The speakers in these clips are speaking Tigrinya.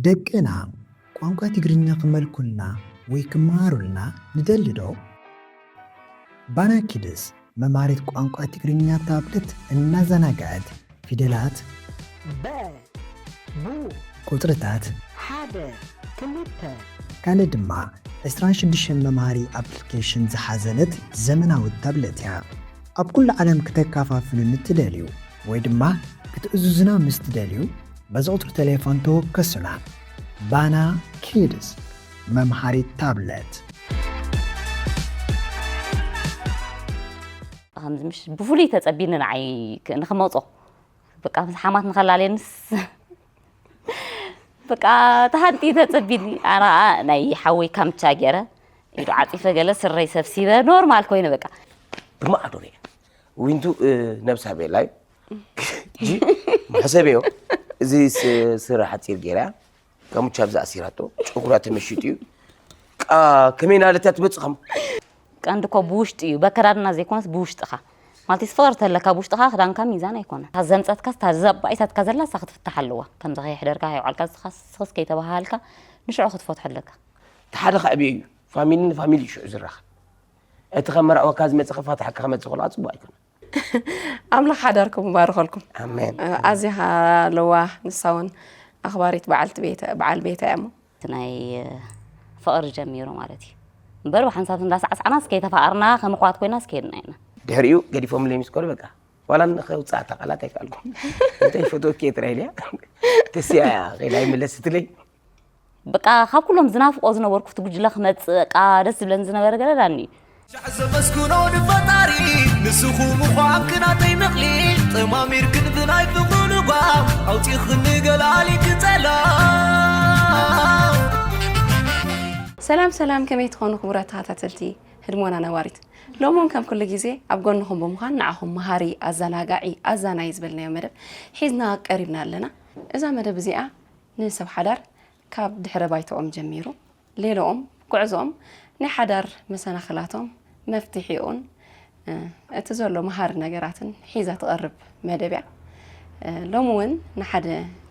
ደቅና ቋንቋ ትግርኛ ክመልኩልና ወይ ክመሃሩልና ንደሊ ዶ? ባና ኪድስ መምሃሪት ቋንቋ ትግርኛ ታብለት እናዘናግዐት ፊደላት፣ በ፣ ቡ፣ ቁጽርታት፣ ሓደ፣ ክልተ፣ ካልእ ድማ ዕስራን ሽዱሽተን መምሃሪ ኣፕሊኬሽን ዝሓዘለት ዘመናዊት ታብለት እያ። ኣብ ኩሉ ዓለም ክተከፋፍሉ ንትደልዩ ወይ ድማ ክትእዝዙና ምስ ትደልዩ፣ በዚ ቁጽሪ ቴሌፎን ተወከሱና። ባና ኪድስ መምሃሪት ታብለት። ከምዚ ምሽ ብፍሉይ ተጸቢኒ ንዓይ ክ- ንኽመጾ በቃ ምስ ሓማት ንኸላለየንስ በቃ ተሃንጢ ተጸቢኒ ኣነ ኸኣ ናይ ሓወይ ካምቻ ገይረ ኢዱ ዓጺፈ ገለ ስረይ ሰብሲበ ኖርማል ኮይነ በቃ ብማዕዶ ሪአ ዊንቱ ነብሳ ቤላ እዩ ሕጂ መሕሰብ እዮ እዚ ስረ ሓፂር ገይራ ካሙቻ ብዛ ኣሲራቶ ጨጉራ ተመሽጡ እዩ ከመይ ናለታ ትመፅእ ከም ቀንዲ እኮ ብውሽጢ እዩ በከዳድና ዘይኮነስ ብውሽጥኻ ማለት ፍቕሪ ተለካ ብውሽጥኻ ክዳንካ ሚዛን ኣይኮነን እታ ዘምፀትካ እታ ዘባኢታትካ ዘላ እሳ ክትፍታሕ ኣለዋ ከምዚ ከይሕደርካ ከይውዓልካ ዝኻስኽስ ከይተባሃልካ ንሽዑ ክትፈትሖ ኣለካ ተሓደ ከዕብዮ እዩ ፋሚሊ ንፋሚሊ እዩ ሽዑ ዝራኸብ እቲ ከም መርዕወካ ዝመፅእ ክፋታሓካ ክመፅእ ከሎ ፅቡቅ ኣይኮነ ኣምላኽ ሓዳርኩም ይባርኸልኩም ኣሜን ኣዚኻ ለዋ ንሳ እውን ኣኽባሪት በዓልቲ ቤተ በዓል ቤታ እያ እሞ እቲ ናይ ፍቕሪ ጀሚሩ ማለት እዩ እምበር ብሓንሳብ እንዳሳዕሳዕናስ ከይተፋቐርና ከም ኣሕዋት ኮይናስ ከይድና ኢና ድሕሪኡ ገዲፎምለይ ምስ ከዱ በቃ ዋላ ንኸውፅኣ እታ ቃላት ኣይከኣልኩም እንታይ ፈትወኪ እየ ጥራይ ኢለያ ተስያ እያ ከይዳ ይምለስ ስትለይ በቃ ካብ ኩሎም ዝናፍቆ ዝነበርኩ እቲ ጉጅለ ክመፅእ በቃ ደስ ዝብለኒ ዝነበረ ገለ ዳኒ እዩ ሻዕ ዘመስግኖ ንፈጣሪ ንስኹ ምዃንክ ናተይ መቕሊል ጠማሚርክን ብናይ ፍቕሩ ልጓም ኣውፂኽኒ ገላሊ ክፀላ ሰላም ሰላም ከመይ ትኾኑ ክቡራት ተኸታተልቲ ህድሞና ነባሪት ሎሚ እውን ከም ኩሉ ግዜ ኣብ ጎንኹም ብምዃን ንዓኹም መሃሪ ኣዘናጋዒ ኣዛናይ ዝበልናዮ መደብ ሒዝና ቀሪብና ኣለና እዛ መደብ እዚኣ ንሰብ ሓዳር ካብ ድሕረ ባይትኦም ጀሚሩ ሌላኦም ጉዕዞኦም ናይ ሓዳር መሰናኽላቶም መፍትሒኡን እቲ ዘሎ መሃሪ ነገራትን ሒዛ ትቐርብ መደብ እያ። ሎሚ እውን ንሓደ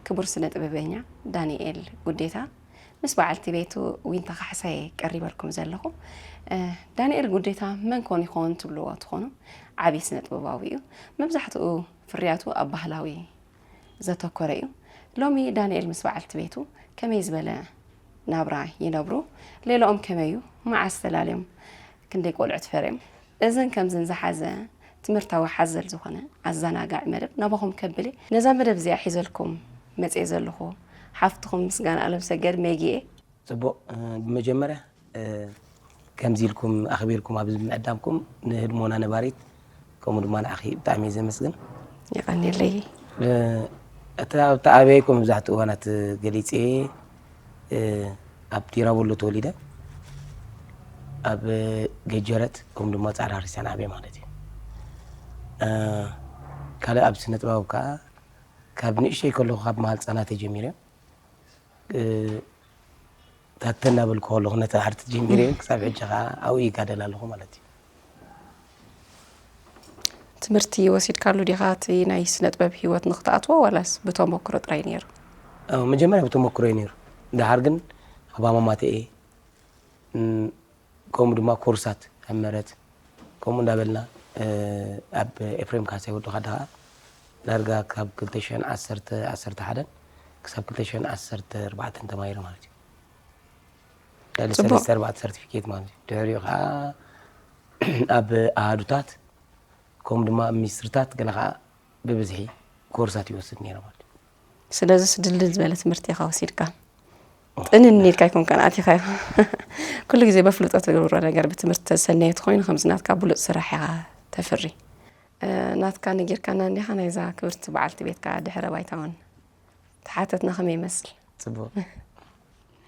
ክቡር ስነ ጥበበኛ ዳንኤል ጉዴታ ምስ በዓልቲ ቤቱ ዊንታ ካሕሳየ ቀሪበልኩም ዘለኹ። ዳንኤል ጉዴታ መን ኮን ይኸውን ትብልዎ ትኾኑ? ዓብዪ ስነ ጥበባዊ እዩ። መብዛሕትኡ ፍርያቱ ኣብ ባህላዊ ዘተኮረ እዩ። ሎሚ ዳንኤል ምስ በዓልቲ ቤቱ ከመይ ዝበለ ናብራ ይነብሩ? ሌላኦም ከመይ እዩ? መዓስ ተላልዮም? ክንደይ ቆልዑ ትፈርዮም? እዝን ከምዝን ዝሓዘ ትምህርታዊ ሓዘል ዝኾነ ኣዘናጋዒ መደብ ናባኹም ከብል እየ። ነዛ መደብ እዚኣ ሒዘልኩም መፅየ ዘለኹ ሓፍትኹም ምስጋና ኣለምሰገድ ሜጊ እየ። ፅቡቕ ብመጀመርያ ከምዚ ኢልኩም ኣኽቢርኩም ኣብዚ ምዕዳምኩም ንህድሞና ነባሪት ከምኡ ድማ ንዓኺ ብጣዕሚ እየ ዘመስግን የቐንየለይ እቲ ኣብቲ ኣበይኩም መብዛሕትኡ እዋናት ገሊፀ ኣብ ዲራቦሎ ተወሊደ ኣብ ገጀረት ከምኡ ድማ ፃዕዳ ክርስቲያን ዓበየ ማለት እዩ ካልእ ኣብ ስነ ጥበብ ከዓ ካብ ንእሽተይ ከለኹ ካብ መሃል ህፃናት ጀሚረ ታተ እናበልኩ ከለኹ ነቲ ኣርት ጀሚረ ክሳብ ሕጂ ከዓ ኣብኡ ይጋደል ኣለኹ ማለት እዩ ትምህርቲ ወሲድካሉ ዲኻ እቲ ናይ ስነ ጥበብ ህይወት ንክትኣትዎ ዋላስ ብተመክሮ ጥራይ ነይሩ መጀመርያ ብተመክሮ እዩ ነይሩ ድሓር ግን ኣባማማተ እየ ከምኡ ድማ ኮርሳት ኣብ መረት ከምኡ እንዳበልና ኣብ ኤፍሬም ካሳ ይወድኻ ድኻ ዳርጋ ካብ ክልተ ሽሕን ዓሰርተ ዓሰርተ ሓደን ክሳብ ክልተ ሽሕን ዓሰርተ ኣርባዕተን ተማሂረ ማለት እዩ ልዕሊ ሰለስተ ኣርባዕተ ሰርቲፊኬት ማለት እዩ ድሕሪኡ ከዓ ኣብ ኣሃዱታት ከምኡ ድማ ኣብ ሚኒስትርታት ገለ ከዓ ብብዝሒ ኮርሳት ይወስድ ነይረ ማለት እዩ ስለዚስ ድልድል ዝበለ ትምህርቲ ኢኻ ወሲድካ ጥንን ኢልካ ኣይኮንካን ኣቲኻዮ ኩሉ ግዜ በፍልጦ ትገብሮ ነገር ብትምህርቲ ተሰነየ ተኮይኑ ከምዚ ናትካ ብሉፅ ስራሕ ኢኻ ተፍሪ ናትካ ነጊርካና እንዲኻ ናይዛ ክብርቲ በዓልቲ ቤትካ ድሕረ ባይታ እውን ተሓተትና ከመይ ይመስል ፅቡቅ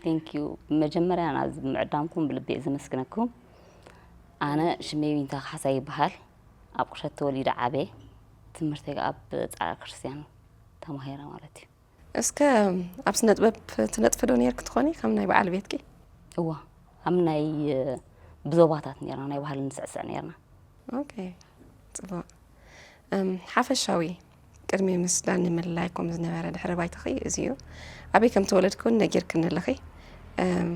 Thank you ብመጀመርያ ናዚ ብምዕዳምኩም ብልቢ እየ ዘመስግነኩም ኣነ ሽመይ ዊንታ ካሕሳይ ይበሃል ኣብ ቁሸት ተወሊደ ዓብየ ትምህርተይ ከዓ ኣብ ፃዕዳ ክርስትያን ተማሂረ ማለት እዩ እስከ ኣብ ስነ ጥበብ ትነጥፊ ዶ ነይርኪ ትኾኒ ከም ናይ በዓል ቤትኪ? እዋ ኣብ ናይ ብዞባታት ነርና ናይ ባህሊ ንስዕስዕ ነርና። ኦኬ ጽቡቕ። እም፣ ሓፈሻዊ ቅድሚ ምስ ዳኒ ምልላይኩም ዝነበረ ድሕረ ባይታኺ እዚ እዩ። ኣበይ ከም ተወለድክውን ነጊርክኒ ኣለኺ። እም፣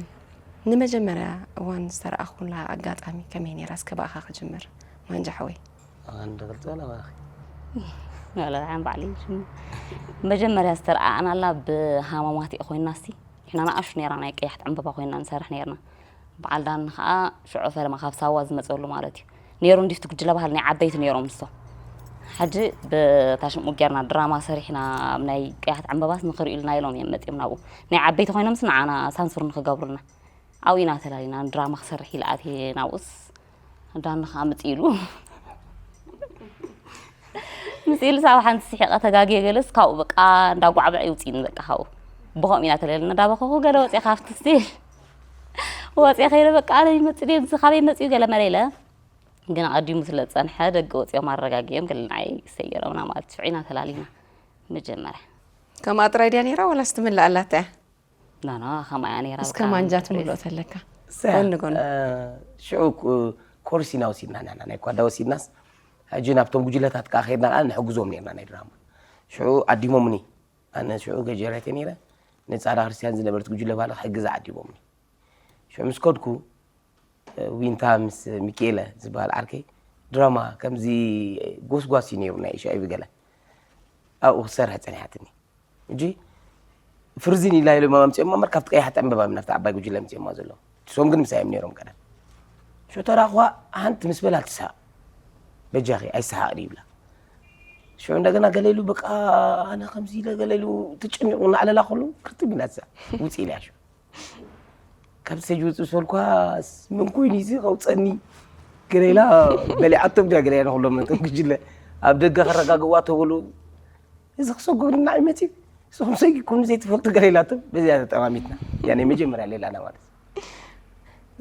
ንመጀመርያ እዋን ዝተረኣኹላ ኣጋጣሚ ከመይ ነይራ? እስከ ብኣኻ ክጅምር ማንጃ ሓወይ። ኣንድ ክልተ ወላ ባኺ። ወላ ደሓን ባዕለይ ሽሙ። መጀመርያ ዝተረኣኣናላ ብሃማማት እየ ኮይና እስቲ። ንሕና ንኣሽቱ ነይራ ናይ ቀያሕቲ ዕምበባ ኮይና ንሰርሕ ነይርና። በዓል ዳኒ ከዓ ሽዑ ፈለማ ካብ ሳዋ ዝመፀሉ ማለት እዩ። ነይሩ እንዲፍቲ ጉጅለ ባህል ናይ ዓበይቲ ነይሮም ንሶም። ሕጂ በታ ሽምኡ ጌርና ድራማ ሰሪሕና ኣብ ናይ ቀያሕቲ ዕምበባስ ንክርእዩልና ኢሎም እዮም መፂኦም ናብኡ። ናይ ዓበይቲ ኮይኖምስ ንዓና ሳንሱር ንክገብሩልና። ኣብኡ ኢና ተላሊና ድራማ ክሰርሕ ኢለ ኣትየ ናብኡስ ዳኒ ከዓ ምፂ ኢሉ። ምስ ኢሉ ሳብ ሓንቲ ስሒቐ ተጋግየ ገለስ ካብኡ በቃ እንዳጓዕብዐ ይውፅእኒ በቃ ካብኡ። ብኸምኡ ኢና ተለልና እንዳበኸኹ ገለ ወፅየ ካብቲ ስቴጅ። ወፅየ ከይደ በቃ ኣነ ይመፅእ ድየ፣ እዚ ካበይ መፅኡ ገለ መለ ኢለ። ግን ኣቐዲሙ ስለ ዝፀንሐ ደገ ወፅኦም ኣረጋጊኦም ገለ ንዓይ ሰይሮምና ማለት ሽዑ ኢና ተላሊና መጀመርያ። ከምኣ ጥራይ ድያ ነይራ ወላስ ትምልእ ኣላታ እያ? ና ና ከምኣ እያ ነይራ እስከ በቃ ማንጃ ትምልኦ ተለካ። እሳ፣ ጎኒ ጎኒ። እ፣ ሽዑ ክ-፣ ኮርስ ኢና ወሲድና ንሕና ናይ ኳዳ ወሲድናስ፣ ሕጂ ናብቶም ጉጅለታት ከዓ ከይድና ከዓ ንሕግዞም ነርና ናይ ድራማ። ሽዑ ዓዲሞምኒ። ኣነ ሽዑ ገጀራይተ ነይረ። ንጻዳ ክርስቲያን ዝነበረት ጉጅለ ባህሊ ክሕግዝ ዓዲሞምኒ። ሽዑ ምስ ከድኩ፣ እ፣ ዊንታ ምስ ሚኪኤለ ዝበሃል ዓርከይ ድራማ ከምዚ ጎስጓስ እዩ ነይሩ ናይ ኤች ኣይ ቪ ገለ። ኣብኡ ክሰርሕ ጸኒሓትኒ። ሕጂ ፍርዝን ኢላ ኢሎም ኣምጺኦማ እምበር ካብቲ ቀያሕቲ ዕምበባ ናብቲ ዓባይ ጉጅለ ኣምጺኦማ ዘለዉ። ንሶም ግን ምሳይ እዮም ነይሮም ቀደም። ሽዑ ተራእኽዋ ሓንቲ ምስ በላ ትስሓቕ። በጃኺ ኣይሰሓቕን ይብላ። ሽዑ እንደገና ገለ ኢሉ በቃ ኣነ ከምዚ ኢለ ገለ ኢሉ ተጨኒቑ እናዕለላ ከሎ ክርትም ኢላ ትስሓቕ። ውጽእ ኢላ ሽዑ። ካብ ስቴጅ ውፅእ ሰልኳስ መን ኮይኑ እዚ ከውፀኒ ገለ ኢላ በሊዓቶም ድያ ገለ ኢላ ንኩሎም ነቶም ጉጅለ ኣብ ደገ ከረጋግዋ ተብሉ እዚ ክሰጎግና ይመፅእ ንስኹም ሰጊኩም ዘይትፈልጡ ገለ ኢላቶም በዚያ ተጠማሚትና እያ ናይ መጀመርያ ሌላና ማለት እዩ።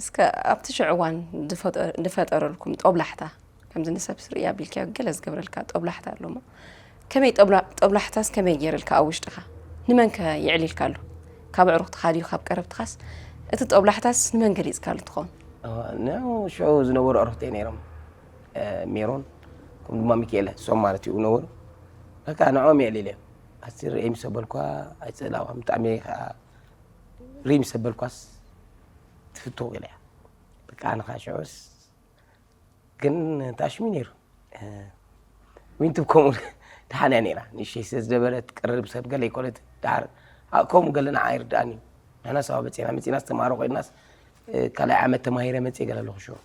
እስከ ኣብቲ ሽዑ እዋን ዝፈጠ- ዝፈጠረልኩም ጦብላሕታ ከምዚ ንሰብ ስርኢ ኣቢልካዮ ገለ ዝገብረልካ ጦብላሕታ ኣሎ እሞ ከመይ ጦብላ- ጦብላሕታስ ከመይ ገይርልካ ኣብ ውሽጥኻ ንመንከ የዕሊልካሉ ካብ ኣዕሩኽትኻ ድዩ ካብ ቀረብትኻስ እቲ ጦብላሕታስ ንመን ገሊፅካሉ ትኸውን ንዑ ሽዑ ዝነበሩ ኣዕሩኽተይ ነይሮም ሜሮን ከም ድማ ሚኪኤለ እሶም ማለት እዩ ነበሩ በቃ ንዕኦም የዕሊለ ኣስር ሪኤ ምስ ኣበልኳ ኣይፀላእኳ ብጣዕሚ ከዓ ርኢ ምስ ኣበልኳስ ትፍቶ ገለ እያ በቃ ኣነ ከዓ ሽዑስ ግን ተኣሽሙ ነይሩ ዊንቱ ከምኡ ደሓን እያ ነይራ ንእሽተይ ስለ ዝደበረት ቅርብ ሰብ ገለ ይኮነት ደሓር ከምኡ ገለ ንዓ ይርድኣኒ ንሕና ሰባ መፂና መፂና ዝተማሃሮ ኮይናስ ካልኣይ ዓመት ተማሂረ መፅእ ገለ ኣለኹ ሽዑ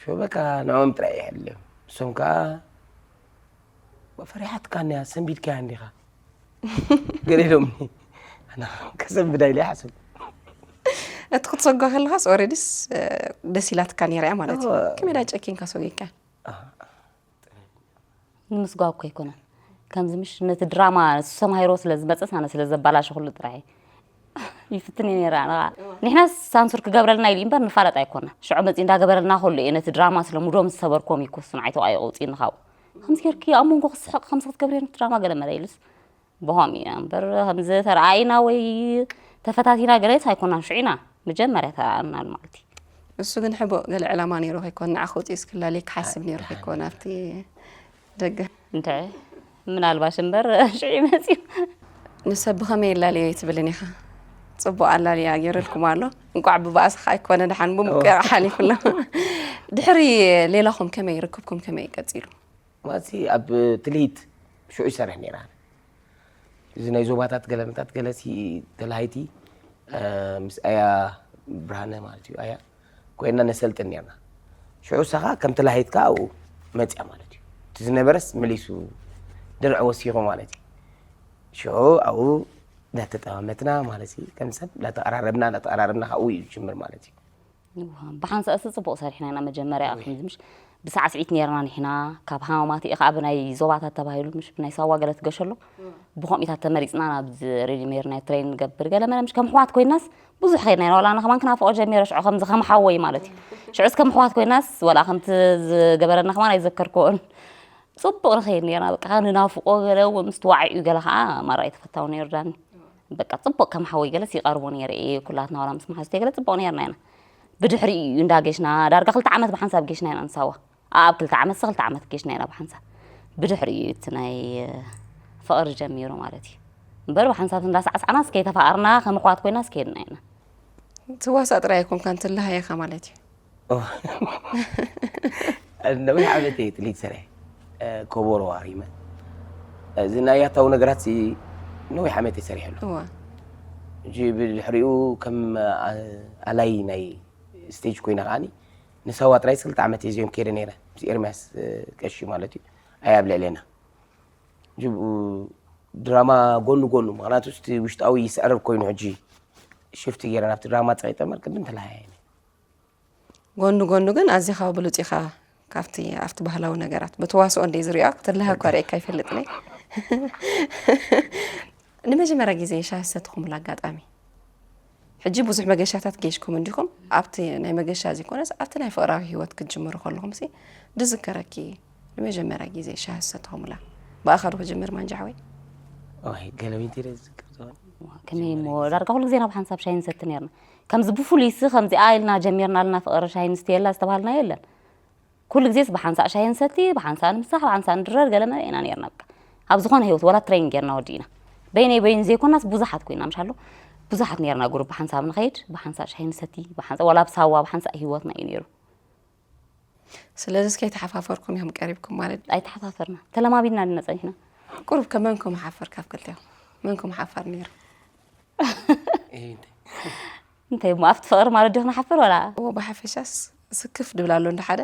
ሽዑ በቃ ንዕኦም ጥራይ ይሕልም እሶም ከዓ ፈሪሓትካ እንያ ሰንቢድካያ እንዲኻ ገለ ኢሎምኒ ኣነ ከሰንብዳ ኢለ ይሓስብ እቲ ክትሰጓ ከለኻስ ኦረዲስ ደስ ኢላትካ ነይራ እያ ማለት እዩ ከመይ ዳ ጨኪንካ ሰጊካ ንምስጓብ እኮ ኣይኮነን ከምዚ ምሽ ነቲ ድራማ ንሱ ሰማሂሮ ስለ ዝመፀስ ኣነ ስለ ዘባላሸ ኩሉ ጥራሕ ይፍትን እየ ነይራ ንዓ ንሕና ሳንሱር ክገብረልና ኢሉ እምበር ንፋለጥ ኣይኮና ሽዑ መፂ እንዳገበረልና ከሉ እየ ነቲ ድራማ ስለ ሙዶም ዝሰበርኮም ይኮሱ ንዓይ ተባኢቑ ውፅእኒ ካብኡ ከምዚ ጌርኪ ኣብ መንጎ ክስሕቕ ከምዚ ክትገብሪ ነቲ ድራማ ገለ መለ ኢሉስ ብኸምኡ ኢና እምበር ከምዚ ተረኣኢና ወይ ተፈታቲና ገለስ ኣይኮናን ሽዑ ኢና መጀመርያ ተረኣኣናሉ ማለት እዩ እሱ ግን ሕቡእ ገለ ዕላማ ነይሩ ከይኮን ንዓ ክውፅእ ስክላሊ ክሓስብ ነይሩ ከይኮን ኣብቲ ደገ እንተ ምናልባሽ እምበር ሽዑ መፅዩ ንሰብ ብኸመይ የላልዮ ኣይትብልን ኢኻ ፅቡቅ ኣላልያ ገይረልኩም ኣሎ እንቋዕ ብባእስኻ ኣይኮነ ድሓን ብምቅያቕ ሓሊፉ ኣሎ ድሕሪ ሌላኹም ከመይ ርክብኩም ከመይ ቀፂሉ ማለት ኣብ ትልሂት ሽዑ ይሰርሕ ነይራ እዚ ናይ ዞባታት ገለመታት ገለሲ ተላሃይቲ ምስ ኣያ ብርሃነ ማለት እዩ ኣያ ኮይና ነሰልጥን ነርና ሽዑ ሰኻ ከም ተላሃይትካ ኣብኡ መፅያ ማለት እዩ እቲ ዝነበረስ መሊሱ ድርዒ ወሲኹ ማለት እዩ ሽዑ ኣብኡ እንዳተጠማመትና ማለት እዩ ከም ሰብ እንዳተቀራረብና እንዳተቀራረብና ካብኡ እዩ ዝጅምር ማለት እዩ ብሓንሳእ ሲ ፅቡቅ ሰሪሕና ኢና መጀመርያ ከምዚ ምሽ ብሳዕስዒት ነርና ንሕና ካብ ሃማማት እየ ከዓ ብናይ ዞባታት ተባሂሉ ምሽ ብናይ ሳዋ ገለ ትገሸሎ ብከምኢታት ተመሪፅና ናብዚ ሬድዮ ሜር ናይ ትሬን ንገብር ገለ መለ ምሽ ከም ኣሕዋት ኮይናስ ብዙሕ ከይድና ኢና ዋላ ኣነ ከማን ክናፍቆ ጀሚረ ሽዑ ከምዚ ከም ሓወይ ማለት እዩ ሽዑስ ከም ኣሕዋት ኮይናስ ዋላ ከምቲ ዝገበረና ከማን ኣይዘከርክዎን ፅቡቅ ንኸይድ ነርና በቃ ንናፍቆ ገለ እውን ምስ ተዋዒኡ ገለ ከዓ ማራ ኣይተፈታው ነይሩ ዳኒ በቃ ፅቡቅ ከም ሓወይ ገለስ ይቀርቦ ነይረ እየ ኩላትና ዋላ ምስ መሓዝተይ ገለ ፅቡቅ ነርና ኢና ብድሕሪኡ እዩ እንዳ ጌሽና ዳርጋ ክልተ ዓመት ብሓንሳብ ጌሽና ኢና ንሳዋ ኣብ ክልተ ዓመት ሲ ክልተ ዓመት ጌሽና ኢና ብሓንሳብ ብድሕሪኡ እዩ እቲ ናይ ፍቕሪ ጀሚሩ ማለት እዩ። እምበር ብሓንሳብ እንዳሳዕሳዕናስ ከይተፋቐርና ከም ኣሕዋት ኮይናስ ከይድና ኢና። ትዋሳእ ጥራይ ኣይኮንካን፣ ትለሃየካ ማለት እዩ። ነዊሕ ዓመት እየ ጥሊት ሰሪሐ፣ ኮቦሮ ኣሪመ፣ እዚ ናይ ያታዊ ነገራት ነዊሕ ዓመት እየ ሰሪሐሉ። እዋ ሕጂ ብድሕሪኡ ከም ኣላይ ናይ ስቴጅ ኮይነ ከዓኒ ንሳዋ ጥራይ ክልተ ዓመት እየ ዚኦም ከይደ ነይረ፣ ምስ ኤርምያስ ቀሺ ማለት እዩ። ኣይ ኣብ ልዕሌና ሕጂ ድራማ ጎኑ ጎኑ፣ ምክንያቱ እቲ ውሽጣዊ ይስዕረር ኮይኑ ሕጂ ሽፍቲ ገይረ ናብቲ ድራማ ፀቂጠ እምበር ቅድም ተለሃያይነ። ጎኑ ጎኑ ግን ኣዚኻ ብሉፅ ኢኻ። ካብቲ ኣብቲ ባህላዊ ነገራት ብተዋስኦ እንደ ዝሪኦ ክትልሃ እኳ ርኤካ ይፈልጥኒ። ንመጀመርያ ግዜ ሻሂ ዝሰትኹምሉ ኣጋጣሚ? ሕጂ ብዙሕ መገሻታት ገይሽኩም እንዲኹም፣ ኣብቲ ናይ መገሻ ዘይኮነስ ኣብቲ ናይ ፍቕራዊ ህይወት ክትጅምሩ ከለኹም ሲ ድዝከረኪ ንመጀመርያ ግዜ ሻሂ ዝሰትኹምላ? ብኣኻ ዶ ክጅምር ማንጃ ሓወይ? ኦይ ገለ ዊንቲ ኢለ ዝዝክር ዝሆን ከመይ እሞ ዳርጋ ኩሉ ግዜ ናብ ሓንሳብ ሻሂ ንሰቲ ነርና። ከምዚ ብፍሉይ ሲ ከምዚኣ ኢልና ጀሚርና ኣለና ፍቕሪ ሻሂ ንስትየላ ዝተባሃልና የለን። ኩሉ ግዜስ ብሓንሳእ ሻሂ ንሰቲ፣ ብሓንሳእ ንምሳሕ፣ ብሓንሳእ ንድረር ገለ መለ ኢና ነርና። በቃ ኣብ ዝኾነ ህይወት ወላ ትሬን ጌርና ወዲእና። በይነይ በይን ዘይኮናስ ብዙሓት ኮይና ምሻሎ ብዙሓት ነርና ጉሩብ ብሓንሳብ ንኸይድ፣ ብሓንሳእ ሻሂ ንሰቲ፣ ብሓንሳእ ወላ ብሳዋ ብሓንሳእ ህይወትና እዩ ነይሩ። ስለዚስ ከይተሓፋፈርኩም እዮም ቀሪብኩም ማለት? ኣይተሓፋፈርና፣ ተለማሚድና ድና ጸኒሕና። ቁሩብ ከመንኩም ሓፈር ካብ ክልቴኹም መንኩም ሓፋር ነይሩ? እንታይ እሞ ኣብቲ ፍቕሪ ማለት ዶ ክንሓፍር ወላ? እዎ ብሓፈሻስ ስክፍ ድብል ኣሎ እንደ ሓደ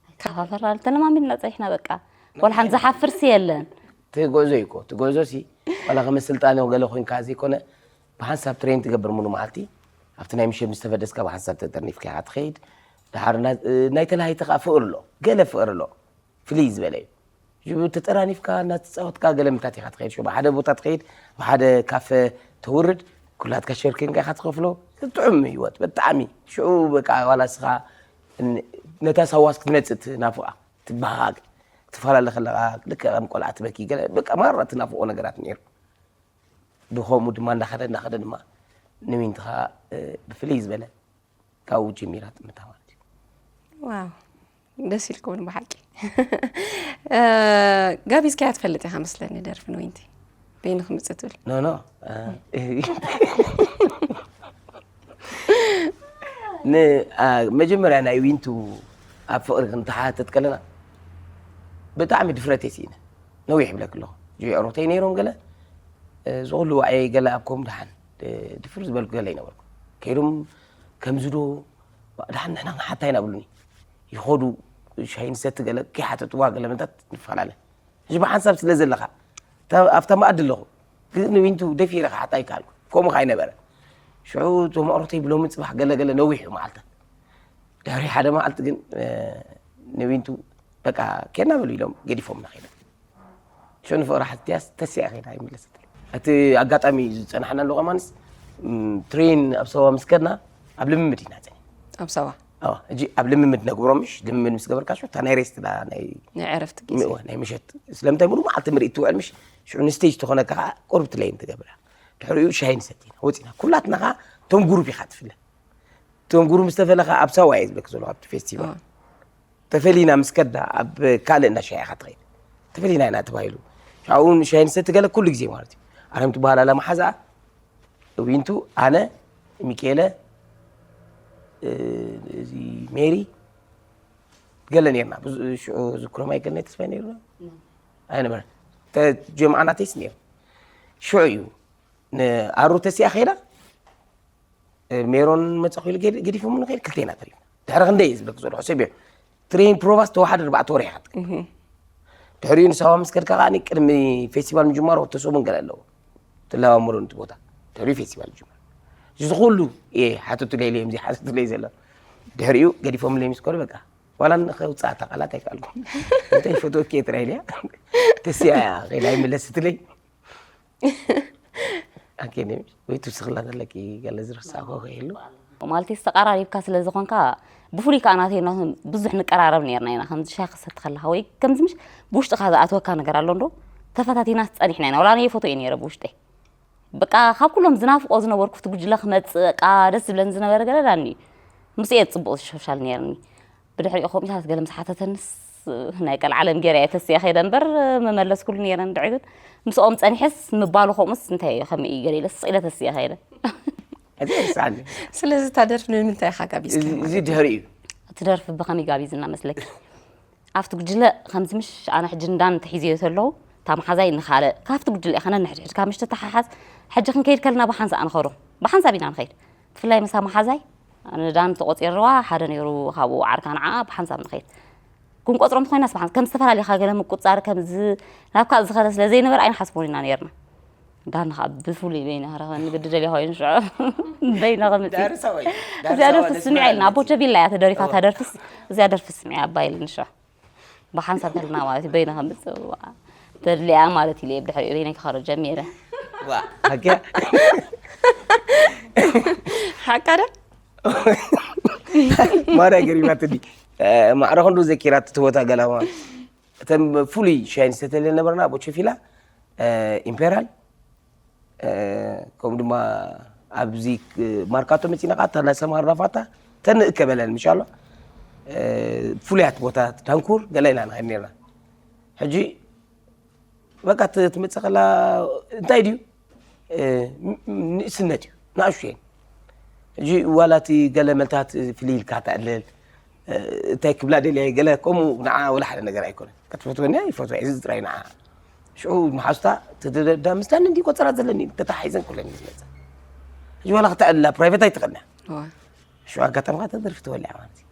ኣይተሓፋፈርና፣ ተለማሚድና ጸኒሕና በቃ። ወላ ሓንቲ ዝሓፍርሲ የለን። ትጎዞ ይኮ ትጎዞ ሲ ዋላ ከመ ስልጣኔ ገለ ኮይንካ ዘይኮነ ብሓንሳብ ትሬን ትገብር ሙሉ መዓልቲ ኣብቲ ናይ ምሸት ምስ ተፈደስካ ብሓንሳብ ተጠርኒፍካ ኢኻ ትኸይድ። ድሓር ናይ ተለሃይቲ ከዓ ፍቕሪ ኣሎ፣ ገለ ፍቕሪ ኣሎ፣ ፍልይ ዝበለ እዩ። ሽዑ ተጠራኒፍካ እናተፃወትካ ገለ ምታት ኢኻ ትኸይድ። ሽዑ ብሓደ ቦታ ትኸይድ፣ ብሓደ ካፈ ተውርድ፣ ኩላትካ ሸር ኮይንካ ኢኻ ትኸፍሎ። ጥዑም ህይወት ብጣዕሚ። ሽዑ በቃ ዋላ እስኻ ን- ነታ ሳዋስ ክትመፅእ ትናፍቓ፣ ትበሃግ፣ ክትፈላለ ከለኻ ልክዕ ከም ቆልዓ ትበኪ፣ ገለ በቃ ማራ ትናፍቖ ነገራት ነይሩ። ብኸምኡ ድማ እንዳኸደ እንዳኸደ ድማ ንዊንቲ ኸዓ ብፍልይ ዝበለ ካብኡ ጀሚራ ጥምታ ማለት እዩ። ዋው ደስ ኢልኩም ብሓቂ። ጋቢዝካያ ትፈልጥ ኢኻ መስለኒ ደርፊ ንዊንቲ በይኑ ክምፅእ ትብል። ኖ ኖ ንመጀመርያ ናይ ዊንቱ ኣብ ፍቕሪ ክንተሓተት ከለና ብጣዕሚ ድፍረት እየ ስኢነ። ነዊሕ ይብለክ ኣለኹ ጅዕሮተይ ነይሮም ገለ እዚ ኩሉ ዋዕየይ ገለ ኣብ ኮም ደሓን ድፍር ዝበልኩ ገለ ይነበርኩ። ከይዶም ከምዚ ዶ ደሓን ንሕና ክንሓታ ኢና ብሉኒ። ይኸዱ ሻሂ ንሰቲ ገለ ከይሓተትዋ ገለ ምንታት ንፈላለ። ሕጂ ብሓንሳብ ስለ ዘለኻ ኣብታ መኣዲ ኣለኹ። ግን ንዊንቱ ደፊረ ክሓታ ኣይከኣልኩ። ከምኡ ከኣ ኣይነበረ። ሽዑ እቶም ኣዕሩኽተይ ብሎሚ ጽባሕ ገለ ገለ ነዊሕ እዩ መዓልታት። ድሕሪ ሓደ መዓልቲ ግን ንዊንቱ በቃ ኬድና በሉ ኢሎም ገዲፎምና ከይዶም። ሽዑ ንፍቕራ ሓቲትያስ ተሲኣ ከይዳ ኣይምለሰትለይ። እቲ ኣጋጣሚ ዝጸናሕናሉ ከማንስ ትሬን ኣብ ሰዋ ምስ ከድና ኣብ ልምምድ ኢና ጸኒሕና። ኣብ ሰዋ ሕጂ ኣብ ልምምድ ነግብሮ ምሽ ልምምድ ምስ ገበርካ ሽዑ እታ ናይ ሬስት ናይ ናይ ዕረፍቲ ግዜ ናይ ምሸት ስለምንታይ ሙሉ መዓልቲ ምርኢት ትውዕል ምሽ ሽዑ ንስቴጅ ተኾነካ ከዓ ቁርብ ትለይን ትገብር። ድሕሪኡ ሻሂ ንሰቲና ወፂና ኩላትና ከዓ እቶም ጉሩፕ ኢኻ ትፍለ። እቶም ጉሩፕ ምስ ተፈለኻ ኣብ ሳዋ እየ ዝብለክ ዘሎ ኣብቲ ፌስቲቫል ተፈሊና ምስ ከድና ኣብ ካልእ እንዳ ሻሂ ኢኻ ትኸይድ። ተፈሊና ኢና ተባሂሉ። ሽዑ ሻሂ ንሰቲ ገለ ኩሉ ግዜ ማለት እዩ። ኣረም ትበሃል ኣላ መሓዛኣ ዊንቱ ኣነ ሚካኤለ እዚ ሜሪ ገለ ነርና። ሽዑ ዝክሮም ኣይገለኒ ተስፋ ነይሩ ኣይነበረ ጀምዓ ናተይስ ነይሩ። ሽዑ እዩ ንኣሩ ተሲኣ ከይዳ ሜሮን መፀ ክብል ገዲፎም ንኸይድ ክልቴና ተሪፍና። ድሕሪ ክንደይ ዝብለክ ዘሎ ሕሰብ ትሬን ፕሮቫስ ተዋሓደ ኣርባዕተ ወርሒ ኢኻ ትገብር። ድሕሪኡ ንሳዋ ምስ ከድካ ከኣ ቅድሚ ፌስቲቫል ምጅማሩ ክልተ ሰሙን ገለ ኣለዎ ትለማመዶ ነቲ ቦታ። ድሕሪኡ ፌስቲቫል ይጅመር። እዚ ኩሉ እየ ሓተቱለይ ኢለ እዮም ዘይሓተቱለይ ዘሎ። ድሕሪኡ ገዲፎምለይ ምስ ከዱ በቃ ዋላ ንኸውፅኣ እታ ቃላት ኣይከኣልኩ። እንታይ ፈትወኪ እየ ጥራይ ኢለያ ተሲኣ እያ ከይዳ ኣይምለስትለይ። ኣኬ ወይ ትውስኽላ ዘለኪ ገለ ዝረሳእኮ ከይህሉ ማለት ተቃራሪብካ ስለ ዝኾንካ ብፍሉይ ከዓ ናተይ ናቶም ብዙሕ ንቀራረብ ነርና ኢና ከምዚ ሻሂ ክሰቲ ከለካ ወይ ከምዚ ምሽ ብውሽጥካ ዝኣትወካ ነገር ኣሎ እንዶ ተፈታቲና ጸኒሕና ኢና ወላ ኣነ የፈቶ እየ ነረ ብውሽጠይ በቃ ካብ ኩሎም ዝናፍቆ ዝነበርኩ እቲ ጉጅለ ክመፅእ በቃ ደስ ዝብለን ዝነበረ ገለ ዳኒ እዩ ምስ እየ ፅቡቅ ዝሸሻል ነርኒ ብድሕሪኡ ከምኡታት ገለ ምስ ሓተተንስ ናይ ቀልዓለም ገይረ እየ ተስየ ከይደ እምበር፣ መመለስኩሉ ነይረ። እንድዒ ግን ምስኦም ጸኒሐስ ምባሉ ከምኡስ እንታይ እዩ፣ ከመይ እዩ ገለ ኢለስ ኢለ ተስየ ከይደ። እዚ ይርስዓኒ። ስለዚ እታ ደርፊ ንምንታይ ኢኻ ጋቢዝካ? እዚ ድሕሪ እዩ። እቲ ደርፊ ብኸመይ ጋቢዝና መስለኪ? ኣብቲ ጉጅለ ከምዚ ምሽ ኣነ ሕጂ እንዳን ተሒዘዮ ተለዉ፣ እታ መሓዛይ ንኻልእ ካብቲ ጉጅለ ኢኻ ነንሕድሕድካ ምሽ ተተሓሓዝ። ሕጂ ክንከይድ ከለና ብሓንሳእ ንኸዶ፣ ብሓንሳብ ኢና ንኸይድ። ብፍላይ ምሳ መሓዛይ ኣነ ዳን ተቖፂርዋ ሓደ ነይሩ፣ ካብኡ ዓርካ ንዓ ብሓንሳብ ንኸይድ። ክንቆፅሮም ተኮይናስ ብሓንሳብ ከም ዝተፈላለኻ ገለ ምቁፃር ከምዚ ናብ ካልእ ዝኸደ ስለ ዘይነበረ ኣይንሓስቦን ኢና ነይርና። ዳን ከዓ ብፍሉይ በይና ክረኸበኒ ግዲ ደልያ ኮይኑ ሽዑ በይና ከምፅእ። ዳርሳወይ እዚኣ ደርፊ ስምዒ ኢልና ኣቦቸ ቪላ እያ ተደሪፋ እታ ደርፍስ፣ እዚኣ ደርፊ ስምዒ ኣባ ኢልኒ ሽዑ ብሓንሳብ ከልና ማለት እዩ። በይና ከምፅእ ተድልያ ማለት ኢለ ብድሕሪኡ በይነይ ክኸዶ ጀሚረ። ዋ ሓኪያ ሓቃ ዶ? ማርያ ገሪማትኒ። ማዕረ ክንዱ ዘኪራት ትወታ ገላማ እተን ፍሉይ ሻይን ዝተተለ ነበርና ቦቸፊላ ኢምፔራል ከምኡ ድማ ኣብዚ ማርካቶ መፂና ከዓ እታ ናይ ሰማርና ፋታ ተንእከበለን ምሻሎ ፍሉያት ቦታት ዳንኩር ገለ ኢና ንኸድ ነርና። ሕጂ በቃ ት- ትመፅእ ከላ እንታይ ድዩ እ፣ ም- ንእስነት እዩ ንኣሽቱ እየን። ሕጂ ዋላ እቲ ገለ መልታት ፍልይ ኢልካ ተዕልል እ፣ እንታይ ክብላ ደልያ ገለ ከምኡ ንዓ ወላ ሓደ ነገር ኣይኮነን። ክትፈትወኒ ይፈትዋ እዚ ጥራይ ንዓ ሽዑ መሓዙታ ተደዳ ምስታን እንዲ ቆፀራት ዘለኒ ተታሓሒዘን ኩለን እዩ ዝመፅእ። ሕጂ ዋላ ክተዕልላ ፕራይቬት ኣይትኽእልና እዋ። ሽዑ ኣጋጣሚ ከዓ ተደርፊ ተወሊዓ ማለት እዩ።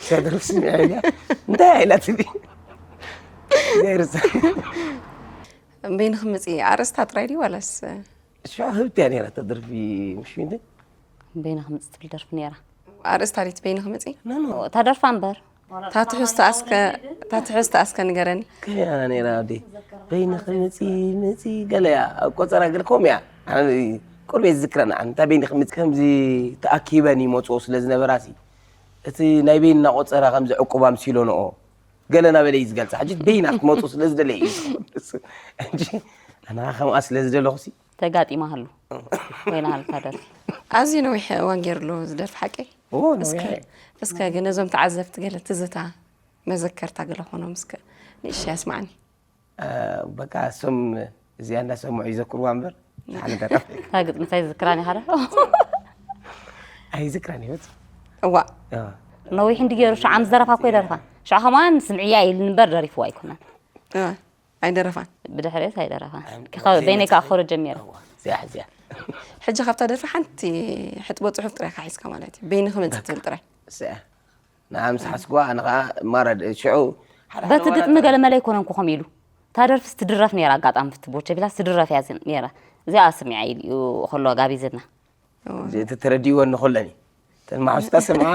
ተደርፊ ስሚዐ ኢላ እንታይ ኢላ ትብል ዘይርሳ በይንኺ ምፂ ኣርእስታ ጥራይ ድዩ ዋላስ? ሽዑ ህብቲ እያ ነይራ ተደርፊ ምሽ እንደ በይና ክምፅእ ትብል ደርፊ ነይራ። ኣርእስታ ድዩ በይንኺ ምፂ? ኖ ኖ እታ ደርፋ እምበር እታ ትሕዝቶ ኣስከ እታ ትሕዝቶ ኣስከ ንገረኒ። ከመይ እያ ነይራ ወዲ በይንኺ ምፂ ምፂ ገለ እያ ኣብ ቆፀራ ገለ ከምኡ እያ። ኣነ ቁርብ እየ ዝዝክራ ንዓ እንታይ በይንኺ ምፂ ከምዚ ተኣኪበን ይመፅኦ ስለ ዝነበራ ሲ እቲ ናይ በይንና ቆፀራ ከምዚ ዕቁባ ኣምሲሎንኦ ገለ ናበለ እዩ ዝገልፃ ሕጂ በይና ክትመፁ ስለ ዝደለየ እዩ ዝኸውን። ሕጂ ኣነ ከምኣ ስለ ዝደለኹ ሲ ተጋጢማ ሃሉ ኮይና ሃልካ ደርፊ ኣዝዩ ነዊሕ እዋን ገይሩ ኣሎ ዝደርፊ ሓቀይ? ኦ እስከ ነዊሕ እስከ ግን ነዞም ተዓዘብቲ ገለ ትዝታ መዘከርታ ገለ ኮኖም እስከ ንእሽተይ ኣስማዕኒ። በቃ እሶም እዚኣ እንዳሰምዑ ይዘክርዋ እምበር ሓደ ደረፍ እታ ግጥሚ እንታይ ዝዝክራን ኢኻ ዶ? ኣይዝክራን ህይወት እዋ ነዊሕ እንዲ ገይሩ ሽዓ ምስ ደረፋ እኮ ይደርፋ ሽዓ ከማን ስምዕያ ኢልን እምበር ደሪፍዋ ኣይኮነን እዋ ኣይደረፋን። ብድሕሬስ ኣይደረፋን በይነይ ከዓ ክኸዶ ጀሚረ እዚኣ ሕዚኣ ሕጂ ካብታ ደርፊ ሓንቲ ሕጥቦ ፅሑፍ ጥራይ ካ ሒዝካ ማለት እዩ በይኒ ክመፅእ ትብል ጥራይ። ስአ ንዓ ምስ ሓስኩዋ ኣነ ከዓ ማራ ሽዑ ሓደ በቲ ሓደ ግጥሚ ገለ መለ ኣይኮነን ክኾም ኢሉ እታ ደርፍስ ትድረፍ ነይራ ኣጋጣሚ ፍቲ ቦቸ ቢላስ ትድረፍ እያ ዝን- ነይራ እዚኣ ስሚዓ ኢሉ እዩ ከሎ ጋቢዝና እቲ ተረዲእወኒ ከሎኒ እተን መሓዙታ ሰምዓ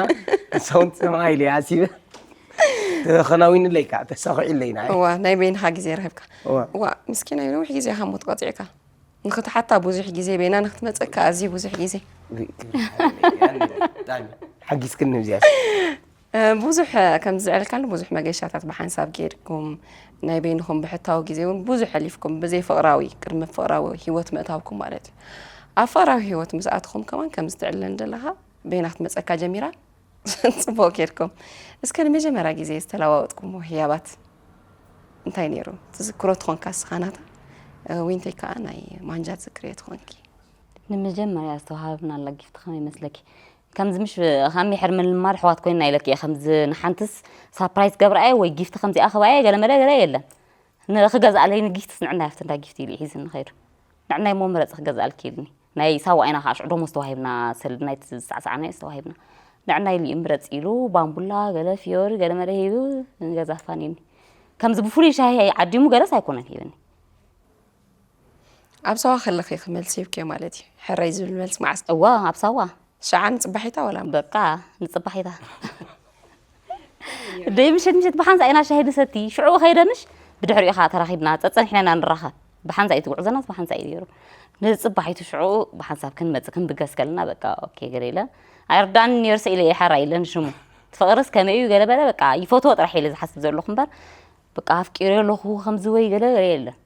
ንሰውን ሰምዓ ኢለ ሓሲበ ተኸናዊንለይ ከዓ ተሳኺዑለይ ንዓይ እዋ ናይ በይንኻ ግዜ ረኺብካ። እዋ። እዋ ምስኪና ነዊሕ ግዜ ካብ ሞት ቆፂዕካ ንክትሓታ ብዙሕ ግዜ በይና ንክትመፀካ ኣዝዩ ብዙሕ ግዜ ብጣዕሚ ሓጊዝክኒ እዚኣ ብዙሕ ከምዚ ዝዕልካሉ ብዙሕ መገሻታት ብሓንሳብ ገይርኩም ናይ በይንኹም ብሕታዊ ግዜ እውን ብዙሕ ኣሊፍኩም ብዘይ ፍቕራዊ ቅድሚ ፍቕራዊ ሂወት ምእታውኩም ማለት እዩ። ኣብ ፍቕራዊ ሂወት ምስ ኣትኹም ከማን ከምዚ ትዕልለኒ ዘለኻ በይና ክትመፀካ ጀሚራ። ፅቡቅ ጌርኩም። እስከ ንመጀመርያ ግዜ ዝተለዋወጥኩሞ ህያባት እንታይ ነይሩ? ትዝክሮ ትኾንካ እስኻ ናታ ዊንተይ ከዓ ናይ ማንጃ ትዝክርዮ ትኾንኪ? ንመጀመርያ ዝተዋሃብናላ ጊፍት ከመይ ይመስለኪ? ከምዚ ምሽ ካብ ሚሕር ምልማድ ኣሕዋት ኮይና ኢለኪ እየ ከምዚ ንሓንትስ ሳፕራይዝ ገብራ እየ ወይ ጊፍት ከምዚኣ ክባ እየ ገለመለ ገለ የለን። ንክገዝኣለይ ንጊፍትስ ንዕና ያፍት እንዳ ጊፍት ኢሉ ሒዝኒ ከይዱ ንዕናይ ሞ ምረፂ ክገዝኣልኪ ኢልኒ ናይ ሳዋ ኢና ከዓ ሽዑ ደሞዝ ተዋሂብና ሰልዲ ናይ ዝተዓሳዕና ተዋሂብና ንዕናይ ኢሉ እዩ ምረፂ ኢሉ ባምቡላ ገለ ፊዮሪ ገለመለ ሂቡ ንገዛ ፋኒኒ ከምዚ ብፍሉይ ሻሂ ዓዲሙ ገለስ ኣይኮነን ሂብኒ ኣብ ሳዋ ከለኺ ክመልሲ ሂብክዮ ማለት እዩ። ሕራይ ዝብል መልሲ መዓስ? እዋ ኣብ ሳዋ ሸዓ ንፅባሒታ ወላ በቃ ንፅባሒታ ደይ ምሸት ምሸት ብሓንሳ ኢና ሻሂ ንሰቲ ሽዑ ከይደ ምሽ ብድሕሪኡ ከዓ ተራኺብና ፀፀንሒና ኢና ንራኸብ ብሓንሳ እዩ ትጉዕዞናስ ብሓንሳ እዩ ነይሩ ንፅባሒቱ ሽዑ ብሓንሳብ ክንመፅእ ክንብገስ ከለና በቃ ኦኬ ገለ ኢለ ኣይርዳኒ ነይሩ ሰኢለ እየ ሓራ ኢለ ንሽሙ ፍቕርስ ከመይ እዩ ገለ በለ በቃ ይፈትዎ ጥራሕ ኢለ ዝሓስብ ዘለኹ እምበር በቃ ኣፍቂረ ኣለኹ ከምዚ ወይ ገለ ገለ የለን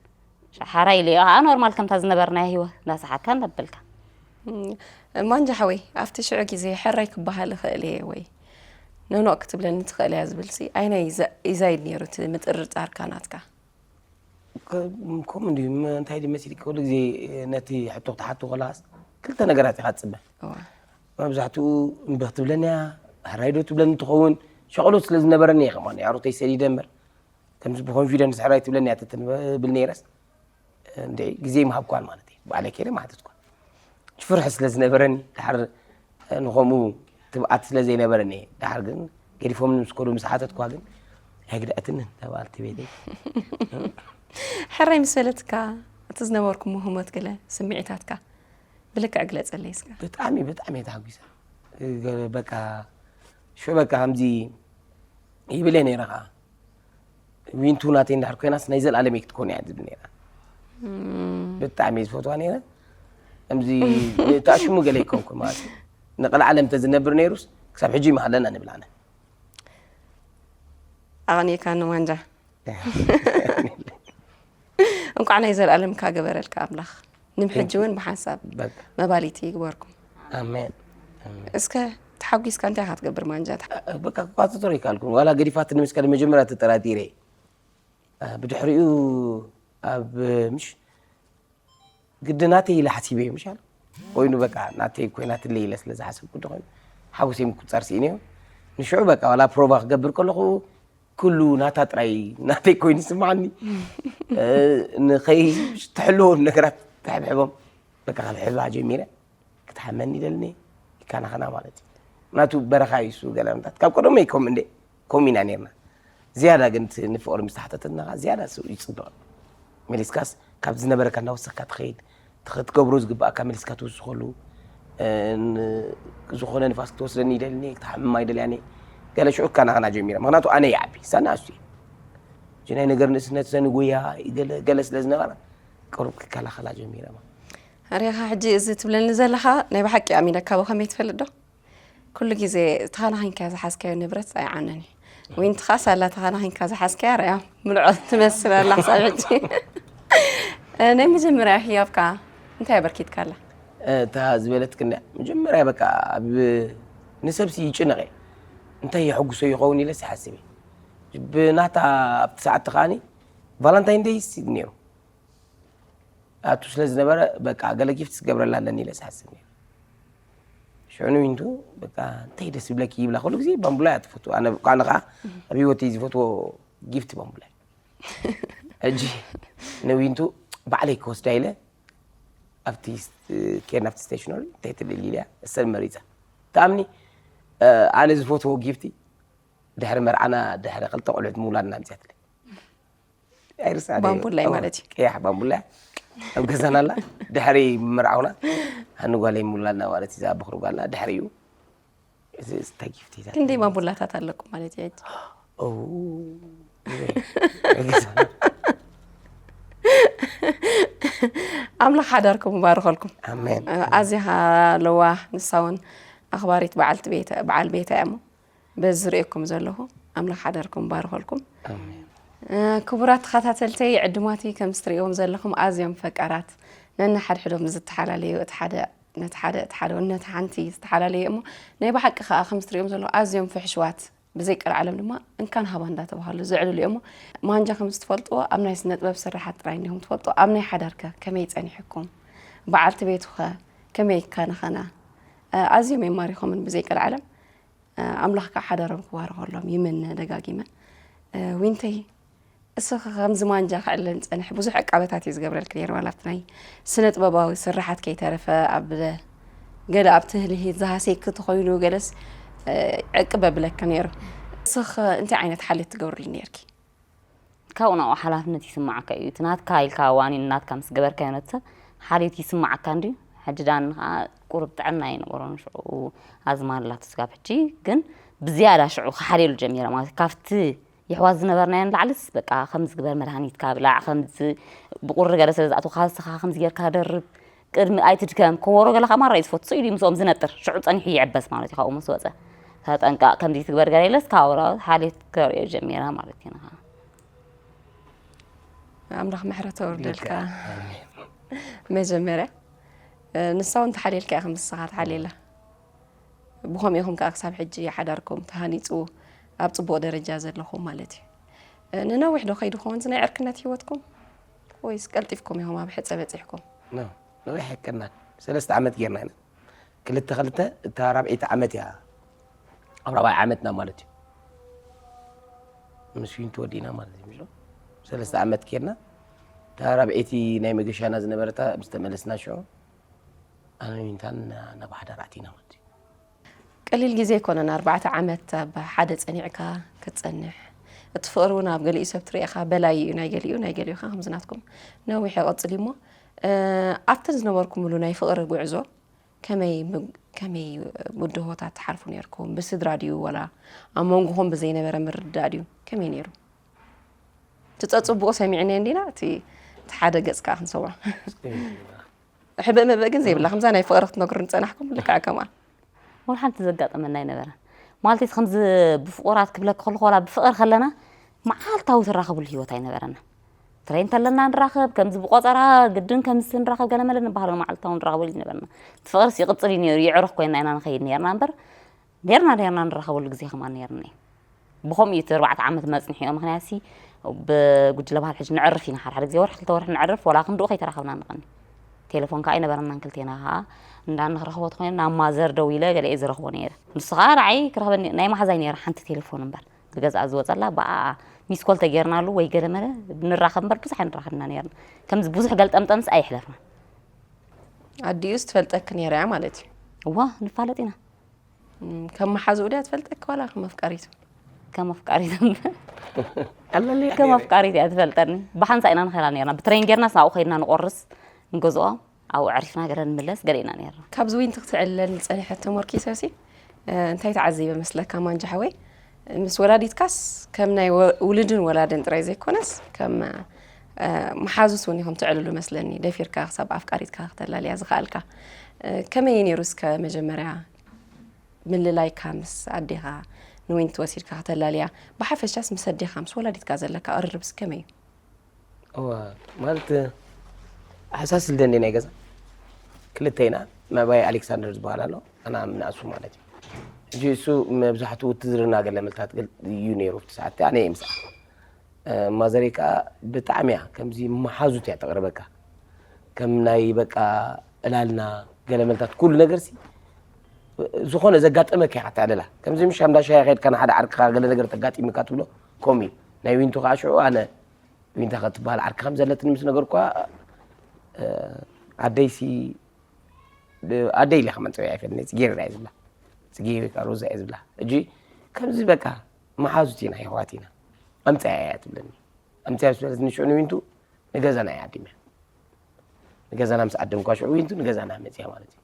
ሓራ ኢለ እየ ከዓ ኖርማል ከምታ ዝነበርናዮ ህይወት እንዳሰሓካ እንዳበልካ ማንጃ ሓወይ ኣብቲ ሽዑ ግዜ ሕራይ ክበሃል እኽእል እየ ወይ ኖኖ ክትብለኒ ትኽእል እያ ዝብልሲ ኣይናይ ይዛይድ ነይሩ እቲ ምጥርጣርካ ናትካ? ከምኡ እንዲ እንታይ ድመሲልካ ኩሉ ግዜ ነቲ ሕቶ ክትሓቱ ከለኻስ ክልተ ነገራት ኢኻ ትፅበ። መብዛሕትኡ እምቢ ክትብለኒ እያ፣ ሕራይ ዶ ትብለኒ ትኸውን? ሸቕሎት ስለ ዝነበረኒ እየ። ከማን ኣሮተይ ሰዲደ እምበር ከምዚ ብኮንፊደንስ ሕራይ ትብለኒ እያ ተትብል ነይረስ እንደ ግዜ ምሃብኳን ማለት እዩ። ባዕለይ ከይደ ማሕተትኳን ፍርሒ ስለ ዝነበረኒ ድሓር ንኸምኡ ትብኣት ስለ ዘይነበረኒ እየ። ድሓር ግን ገዲፎም ምስ ከዱ ምስ ሓተትኳ ግን ኣይግድኣትንን ተባልቲ ቤተይ። ሕራይ ምስ በለትካ እቲ ዝነበርኩም ህሞት ገለ ስምዒታትካ ብልክዕ ግለጸለይ እስከ። ብጣዕሚ ብጣዕሚ እየ ተሓጒሰ። በቃ ሽዑ በቃ ከምዚ ይብል እየ ነይረ ከዓ ዊንቱ ናተይ እንድሕር ኮይናስ ናይ ዘላለም እየ ክትኮን እያ ትብል ነይራ። ብጣዕሚ እየ ዝፈትዋ ነይረ። ከምዚ ተኣሽሙ ገለ ይኮንኩ ማለት እዩ። ንቐልዓለም ተዝነብር ነይሩስ ክሳብ ሕጂ ይመሃለና ንብል ኣነ። ኣቕኒእካኒ ማንጃ። እንቋዕ ናይ ዘለኣለምካ ገበረልካ ኣምላኽ። ንምሕጂ እውን ብሓንሳብ መባሊቲ ይግበርኩም። ኣሜን። እስከ ተሓጒስካ እንታይ ኢኻ ትገብር ማንጃ? በቃ ክቋፅተሮ ይከኣልኩን ዋላ ገዲፋትኒ ምስ ከደ መጀመርያ ተጠራጢረ። ብድሕሪኡ ኣብ ምሽ ግዲ ናተይ ኢለ ሓሲበ እዩ ምሻል ኮይኑ በቃ ናተይ ኮይናትለይ ኢለ ስለ ዝሓሰብኩ እንተኮይኑ ሓጎሰይ ምቁፃር ስኢነዮ። ንሽዑ በቃ ዋላ ፕሮቫ ክገብር ከለኹ ኩሉ ናታ ጥራይ ናተይ ኮይኑ ይስምዓኒ። ንኸይትሕልዎም ነገራት ተሕብሕቦም በቃ ከብሕባ ጀሚረ። ክትሓመኒ ይደልኒ ይከናኸና ማለት እዩ። ምክንያቱ በረኻ እዩ እሱ ገለ ምታት ካብ ቀደሞ እዩ ከም እንደ ከም ኢና ነርና። ዝያዳ ግን እቲ ንፍቕሪ ምስ ተሓተተትና ዝያዳ እሱ ይፅብቕ። መሊስካስ ካብ ዝነበረካ እናወሰኽካ ትኸይድ ክትገብሮ ዝግባኣካ መሊስካ ትውስኸሉ። ዝኾነ ንፋስ ክትወስደኒ ይደልኒ ክትሓምማ ይደልያኒ። ገለ ሽዑ ክከናኸና ጀሚረ ምክንያቱ ኣነ ይዓቢ ሳና እሱ እዩ። ናይ ነገር ንእስነት ሰኒ ጎያ ገለ ስለ ዝነበረ ቅሩብ ክከላኸላ ጀሚረ። ኣሪኻ ሕጂ እዚ ትብለኒ ዘለኻ ናይ ብሓቂ ኣሚነካ ብኸመይ ትፈልጥ ዶ? ኩሉ ግዜ ተኻናኺንካ ዝሓዝካዮ ንብረት ኣይዓነን እዩ። ዊንቲ ኻስ ኣላ ተኻናኺንካ ዝሓዝካያ ርያ ምልዖ ትመስል ኣላ ክሳብ ሕጂ። ናይ መጀመርያ ህያብካ እንታይ ኣበርኪትካላ? እታ ዝበለትክን መጀመርያ በቃ ኣብ ንሰብሲ ይጭነቕ እየ እንታይ የሐጉሶ ይኸውን ኢለስ ይሓስብ እየ። ብናታ ኣብቲ ሰዓት ከዓኒ ቫላንታይን ደይስ ነይሩ ኣቱ ስለ ዝነበረ በቃ ገለ ጊፍት ክገብረላ ኣለኒ ኢለ ዝሓስብ ነይረ። ሽዑ ንዊንቱ በቃ እንታይ ደስ ይብለኪ ይብላ ኩሉ ግዜ ባምቡላ እያ ትፈትዎ። ኣነ ከዓ ኣብ ህይወተይ ዝፈትዎ ጊፍት ባምቡላ እዩ። ሕጂ ንዊንቱ ባዕለይ ክወስዳ ኢለ ኣብቲ ኬድና ኣብቲ ስቴሽነሪ እንታይ ትልል ኢልያ እሰን መሪፃ ትኣምኒ ኣነ ዝፈትዎ ጊፍቲ ድሕሪ መርዓና ድሕሪ ክልተ ቆልዑት ምውላድና ኣምፅያትለይ። ኣይርሳዕ ባምቡላይ ማለት እዩ። ቀያሕ ባምቡላይ ኣብ ገዛና ኣላ። ድሕሪ መርዓውና ሃኒ ጓለይ ምውላድና ማለት እዩ። ዝኣበኽሩ ጓልና ድሕሪ እዩ። እዚ እንታይ ጊፍት እዩ? ክንደይ ባምቡላታት ኣለኩም ማለት እዩ? ኣምላኽ ሓዳርኩም ይባርኸልኩም። ኣሜን። ኣዚኻ ለዋህ ንሳ እውን ኣኽባሪት በዓልቲ ቤት በዓል ቤታ እያ እሞ በዚ ዝርእየኩም ዘለኹ ኣምላኽ ሓዳርኩም ባርኸልኩም። ክቡራት ተኸታተልተይ ዕድማቲ ከም እትርእይዎም ዘለኹም ኣዝዮም ፈቃራት ነንሓድሕዶም ዝተሓላለዩ እቲ ሓደ ነቲ ሓደ እቲ ሓደ ነቲ ሓንቲ ዝተሓላለዩ እሞ ናይ ብሓቂ ከዓ ከም እትርእዮም ዘለኹ ኣዝዮም ፍሕሽዋት ብዘይ ቀልዓለም ድማ እንካን ሃባ እንዳተባሃሉ ዝዕልሉ እዮም። ማንጃ ከም ዝትፈልጥዎ ኣብ ናይ ስነ ጥበብ ስራሓት ጥራይ እንዲኹም ትፈልጡ ኣብ ናይ ሓዳርከ ከመይ ጸኒሕኩም በዓልቲ ቤቱኸ ከመይ ይካናኸና ኣዝዮም የማሪኾምን ብዘይ ቀልዓለም ኣምላኽ ከዓ ሓዳሮም ክባርኸሎም ይምነ ደጋጊመ። ዊንተይ እስኺ ከምዚ ማንጃ ክዕለን ዝፀንሐ ብዙሕ ዕቃበታት እዩ ዝገብረልኪ ነይሩ፣ ዋላ ኣብቲ ናይ ስነ ጥበባዊ ስርሓት ከይተረፈ ኣብ ገለ ኣብ ትህልሂት ዝሃሰይኪ ተኾይኑ ገለስ ዕቅብ ኣብለኪ ነይሩ። እስኺ እንታይ ዓይነት ሓልዮት ትገብርሉ ነይርኪ? ካብኡ ናብኡ ሓላፍነት ይስምዓካ እዩ። እቲ ናትካ ኢልካ ዋኒን ናትካ ምስ ገበርካዮ ነቲ ሰብ ሓልዮት ይስምዓካ እንድዩ። ሕጂ ዳኒ ከዓ ቁሩብ ጥዕና ኣይነበሮን ሽዑ ኣዝማ ኣላቶ ስጋብ ሕጂ ግን ብዝያዳ ሽዑ ክሓልየሉ ጀሚረ ማለት ካብቲ የሕዋት ዝነበርናዮ ንላዕልስ በቃ ከምዚ ግበር መድሃኒትካ ብላዕ ከምዚ ብቁሪ ገለ ስለ ዝኣትወካ ንስኻ ከምዚ ጌርካ ደርብ ቅድሚ ኣይትድከም ክወሮ ገለ ከማራ እዩ ዝፈቱ ኢሉ ምስኦም ዝነጥር ሽዑ ጸኒሑ ይዕበስ ማለት እዩ ካብኡ ምስ ወጸ ተጠንቀቕ ከምዚ ትግበር ገለ ኢለስ ካብኡ ሓልዮት ከርእዮ ጀሚራ ማለት እዩ ንኻ ኣምላኽ ምሕረት ኣውርደልካ መጀመርያ ንሳ እውን ተሓልየልካ ኢኻ ምስኻ ተሓልየላ ብኸምኡ ኢኹም ከኣ ክሳብ ሕጂ ሓዳርኩም ተሃኒጹ ኣብ ጽቡቕ ደረጃ ዘለኹም ማለት እዩ። እ፣ ንነዊሕ ዶ ከይዱ ክኸውን እዚ ናይ ዕርክነት ህይወትኩም? ወይስ ቀልጢፍኩም ኢኹም ኣብ ሕጸ በጺሕኩም? ኖ፣ ነዊሕ ኣይከድናን። ሰለስተ ዓመት ጌርና ኢና። ክልተ ክልተ፣ እታ ራብዐይቲ ዓመት እያ። ኣብ ራብዓይ ዓመትና ማለት እዩ። ምስ ዊንቱ ወዲእና ማለት እዩ። ሰለስተ ዓመት ጌርና። እታ ራብዐይቲ ናይ መገሻና ዝነበረታ ምስ ተመለስና ሽዑ፣ ኣነ ዊንታን ናብ ሓዳር ኣቲና ማለት እዩ። ቀሊል ግዜ ኣይኮነን፣ ኣርባዕተ ዓመት ኣብ ሓደ ጸኒዕካ ክትጸንሕ። እቲ ፍቕሪ እውን ኣብ ገሊኡ ሰብ ትርእኻ በላይ እዩ፣ ናይ ገሊኡ፣ ናይ ገሊኡ ከኣ ከምዚ ናትኩም ነዊሕ ይቐጽል እዩ እሞ፣ እ፣ ኣብተን ዝነበርኩምሉ ናይ ፍቕሪ ጉዕዞ ከመይ ም-፣ ከመይ ብድሆታት ትሓልፉ ነይርኩም? ብስድራ ድዩ ወላ ኣብ መንጎኹም ብዘይነበረ ምርድዳእ ድዩ? ከመይ ነይሩ? እቲ ጸጽቡቑ ሰሚዕናዮ እንዲና፣ እቲ፣ እቲ ሓደ ገጽ ከኣ ክንሰምዖ። ሕብእ ምብእ ግን ዘይብላ፣ ከምዛ ናይ ፍቕሪ ክትነግሩኒ ጸናሕኩም፣ ልክዕ ከምኣ። ወላ ሓንቲ ዘጋጠመና ኣይነበረን። ማለት ከምዚ ብፍቑራት ክብለኪ ከለኹ፣ ዋላ ብፍቕሪ ከለና መዓልታዊ ትራኸብሉ ህይወት ኣይነበረና። ትሬን እንተለና ንራኸብ፣ ከምዚ ብቆጸራ ግድን ከምዚ ንራኸብ ገለ መለ ንበሃሎ መዓልታዊ ንራኸበሉ ኣይነበረና። እቲ ፍቕርስ ይቕጽል እዩ ነይሩ፣ የዕሩኽ ኮይና ኢና ንኸይድ ነይርና እምበር፣ ነይርና፣ ነይርና ንራኸበሉ ግዜ ከማን ነይርና እዩ። ብኸምኡ እዩ እቲ ኣርባዕተ ዓመት መጽንሒኦ፣ ምኽንያትሲ ብጉጅለ ባህል ሕጂ ነዕርፍ ኢና፣ ሓደ ሓደ ግዜ ወርሒ ክልተ ወርሒ ነዕርፍ፣ ወላ ክንድኡ ከይተራኸብና ንቐኒ። ቴሌፎን ከኣ ኣይነበረናን ክልቴና ከኣ፣ እንዳ ንኽረኽቦ ተኾይኑ ናብ ማዘር ደዊለ ገለ እየ ዝረኽቦ ነይረ። ንሱ ከኣ ንዓይ ክረኽበኒ፣ ናይ መሓዛይ ነይራ ሓንቲ ቴሌፎን እምበር፣ ብገዝኣ ዝወጸላ ብኣኣ ሚስኮል ተጌርናሉ ወይ ገለ መለ ንራኸብ እምበር ብዙሕ ኣይንራኸብና ነይርና። ከምዚ ብዙሕ ገልጠምጠምስ ኣይሕለፍናን። ኣዲኡስ ትፈልጠኪ ነይራ እያ ማለት እዩ? እዋ፣ ንፋለጥ ኢና። እም፣ ከም መሓዝኡ ድያ ትፈልጠኪ ዋላ ከም ኣፍቃሪቱ? ከም ኣፍቃሪት እምበር። ኣለለይ ከም ነይረ። ኣፍቃሪት እያ ትፈልጠኒ። ብሓንሳእ ኢና ንኸይዳ ነይርና። ብትሬን ጌርናስ ናብኡ ከይድና ንቆርስ፣ ንገዝኦ፣ ኣብኡ ዕሪፍና ገለ ንምለስ ገለ ኢና ነይርና። ካብዚ ዊንቲ ክትዕለል ዝጸንሐት ተመርኪሰሲ፣ እ፣ እንታይ ተዓዚበ መስለካ ማንጃ ሓወይ? ምስ ወላዲትካስ ከም ናይ ወ-፣ ውሉድን ወላድን ጥራይ ዘይኮነስ፣ ከም፣ እ፣ መሓዙት እውን ኢኹም ትዕልሉ መስለኒ። ደፊርካ ክሳብ ኣፍቃሪትካ ክተላልያ ዝኸኣልካ። እ፣ ከመይ እዩ ነይሩ እስከ መጀመርያ ምልላይካ ምስ ኣዴኻ ንዊንቲ ወሲድካ ከተላልያ፣ ብሓፈሻስ ምስ ኣዴኻ፣ ምስ ወላዲትካ ዘለካ ቅርርብስ ከመይ እዩ? እወ፣ ማለት፣ ሓሳስ ልደን ናይ ገዛ ክልተ ኢና። መባይ ኣሌክሳንደር ዝበሃል ኣሎ፣ ኣና ምንኣሱ ማለት እዩ። ሕጂ እሱ መብዛሕትኡ ውትድርና ገለ መልታት ገል-፣ እዩ ነይሩ ኣብቲ ሰዓት፣ ኣነ እየ ምስኣ። እ፣ ማዘረይ ከኣ ብጣዕሚ እያ፣ ከምዚ መሓዙት እያ ተቕርበካ። ከም ናይ በቃ ዕላልና ገለ መልታት ኩሉ ነገርሲ፣ ዝኾነ ዘጋጠመካ ኢኻ ትዕልላ። ከምዚ ምሽ ኣብ እንዳ ሻሂ ከይድካ ንሓደ ዓርክኻ ገለ ነገር ተጋጢሙካ ትብሎ፣ ከምኡ እዩ። ናይ ዊንቱ ከኣ ሽዑ ኣነ ዊንታ ክትበሃል ዓርኪ ከም ዘለትኒ ምስ ነገርኩዋ፣ እ፣ ኣደይሲ፣ ብ-፣ ኣደይ ኢለ ከመንጽኦ እየ ኣይፈልጥን፣ ጽጌረዳ እየ ዝብላ። ጽጌ ወይ ከኣ ሮዛ እየ ዝብላ። ሕጂ ከምዚ በቃ መሓዙት ኢና፣ የሕዋት ኢና። ኣምጽኣያ እያ ትብለኒ። ኣምጽኣያ ምስ በለትኒ ሽዑ ንዊንቱ ንገዛና እያ ዓዲመያ። ንገዛና ምስ ዓደምኳ ሽዑ ዊንቱ ንገዛና መጽያ ማለት እዩ።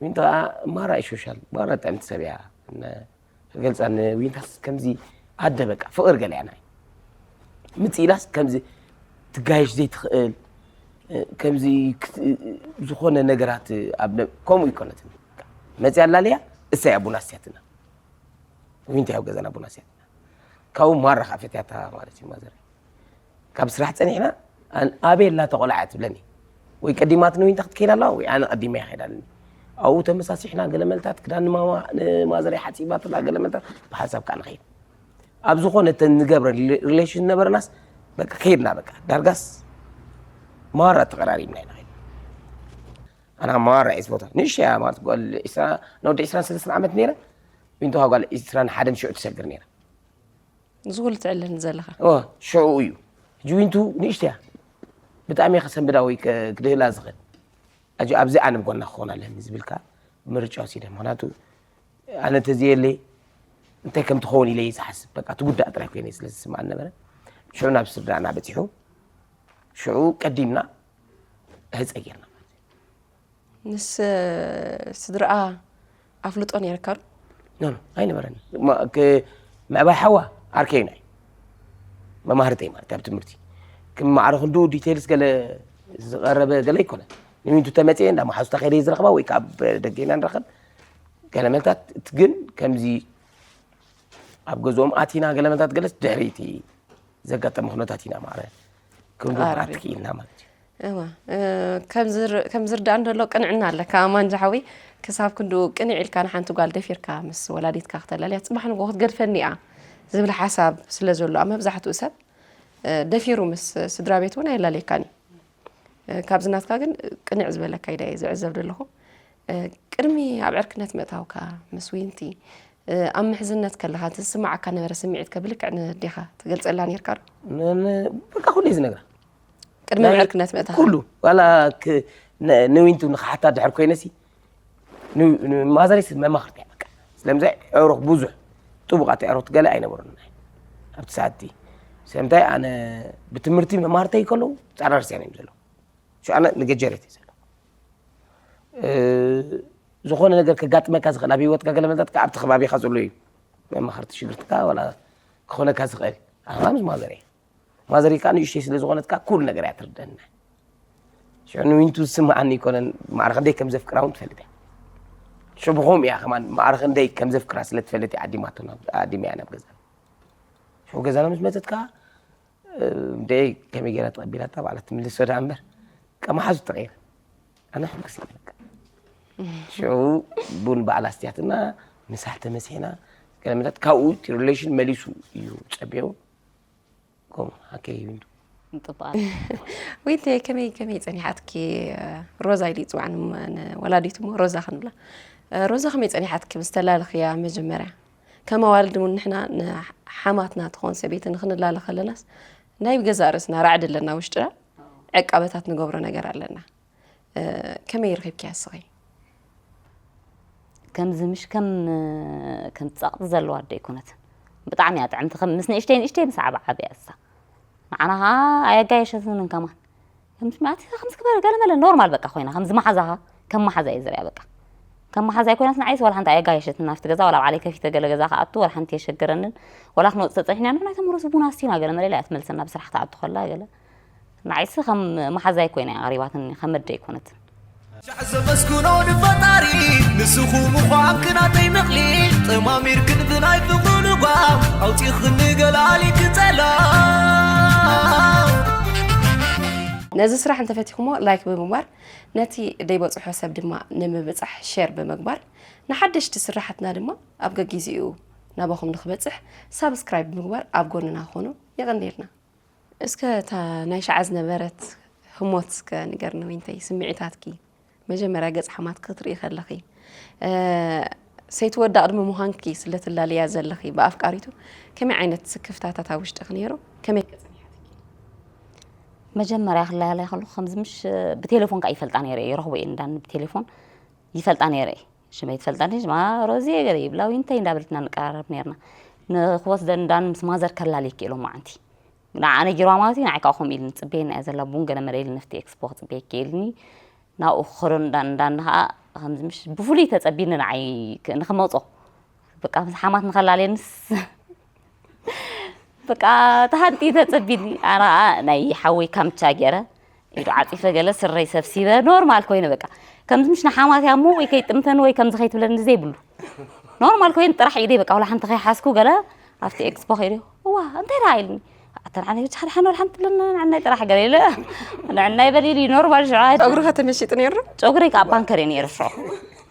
ዊንቱ ከኣ ማራ እዩ ሾሻል፣ ማራ ጥዕምቲ ሰብ እያ። ነ-፣ ክገልጻ ንዊንታስ ከምዚ ኣደ በቃ ፍቕሪ ገለ እያ ናይ። ምጽእ ኢላስ ከምዚ ትጋየሽ ዘይትኽእል፣ እ፣ ከምዚ ክት-፣ እ፣ ዝኾነ ነገራት ኣብ ነ-፣ ከምኡ ይኮነትን። መጽያ ኣላልያ፣ እሳ እያ ቡና ኣስትያትና። ዊንታ እያ ኣብ ገዛና ቡና ኣስትያትና። ካብኡ ማራ ከኣ ፈትያታ ማለት እዩ ማዘር። ካብ ስራሕ ጸኒሕና፣ ኣን-፣ ኣበይ ኣላ እታ ቆልዓ እያ ትብለኒ። ወይ ቀዲማትኒ ዊንታ ክትከይድ ኣለዋ፣ ወይ ኣነ ቀዲመያ እኸይድ ኣለኒ። ኣብኡ ተመሳሲሕና ገለ መልታት፣ ክዳን ንማማ፣ ንማዘር እያ ሓጺባትላ ገለ መልታት፣ ብሓንሳብ ከኣ ንኸይድ። ኣብ ዝኾነ እተን ንገብረ ሪሌ-፣ ሪሌሽን ነበረናስ፣ በቃ ከይድና በቃ። ዳርጋስ ማራ ተቐራሪብና ኢና ኸይድ። ኣና ማራ እየ ዝፈትዋ። ንእሽተይ እያ ማለት ጓል ዒስራ፣ ንወዲ ዒስራን ሰለስተን ዓመት ነይረ። ዊንቱ ከኣ ጓል ዒስራን ሓደን ሽዑ ትሰግር ነይራ። እዚ ኩሉ ትዕልለኒ ዘለኻ? እወ፣ ሽዑ እዩ። ሕጂ ዊንቱ ንእሽተይ እያ። ብጣዕሚ እየ ከሰንብዳ ወይ ከ-፣ ክድህላ ዝኽእል። ሕጂ ኣብዚ ኣነ ብጎና ክኸውን ኣለኒ ዝብል ከኣ ምርጫ ወሲደ። ምኽንያቱ ኣነ እንተዘየለይ እንታይ ከም ትኸውን ኢለ እየ ዝሓስብ። በቃ ትጉዳእ ጥራይ ኮይነ ስለ ዝስምዓኒ ነበረ። ሽዑ ናብ ስድራና በጺሑ። ሽዑ ቀዲምና ህጸ ጌርና ማለት እዩ። ምስ ስድራኣ ኣፍልጦ ነይርካ ዶ? ኖ፣ ኖ፣ ኣይነበረን። ማ-፣ ክ-፣ ምዕባይ ሓዋ ዓርከይ ናይ መማህርተይ ማለት ኣብ ትምህርቲ። ክም ማዕረ ክንድኡ ዲቴልስ ገለ ዝቐረበ ገለ ኣይኮነን። ንሚንቱ ተመጽየ እንዳ መሓዙታ ከይደ ዝረኽባ ወይ ከኣ ኣብ ደገ ኢና ንራኸብ። ገለ መልታት እቲ ግን ከምዚ ኣብ ገዝኦም ኣቲና ገለ መልታት ገለስ ድሕሪቲ ዘጋጠመ ኩነታት ኢና ማዕረ ክንዱ ተቐራሪብኩም። ብኣትኪ ኢልና ማለት እዩ። እዋ፣ እ፣ ከም ዝር-፣ ከም ዝርዳእ እንተሎ ቅንዕና ኣለካ፣ ኣማን ጃሓዊ። ክሳብ ክንድኡ ቅንዕ ኢልካ ንሓንቲ ጓል ደፊርካ ምስ ወላዲትካ ክተላልያ፣ ጽባሕ ንግሆ ክትገድፈኒ እያ ዝብል ሓሳብ ስለ ዘሎ፣ ኣብ መብዛሕትኡ ሰብ፣ እ፣ ደፊሩ ምስ ስድራ ቤት እውን ኣየላልየካን እዩ። እ፣ ካብዚ ናትካ ግን ቅንዕ ዝበለካ ኢደ እየ ዝዕዘብ ዘለኹ። እ፣ ቅድሚ ኣብ ዕርክነት ምእታውካ ምስ ዊንቲ፣ እ፣ ኣብ ምሕዝነት ከለኻ፣ እቲ ዝስምዓካ ነበረ ስምዒት ከ ብልክዕ ንዴኻ ትገልጸላ ነርካ ዶ? ን-፣ ን-፣ በቃ ኩሉ እዩ ዝነግራ። ቅድሚ ናይ ዕርክነት ምእታኻ? ኩሉ፣ ዋላ ክ-፣ ን-፣ ንዊንቱ ንኽሓታ ድሕር ኮይነሲ፣ ን-፣ ንማዘሪስ መማኽርቲ እያ በቃ። ስለምዚ ኣዕሩኽ ብዙሕ፣ ጥቡቓት ኣዕሩኽቲ ገለ ኣይነበሩን። ኣብቲ ሰዓትቲ። ስለምንታይ ኣነ ብትምህርቲ መማህርተይ ከለዉ ጻዕዳ ክርስትያን እዮም ዘለዉ። ሽዑ ኣነ ንገጀረት እዩ ዘሎ። እ፣ ዝኾነ ነገር ከጋጥመካ ዝኽእል ኣብ ህይወትካ ገለ መለታት ከኣ ኣብቲ ከባቢኻ ዘሎ እዩ። መማኽርቲ ሽግርትካ ዋላ ክኾነካ ዝኽእል። ኣኽላ ምስ ማዘር እየ። ማዘር ከኣ ንእሽተይ ስለ ዝኾነት ከኣ ኩሉ ነገር እያ ትርደና። ሽዑ ንዊንቱ ዝስምዓኒ ኣይኮነን፣ ማዕረ ክንደይ ከም ዘፍቅራ እውን ትፈልጥ እያ። ሽዑ ብኸምኡ እያ ከማን ማዕረ ክንደይ ከም ዘፍቅራ ስለ ትፈልጥ እያ ዓዲማቶ ናብ-፣ ዓዲማ እያ ናብ ገዛ። ሽዑ ገዛና ምስ መጸት ከኣ፣ እ፣ እንደ ከመይ ገይራ ተቐቢላታ ባዕላ ትምልሶ ደኣ እምበር፣ ከመሓዙ ተቐይረ። ኣነ ሕጉስ እየ በቃ። ሽዑ ቡን በዓል ኣስትያትና፣ ምሳሕ ተመሲሕና፣ ገለ መታት ካብኡ እቲ ሪሌሽን መሊሱ እዩ ጸቢቑ። ከምኡ፣ ሓቀይ እዩ እንዱ። ጽቡቓት። ዊንቴ፣ ከመይ፣ ከመይ ጸኒሓትኪ? ሮዛ ኢሉ ይጽዋዕ ን-፣ ንወላዲቱ እሞ ሮዛ ክንብላ። ሮዛ፣ ከመይ ጸኒሓትኪ ምስ ተላለኽያ መጀመርያ? ከም ኣዋልድ እውን ንሕና ንሓማትና ትኾን ሰበይቲ ንኽንላለ ከለናስ ናይ ገዛእ ርእስና ራዕዲ ኣለና ውሽጥና። ዕቃበታት ንገብሮ ነገር ኣለና። እ፣ ከመይ ረኺብኪያ እስኺ? ከምዚ ምሽ ከም፣ ከም ጸቕጢ ዘለዋ ኣደ ኣይኮነትን። ብጣዕሚ እያ ጥዕምቲ። ከም ምስ ንእሽተይ ንእሽተይ ምስ ዓብ-፣ ዓብያ እሳ። ንዓና ኸዓ ኣየጋየሸትንን ከማን። ከምዚ ማለት ከምዚ ክበረ ገለ መለ ኖርማል በቃ ኮይና። ከምዚ መሓዛኻ ከም መሓዛ እየ ዝሪኣ በቃ። ከም መሓዛ ኣይኮይናስ ንዓይስ ዋላ ሓንቲ ኣየጋየሸትን። ናብቲ ገዛ ዋላ ባዕለይ ከፊተ ገለ ገዛ ክኣቱ ዋላ ሓንቲ የሸገረንን። ዋላ ክንወጽእ ተጸኒሕና ንሕና ተመረሱ ቡና ኣስቲና ገለ መለ ኢላ እያ ትመልሰና ብስራሕ ክትኣቱ ከላ ገለ። ንዓይሲ ከም መሓዛይ ኮይና እያ ቀሪባትኒ፣ ከም ኣደ ኣይኮነትን። ሻዕ ዘመስግኖ ንፈጣሪ፣ ንስኹም ምዃንኪ ናተይ መኽሊት፣ ጠማሚርክን ብናይ ፍቕሩ ልጓም፣ ኣውጺኽኒ ገላሊኪ ጸላም። ነዚ ስራሕ እንተፈቲኹሞ ላይክ ብምግባር፣ ነቲ ደይበጽሖ ሰብ ድማ ንምብጻሕ ሼር ብምግባር፣ ንሓደሽቲ ስራሓትና ድማ ኣብ ገጊዜኡ ናባኹም ንኽበጽሕ ሳብስክራይብ ብምግባር ኣብ ጎንና ክኾኑ የቐንየልና። እስከ እታ ናይ ሸዓ ዝነበረት ህሞት እስከ ንገርኒ ዊንተይ፣ ስምዒታትኪ መጀመርያ ገጽ ሓማት ክትርኢ ከለኺ፣ እ፣ ሰይቲ ወዳ ቅድሚ ምዃንኪ ስለ ትላለያ ዘለኺ ብኣፍቃሪቱ ከመይ ዓይነት ስክፍታታት ኣብ ውሽጥኺ ነይሩ? ከመይ ከ ጸኒሓትኪ? መጀመርያ ክላለያ ከለኹ ከምዚ ምሽ ብቴሌፎን ከኣ ይፈልጣ ነይረ እየ፣ ይረኽቦ እየ እንዳኒ ብቴሌፎን ይፈልጣ ነይረ እየ። ሽመይ ትፈልጣ እንዴ? ሽማ ሮዚ እየ ገለ ይብላ፣ ዊንተይ እንዳበልትና ንቀራረብ ነይርና። ንኽወስደን እንዳኒ ምስ ማዘር ከላልየኪ ኢሎም መዓንቲ። ንዓ ነጊርዋ ማለት እዩ፣ ንዓይ ከዓ ከምኡ ኢሉ ንጽበየና እያ ዘላ፣ ቡን ገለ መለ ኢሉ ንፍቲ ኤክስፖ ክጽበየኪ ኢልኒ። ናብኡ ክኸዶ እንዳ-፣ እንዳኒ ከዓ ከምዚ ምሽ ብፍሉይ ተጸቢኒ ንዓይ ክ-፣ ንኽመጾ። በቃ ምስ ሓማት ንኸላለየንስ በቃ ተሃንቲ ተጸቢኒ። ኣነ ከዓ ናይ ሓወይ ካምቻ ገይረ፣ ኢዱ ዓጺፈ ገለ ስረይ ሰብሲበ ኖርማል ኮይነ በቃ። ከምዚ ምሽ ንሓማት እያ እሞ ወይ ከይጥምተኒ ወይ ከምዚ ከይትብለኒ ዘይብሉ። ኖርማል ኮይነ ጥራሕ ኢደይ በቃ፣ ወላ ሓንቲ ከይሓዝኩ ገለ ኣብቲ ኤክስፖ ከይደ፣ "እዋ፣ እንታይ ደኣ?" ኢልኒ። ኣተ ንዓና ብቻ ሓደ ሓን ወላ ሓንቲ ትብለና፣ ንዓናይ ጥራሕ ገለ ኢለ። ንዕናይ በሊሉ ኖርማል ሽዓ። ጨጉርኸ ተመሺጡ ነይሩ? ጨጉረይ ከዓ ፓንከር እየ ነይረ ሽዑ።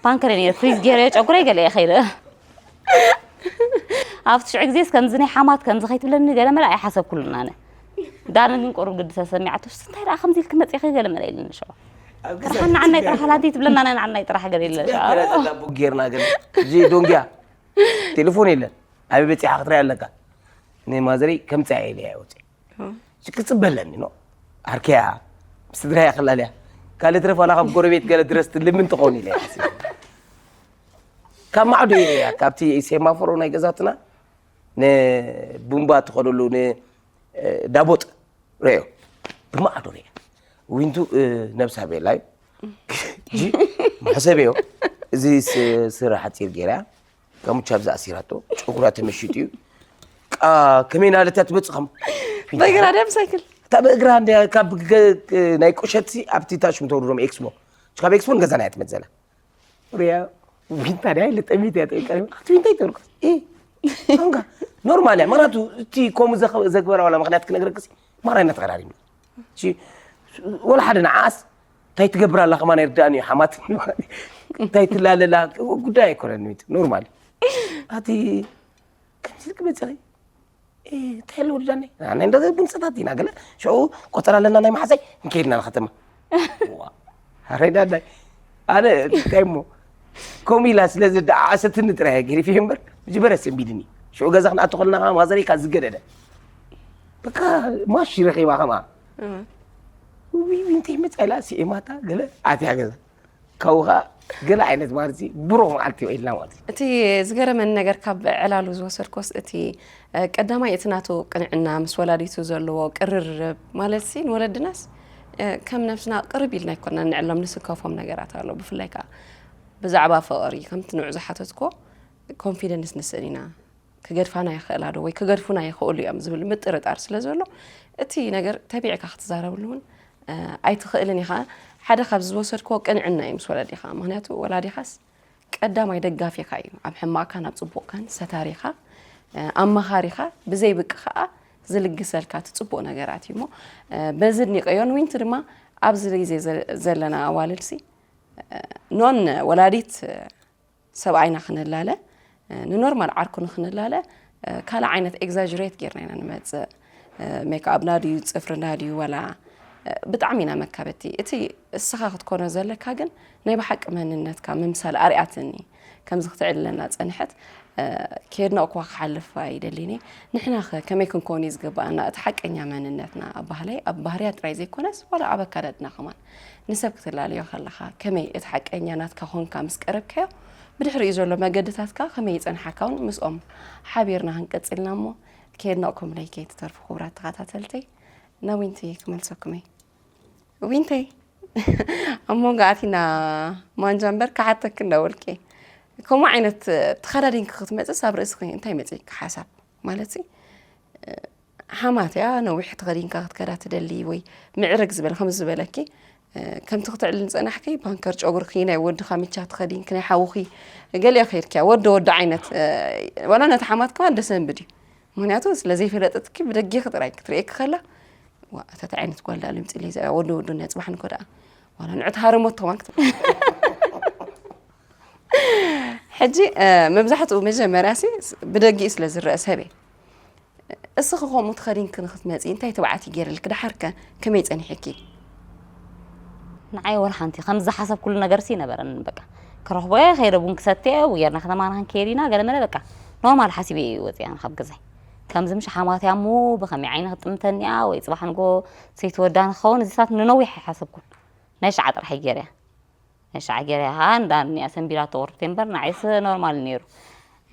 ፓንከር እየ ነይረ፣ ፍሪዝ ገይረ ጨጉረይ ገለ እየ ከይደ። ኣብቲ ሽዑ ግዜስ ከምዚ ናይ ሓማት ከምዚ ከይትብለኒ ገለ መለ ኣይሓሰብኩሉን ኣነ። ዳነ ግን ቁሩብ ግዲ ተሰሚዓቶ፣ "እስቲ እንታይ ደኣ ከምዚ ኢልኪ መጺኺ?" ገለ መለ ኢልኒ ሽዑ። ኣብ ገዛ ጥራሕ ንዓናይ ጥራሕ ሓላንቲ ትብለና፣ ናይ ንዓናይ ጥራሕ ገለ ኢለ ሽዑ። ገለ ዘላ ቡክ ጌርና ገለ። እዚ ዶንግያ ቴሌፎን የለን። ኣበይ በጺሓ ክትሪኣ ኣለካ። ንማዘረይ ከምጽኣ ኢለ እያ ወጺአ። እም። ክጽበ ኣለኒ ኖ። ዓርከያ፣ ምስ ስድራያ ክላለያ። ካልእ ትረፍ ዋላ ካብ ጎረቤት ገለ ድረስ ትልምን ትኸውን ኢለ እየ ሓሲበ። ካብ ማዕዶ እየ እያ፣ ካብቲ ሴማፎሮ ናይ ገዛትና ንቡምባ ትኸደሉ ን-፣ እ፣ ዳቦጥ ርእዮ። ብማዕዶ ርእያ። ዊንቱ፣ እ፣ ነብሳ ቤላ እዩ። ጂ፣ መሕሰብ እዮ። እዚ ስ-፣ ስረ ሓጺር ገይራ፣ ካሙቻ ብዛ ኣሲራቶ፣ ጨጉራ ተመሺጡ እዩ። ቃ፣ ከመይ ናለታ ትመጽእ ከም በእግራ ድያ ብሳይክል? እታ ብእግራ እንድያ ካብ ገ-፣ ናይ ቁሸት ሲ ኣብቲ ታች ምተውርዶም ኤክስፖ። ካብ ኤክስፖ ንገዛና እያ ትመጽእ ዘላ። ሪያ፣ ዊንታ ድያ ኢለ ጠሚት እያ ጠይቃ። ኣቲ ዊንታ ይተርኩ። እ፣ ኣንጋ፣ ኖርማል እያ። ምኽንያቱ እቲ ከምኡ ዘኸ-፣ ዘግበራ ዋላ ምኽንያት ክነግረክሲ፣ ማራ ኢና ተቐራሪብና። እሺ፣ ወላ ሓደ ንዓኣስ እንታይ ትገብር ኣላ ከማን ኣይርድኣን እዩ፣ ሓማት። እንታይ ትላለላ? ጉዳይ ኣይኮነን፣ ሚት ኖርማል። ኣቲ ከምዚ ኢልክ መጸኺ? እ፣ እንታይ ኣሎ ወዳኒ? ኣነ እንደ ቡን ሰታት ኢና ገለ። ሽዑ ቆጸራ ኣለና ናይ መሓዛይ፣ እንከይድና ንከተማ። ዋ፣ ኣረ ዳዳይ። ኣነ እንታይ እሞ፣ ከምኡ ኢላ ስለ ዝደዓሰትኒ ጥራይ ገሪፈ እምበር፣ መጀመርያ ሰንቢድኒ። ሽዑ ገዛ ክንኣቱ ከለና ከኣ ማዘረይ ከኣ ዝገደደ። በቃ ማሽ ረኺባ ከማኣ። እም። ውይ፣ እንታይ መጻ ኢላ ስዒማታ ገለ ኣትያ ገዛ። ካብኡ ከኣ ገለ ዓይነት ማለት ሲ ብሩኽ መዓልቲ ኢልና ማለት እዩ። እቲ ዝገረመኒ ነገር ካብ ዕላሉ ዝወሰድኮስ እቲ፣ እ፣ ቀዳማይ እቲ ናቱ ቅንዕና ምስ ወላዲቱ ዘለዎ ቅርርብ ማለት ሲ ንወለድናስ፣ እ፣ ከም ነብስና ቅርብ ኢልና ኣይኮናን ንዕሎም ንስከፎም ነገራት ኣሎ። ብፍላይ ከኣ ብዛዕባ ፍቕሪ ከምቲ ንዑ ዝሓተትኮ ኮንፊደንስ ንስእን ኢና። ክገድፋና ይኽእላ ዶ ወይ ክገድፉና ይኽእሉ እዮም ዝብል ምጥርጣር ስለ ዘሎ፣ እቲ ነገር ተቢዕካ ክትዛረብሉ እውን፣ እ፣ ኣይትኽእልን ኢኻ። ሓደ ካብዚ ዝወሰድክዎ ቅንዕና እዩ ምስ ወለዲኻ። ምኽንያቱ ወላዲኻስ ቀዳማይ ደጋፊኻ እዩ። ኣብ ሕማቕካን ኣብ ጽቡቕካን ሰታሪኻ፣ እ፣ ኣማኻሪኻ፣ ብዘይ ብቂ ኸኣ ዝልግሰልካ እቲ ጽቡቕ ነገራት እዩ እሞ፣ እ፣ በዚ ድኒቀዮን ዊንቲ ድማ ኣብዚ ግዜ ዘ-፣ ዘለና ኣዋልድሲ፣ እ፣ ኖን ወላዲት፣ እ፣ ሰብኣይና ክንላለ፣ እ፣ ንኖርማል ዓርኩ ንክንላለ፣ እ፣ ካልእ ዓይነት ኤግዛጅሬት ጌርና ኢና ንመጽእ። እ፣ ሜክኣፕና ድዩ፣ ጽፍርና ድዩ፣ ወላ፣ እ፣ ብጣዕሚ ኢና መካበቲ። እቲ እስኻ ክትኮኖ ዘለካ ግን ናይ ብሓቂ መንነትካ ምምሳል ኣርኣያትኒ። ከምዚ ክትዕልለና ጸንሐት፣ እ፣ ከየድነቕኩዋ ክሓልፍ ኣይደልን እየ። ንሕናኸ ከመይ ክንከውን እዩ ዝግብኣና? እቲ ሓቀኛ መንነትና ኣብ ባህለይ፣ ኣብ ባህርያ ጥራይ ዘይኮነስ፣ ዋላ ኣብ ኣካዳድና ከማን። ንሰብ ክትላለዮ ከለኻ፣ ከመይ እቲ ሓቀኛ ናትካ ኮንካ ምስ ቀረብካዮ፣ ብድሕሪኡ ዘሎ መገድታትካ ከመይ ይጸንሓካ እውን ምስኦም ሓቢርና ክንቀጽል ኢና እሞ፣ ከየድነቕኩምለይ ከይትተርፉ ክቡራት ተኸታተልተይ፣ ናብ ዊንተይ ክመልሰኩም እየ። ዊንተይ፣ ኣብ መንጎ ኣቲና ማንጃ እምበር ክሓተኪ እንዳበልኩ እየ። ከምኡ ዓይነት ተኸዳዲንኪ ክትመጽስ ኣብ ርእስኺ እንታይ መጺእኪ ሓሳብ? ማለት ሲ፣ ሓማት እያ፣ ነዊሕ ተኸዲንካ ክትከዳ ትደሊ ወይ ምዕርግ ዝበለ፣ ከምዚ ዝበለኪ፣ እ፣ ከምቲ ክትዕልሊ ዝጸናሕኪ፣ ፓንከር ጨጉርኪ፣ ናይ ወድኻ ሚቻ ተኸዲንኪ፣ ናይ ሓውኺ ገሊኦ ከይድኪያ፣ ወዲ ወዲ ዓይነት፣ እ፣ ዋላ ነቲ ሓማት ከማን ደስ ዘንብድ እዩ። ምኽንያቱ ስለ ዘይፈለጠትኪ ብደጊኺ ጥራይ ክትርእየኪ ከላ፣ "ዋ፣ እታ እንታይ ዓይነት ጓል ደኣ ልምጽእ ኢለ እዚኣ ወዲ ወዲ ናይ ጽባሕ ንኮ ደኣ ዋላ ንዑ ተሃረሞት ከማን" ክት-፣ ሕጂ፣ እ፣ መብዛሕትኡ መጀመርያ ሲ ብደጊኡ ስለ ዝረአ ሰብ እየ። እስኺ ከምኡ ተኸዲንኪ ንክትመጺ እንታይ ትብዓት እዩ ገይርልኪ? ደሓርከ ከመይ ጸኒሕኪ? ንዓይ ወላ ሓንቲ ከም ዝሓሰብኩሉ ነገር ሲ ነበረን። በቃ ክረኽቦ እየ፣ ከይደ ቡን ክሰትየ፣ ጌርና ከተማና ክንከይድ ኢና፣ ገለ መለ በቃ ኖርማል ሓሲበ እየ ወፂኣ ካብ ገዛይ። ከምዚ ምሽ ሓማት እያ እሞ ብኸመይ ዓይኒ ክትጥምተኒ እያ ወይ ፅባሕ ንጎ ሰይቲ ወዳ ንክኸውን፣ እዚ ሳት ንነዊሕ ኣይሓሰብኩን። ናይ ሸዓ ጥራሕ እየ ገይረያ። ናይ ሸዓ ገይረያ ከዓ እንዳ እኒኣ ሰንቢዳ ተወርቴ እምበር ንዓይስ ኖርማል ነይሩ።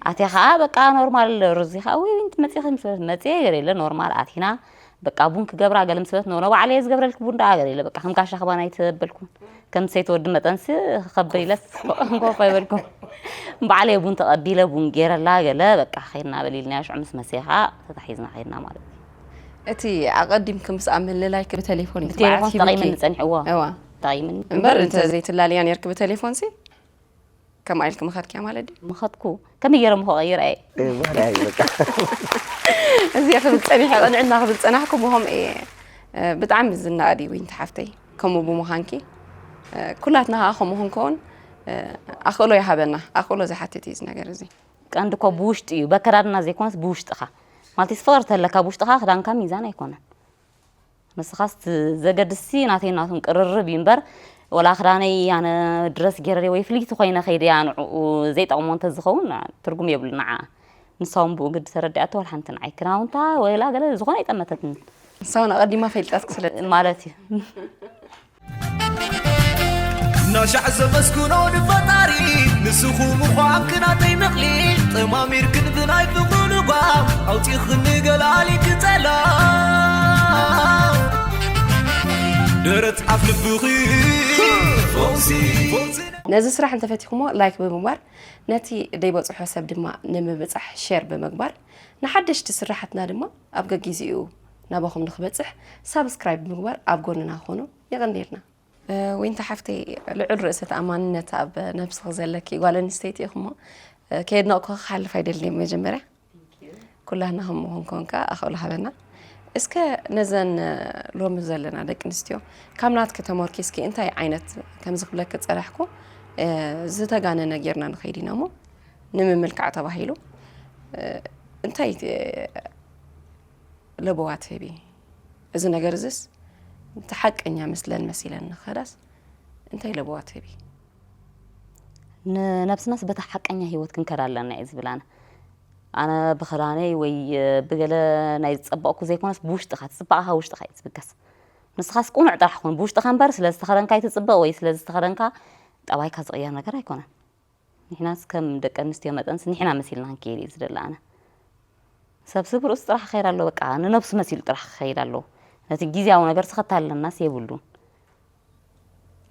ኣትያ ከዓ በቃ ኖርማል ሩዚ ከዓ ወይ ዊንቲ መፂኺ ምስ በለት መፅየ ገለ የለ ኖርማል ኣቲና በቃ ቡን ክገብራ ገለ ምስ በለት ኖ ባዕለየ ዝገብረልኪ ቡን ደኣ ገለ የለ በቃ ከም ጋሻ ክባና ኣይተበልኩን ከም ሰይቲ ወዲ መጠንሲ ክኸብር ኢለስ ኮፍ ኣይበልኩም ባዕለየ ቡን ተቐቢለ ቡን ገይረላ ገለ በቃ ኸይድና በሊልና ሽዑ ምስ መሰየ ከዓ ተታሒዝና ኸይድና ማለት እዩ። እቲ ኣቐዲምኪ ምስኣ ምልላይኪ ብቴሌፎን እዩ ብቴሌፎን ትበዓት ተጠቒመኒ ሂብኪ? ጸኒሕዎ። እዋ። ተጠቒመኒ። እምበር እንተ ዘይትላልያ ነርኪ ብቴሌፎንሲ ከምኣ ኢልኪ ምኸድክያ ማለት ድዩ? ምኸድኩ። ከመይ ገይረ ምኸ ቀይረ እየ? እየ፣ ባህርያ እዩ በቃ። እዚ ክብል ጸኒሐ፣ ቅንዕና ክብል ጸናሕኩ፣ ብኸምኡ እየ። እ፣ ብጣዕሚ ዝናኣድ እዩ ዊንቲ ሓፍተይ፣ ከምኡ ብምዃንኪ። እ፣ ኩላትና ከኣ ከምኡ ክንከውን፣ እ፣ ኣኽእሎ ይሃበና። ኣኽእሎ ዝሓትት እዩ እዚ ነገር እዚ። ቀንዲ እኮ ብውሽጢ እዩ፣ በከዳድና ዘይኮነስ ብውሽጥኻ። ማለት ፍቕሪ ተለካ ብውሽጥኻ ክዳንካ ሚዛን ኣይኮነን። ንስኻስ ት-፣ ዘገድስሲ ናተይ ናቱን ቅርርብ እዩ እምበር፣ ወላ ክዳነይ ኣነ ድረስ ገይረ ወይ ፍልይቲ ኮይነ ከይደ እያ ንዕኡ ዘይጠቕሞ እንተዝኸውን ትርጉም የብሉ ንዓ። ንሳ እውን ብኡ ግዲ ተረዲኣቶ፣ ወላ ሓንቲ ንዓይ ክዳውንታ ወላ ገለ ዝኾነ ኣይጠመተትኒ። ንሳ እውን ኣቐዲማ ፈልጣትኪ ስለ ማለት እዩ። ናሻዕ ዘመስግኖ ንፈጣሪ፣ ንስኹም ምዃንኪ ናተይ መኽሊት፣ ጠማሚርክን ብናይ ፍቕሩ ልጓም፣ ኣውጺኽኒ ገላሊኪ ጸላም። ደረት ኣፍ ልብኺ ፈውሲ፣ ፈውሲ። ነዚ ስራሕ እንተፈቲኹሞ ላይክ ብምግባር፣ ነቲ ደይበጽሖ ሰብ ድማ ንምብጻሕ ሼር ብምግባር፣ ንሓደሽቲ ስራሓትና ድማ ኣብ ገጊዜኡ ናባኹም ንኽበጽሕ ሳብስክራይብ ብምግባር ኣብ ጎንና ኹኑ። የቐንየልና። እ፣ ዊንታ ሓፍተይ፣ ልዑል ርእሰ ተኣማንነት ኣብ ነብስኺ ዘለኪ ጓል ኣንስተይቲ ኢኺ እሞ፣ እ፣ ከየድነቕኩኺ ክሓልፍ ኣይደልን እየ። መጀመርያ ኩላህና ከም ምዃን ኮንካ ኣኽእሎ ሃበና። እስከ ነዘን፣ እ፣ ሎሚ ዘለና ደቂ ኣንስትዮ ካብ ናትኪ ተመርኪስኪ እንታይ ዓይነት፣ ከምዚ ክብለኪ ዝጸናሕኩ፣ ዝተጋነነ ጌርና ንኸይድ ኢና እሞ ንምምልካዕ ተባሂሉ እንታይ ለበዋ ትህቢ? እዚ ነገር እዚስ እቲ ሓቀኛ መስለን መሲለን ንኸዳስ እንታይ ለበዋ ትህቢ? ንነብስናስ በታ ሓቀኛ ህይወት ክንከዳ ኣለና እየ ዝብል ኣነ። ኣነ ብኽዳነይ ወይ ብገለ ናይ ዝጸበቕኩ ዘይኮነስ ብውሽጥኻ ትጽባቕኻ ውሽጥኻ እዩ ዝብገስ። ንስኻስ ቁኑዕ ጥራሕ ኩን ብውሽጥኻ እምበር ስለ ዝተኸደንካ ኣይትጽበቕ ወይ ስለ ዝተኸደንካ ጠባይካ ዝቕየር ነገር ኣይኮነን። ንሕናስ ከም ደቂ ኣንስትዮ መጠንስ ንሕና መሲልና ክንከይድ እዩ ዝደሊ ኣነ። ሰብ ስብርኡስ ጥራሕ ክኸይድ ኣለዎ በቃ ንነብሱ መሲሉ ጥራሕ ክኸይድ ኣለዎ። ነቲ ግዝያዊ ነገር ስኸታለናስ የብሉን።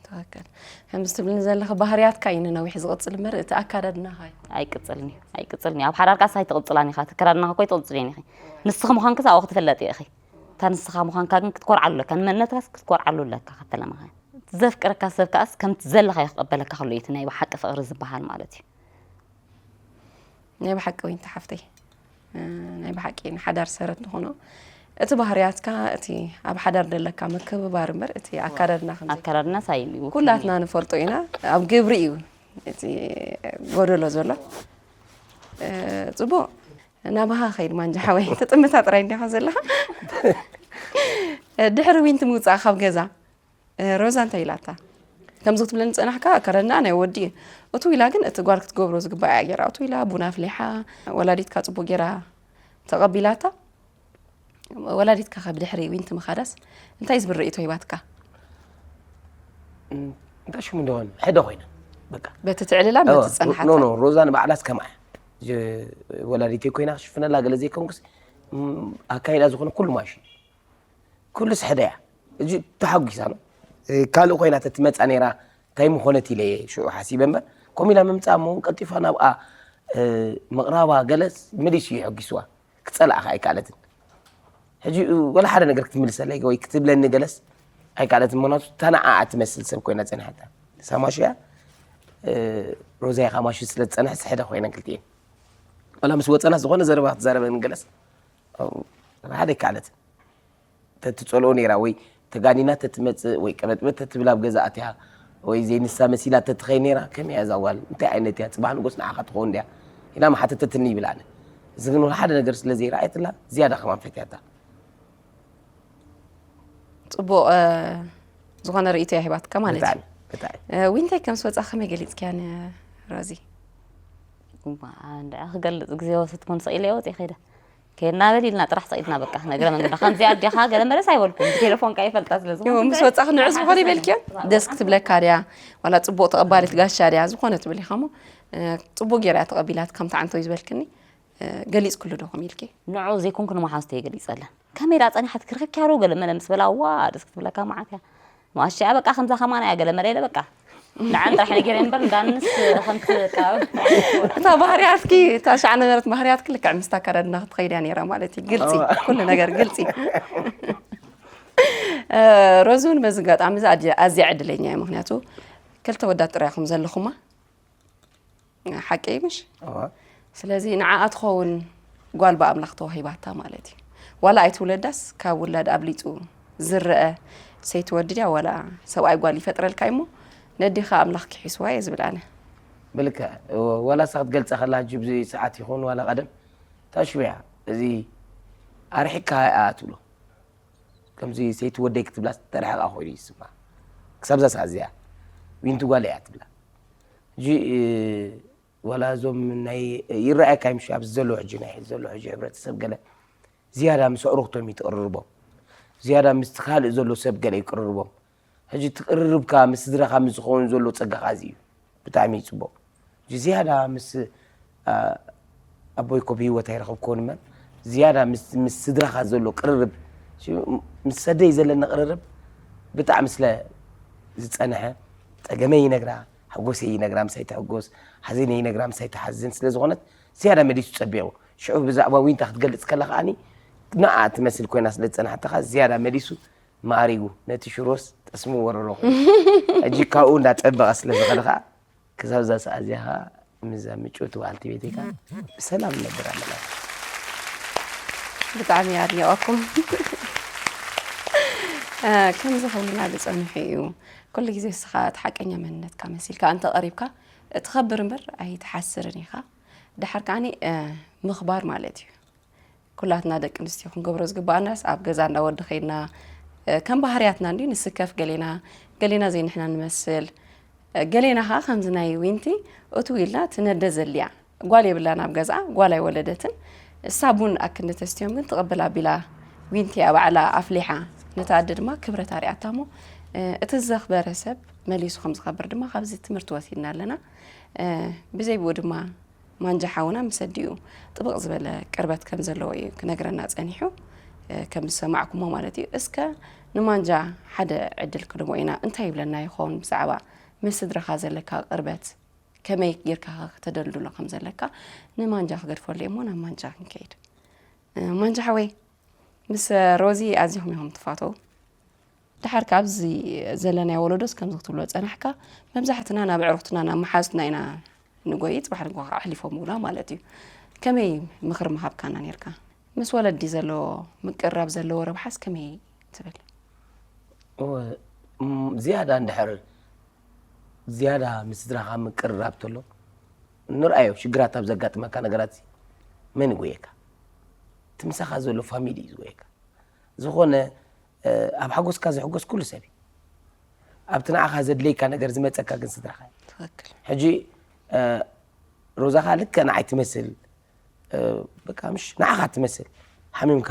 ትኽክል ከምዚ ትብልኒ ዘለኺ ባህርያትካ እዩ ንነዊሕ ዝቕፅል እምበር እቲ ኣካዳድናኻ እዩ ኣይቅፅልን እዩ ኣይቅፅልን እዩ ኣብ ሓዳርካስ ኣይትቕፅላን ኢኻ ተከዳድናኻ እኮ ኣይትቕፅልን ኢኺ ንስኺ ምዃንክስ ኣብኡ ክትፍለጢ ኢኺ እታ ንስኻ ምዃንካ ግን ክትኮርዓሉ ኣለካ ንመንነትካስ ክትኮርዓሉ ኣለካ ከተለማኸ ዘፍቅረካ ሰብ ከኣስ ከምቲ ዘለኻዮ ክቐበለካ ከሎ እዩ እቲ ናይ ብሓቂ ፍቕሪ ዝበሃል ማለት እዩ ናይ ብሓቂ ወይንቲ ሓፍተይ ናይ ብሓቂ ንሓዳር ሰረት ንኾኖ እቲ ባህርያትካ እቲ ኣብ ሓዳር ደለካ ምክብባር እምበር እቲ ኣካዳድና ከም ኣካዳድና ሳይል እዩ ኩላትና ንፈልጦ ኢና ኣብ ግብሪ እዩ እቲ ጎደሎ ዘሎ ጽቡቅ ናባኻ ኸይድ ማንጃ ሓወይ ትጥምታ ጥራይ እንዲኻ ዘለኻ ድሕሪ ዊንቲ ምውፃእ ካብ ገዛ ሮዛ እንታይ ኢላታ ከምዚ ክትብለኒ ዝፀናሕካ ኣከዳድና ናይ ወዲ እዩ እቱ ኢላ ግን እቲ ጓል ክትገብሮ ዝግባእ እያ ገይራ እቱ ኢላ ቡና ኣፍሊሓ ወላዲትካ ፅቡቅ ገይራ ተቐቢላታ ወላዲትካ ከ ብድሕሪ ዊንቲ ምኻዳስ እንታይ ዝብል ርእይቶ ሂባትካ እንታይ ሽሙ እንደሆነ ሕደ ኮይና በቃ በቲ ትዕልላ በቲ ጸንሓታ ኖ ኖ ሮዛ ንባዕላስ ከምኣ ወላዲተይ ኮይና ክሽፍነላ ገለ ዘይኮንኩስ ኣካይዳ ዝኾነ ኩሉ ማሽ ኩሉ ስሕደያ እዚ ተሓጒሳ ነው ካልእ ኮይና ተትመፃ ነይራ እንታይ ምኾነት ኢለ ሽዑ ሓሲበ እምበር ከምኡ ኢላ ምምፃእ እሞ ቀልጢፋ ናብኣ ምቕራባ ገለስ መሊሱ እዩ ሕጒስዋ ክፀላእኻ ኣይከኣለትን ሕጂ ወላ ሓደ ነገር ክትምልሰለይ ወይ ክትብለኒ ገለስ ኣይከኣለትን ምክንያቱ እታ ንዓኣ ትመስል ሰብ ኮይና ፀኒሓታ ሳማሽያ ሮዛይ ካማሹ ስለ ዝፀንሐ ስሕደ ኮይነን ክልቲኤን ወላ ምስ ወፀና ዝኾነ ዘረባ ክትዛረበን ገለስ ሓደ ኣይከኣለትን ተትፀልኦ ነይራ ወይ ተጋኒና ተትመፅእ ወይ ቀበጥበጥ ተትብል ኣብ ገዛ ኣትያ ወይ ዘይንሳ መሲላ ተትኸይ ነይራ ከመይ እያ እዛ ጓል እንታይ ዓይነት እያ ፅባሕ ንጎስ ንዓኻ ትኸውን ድያ ኢላ መሓተተትኒ ይብል ኣነ እዚ ግን ወላ ሓደ ነገር ስለ ዘይረኣየትላ ዝያዳ ከማን ፈትያታ ፅቡቕ ዝኾነ ርእይቶ እያ ሂባትካ ማለት እዩ ብጣዕሚ ዊንታይ ከም ስወፃ ከመይ ገሊፅክያ ሮዚ እንድዓ ክገልፅ ግዜ ወሰድኩ ንስቕ ኢለ ወፂ ከይደ ከይድና በል ኢልና ጥራሕ ሰቂጥና በቃ ነግረ መንገዳ ከምዚ ኣዴኻ ገለ መለስ ኣይበልኩም ብቴሌፎን ካ ይፈልጣ ስለ ዝኾነ ምስ ወፃኺ ንዑ ዝኾነ ይበልክዮ ደስ ክትብለካ ድያ ዋላ ፅቡቅ ተቐባሊት ጋሻ ድያ ዝኾነ ትብል ኢኻ ሞ ፅቡቅ ገይራ ተቐቢላት ከምቲ ዓንቶ እዩ ዝበልክኒ ገሊፅ ኩሉ ዶ ከም ኢልኪ ንዑ ዘይኮንኩ ንመሓዝተይ ገሊፀለን ከመይ ዳ ፀኒሓት ክረክብኪ ዶ ገለ መለ ምስ በላ ዋ ደስ ክትብለካ መዓት እያ ማሻ በቃ ከምዛ ከማና እያ ገለ መለ ኢለ በቃ ንዓን ጥራሕ ነጊረ እምበር እንዳንስ ከምቲ እታ ባህርያትኪ እታ ሻዕ ነበረት ባህርያትኪ ልክዕ ምስታ ኣከዳድና ክትኸይድ እያ ነይራ ማለት እዩ ግልፂ ኩሉ ነገር ግልፂ ሮዚ እውን በዚ ኣጋጣሚ እዚ ኣዝያ ዕድለኛ እያ ምክንያቱ ክልተ ወዳት ጥራይ ኢኹም ዘለኹማ ሓቀይ ምሽ እዋ ስለዚ ንዓኣ ትኸውን ጓል ብኣምላኽ ተዋሂባታ ማለት እዩ ዋላ ኣይትውለዳስ ካብ ውላድ ኣብሊፁ ዝረአ ሰይቲ ወዲ ድያ ዋላ ሰብኣይ ጓል ይፈጥረልካ እሞ ነዴኻ ኣምላኽ ክሒስዋ እየ ዝብል ኣነ ብልክዕ ወላ እሳ ክትገልፃ ከላ ሕጂ ብዚ ሰዓት ይኹን ዋላ ቀደም ታሽበያ እዚ ኣርሒካ እያ ትብሎ ከምዚ ሰይቲ ወደይ ክትብላ ተርሕቃ ኮይኑ ይስማ ክሳብ እዛ ሰዓት እዚኣ ዊንቲ ጓል እያ ትብላ ሕጂ ዋላ እዞም ናይ ይረኣየካ ይምሽ ኣብዚ ዘሎ ሕጂ ናይ ዘሎ ሕጂ ሕብረተሰብ ገለ ዝያዳ ምስ ኣዕሩኽቶም እዩ ትቕርርቦም ዝያዳ ምስ ካልእ ዘሎ ሰብ ገለ ይቅርርቦም ሕጂ ትቅርርብካ ምስ ስድራኻ ምስ ዝኸውን ዘሎ ጸጋኻ እዚ እዩ ብጣዕሚ እዩ ጽቡቕ ዝያዳ ምስ ኣቦይ ኮ ብህይወት ኣይረኸብክዎን እምበር ዝያዳ ምስ ስድራኻ ዘሎ ቅርርብ ምስ ሰደይ ዘለኒ ቅርርብ ብጣዕሚ ስለ ዝጸንሐ ጸገመይ ይነግራ ሓጎሰይ ይነግራ ምሳይ ትሕጎስ ሓዘነይ ይነግራ ምሳይ ትሓዝን ስለ ዝኾነት ዝያዳ መሊሱ ጸቢቑ ሽዑ ብዛዕባ ዊንታ ክትገልጽ ከላ ከዓኒ ንኣ ትመስል ኮይና ስለ ዝጸናሕትኻ ዝያዳ መሊሱ ማዕሪጉ ነቲ ሽሮስ ጠስሚ ወረሮ ኮይኑ ሕጂ ካብኡ እንዳጸበቐ ስለ ዝኸደ ከዓ ክሳብ እዛ ሰዓት እዚኣ ከዓ ምስዛ ምጭውቲ በዓልቲ ቤተይ ከዓ ብሰላም ንነብር ኣለና ብጣዕሚ ኣድኒቐኩም ከምዚ ክብሉና ዝጸንሑ እዩ። ኩሉ ግዜ እስኻ እቲ ሓቀኛ መንነትካ መሲልካ እንተ ቀሪብካ ትኸብር እምበር ኣይትሓስርን ኢኻ። ድሓር ከዓኒ ምኽባር ማለት እዩ። ኩላትና ደቂ ኣንስትዮ ክንገብሮ ዝግባኣናስ ኣብ ገዛ እንዳ ወዲ ኸይድና ከም ባህርያትና እንዲ ንስከፍ ገሌና ገሌና ዘይንሕና ንመስል። ገሌና ኸዓ ከምዚ ናይ ዊንቲ እትው ኢልና ትነደ ዘልያ ጓል የብላን ኣብ ገዝኣ፣ ጓል ኣይወለደትን። እሳ ቡን ኣክንዲ ተስትዮም ግን ትቕብል ኣቢላ ዊንቲ እያ ባዕላ ኣፍሊሓ። ነታ ኣደ ድማ ክብረት ኣርኣያታ እሞ እቲ ዝዘኽበረ ሰብ መሊሱ ከም ዝኸብር ድማ ካብዚ ትምህርቲ ወሲድና ኣለና። ብዘይ ብኡ ድማ ማንጃ ሓውና ምስ ኣዲኡ ጥብቕ ዝበለ ቅርበት ከም ዘለዎ እዩ ክነግረና ጸኒሑ፣ ከም ዝሰማዕኩሞ ማለት እዩ። እስከ ንማንጃ ሓደ ዕድል ክንቦ ኢና። እንታይ ይብለና ይኸውን ብዛዕባ ምስ ስድራኻ ዘለካ ቅርበት? ከመይ ጌርካ ከተደልድሎ ከም ዘለካ ንማንጃ ክገድፈሉ እየ እሞ ናብ ማንጃ ክንከይድ። ማንጃ ሓወይ፣ ምስ ሮዚ ኣዚኹም ኢኹም ትፋተው። ድሓር ካብዚ ዘለናዮ ወለዶስ ከምዚ ክትብሎ ጸናሕካ፣ መብዛሕትና ናብ ኣዕሩኽትና ናብ መሓዙትና ኢና ንጎይ፣ ጽባሕ ንግሆ ኣሕሊፎም ይብሉና ማለት እዩ። ከመይ ምኽሪ ምሃብካና ኔርካ? ምስ ወለዲ ዘሎ ምቅርራብ ዘለዎ ረብሓስ ከመይ ትብል? ዝያዳ እንድሕር ዝያዳ ምስ ስድራኻ ምቅርራብ ተሎ ንርኣዮ ሽግራት ኣብ ዘጋጥመካ ነገራት መን ይጎየካ? እቲ ምሳኻ ዘሎ ፋሚሊ እዩ ዝጎየካ። ዝኾነ ኣብ ሓጎስካ ዝሕጎስ ኩሉ ሰብ እዩ። ኣብቲ ንዓኻ ዘድለይካ ነገር ዝመፀካ ግን ስድራኻ እዩ። ትኽክል። ሕጂ ሮዛኻ ልክዕ ንዓይ ትመስል፣ በቃ ምሽ ንዓኻ ትመስል። ሓሚምካ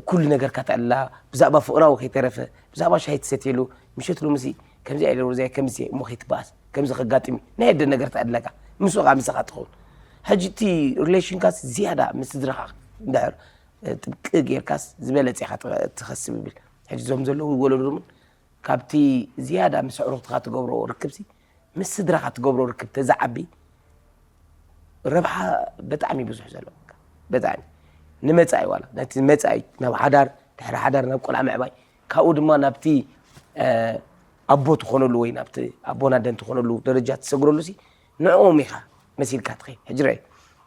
ኩሉ ነገርካ ተዕላ፣ ብዛዕባ ፍቕራዊ ከይተረፈ ብዛዕባ ሻሂ ትሰትየሉ፣ ምሸት ሎምሲ ከምዚ ኢለ ሮዛይ ከምዚ እሞ ከይትበኣስ፣ ከምዚ ከጋጥም ናይ ኣደ ነገር ተዕለካ፣ ምስኡ ከዓ ምሳኻ ትኸውን። ሕጂ እቲ ሪሌሽንካስ ዝያዳ ምስ ስድራኻ እንድሕር ጥብቂ ጌርካስ ዝበለፀ ኢኻ ትኸስብ ይብል። ሕጂ እዞም ዘለዉ ወለዶ እውን ካብቲ ዝያዳ ምስ ኣዕሩኽትኻ ትገብሮ ርክብሲ ምስ ስድራኻ ትገብሮ ርክብ ተዝዓቢ ረብሓ ብጣዕሚ ብዙሕ ዘሎ ብጣዕሚ ንመፃኢ ዋላ ነቲ መፃኢ ናብ ሓዳር ድሕሪ ሓዳር ናብ ቆልዓ ምዕባይ ካብኡ ድማ ናብቲ ኣቦ ትኾነሉ ወይ ናብቲ ኣቦን ኣደን ትኾነሉ ደረጃ ትሰግረሉ ሲ ንዕኦም ኢኻ መሲልካ ትኸይድ። ሕጂ ርኣይ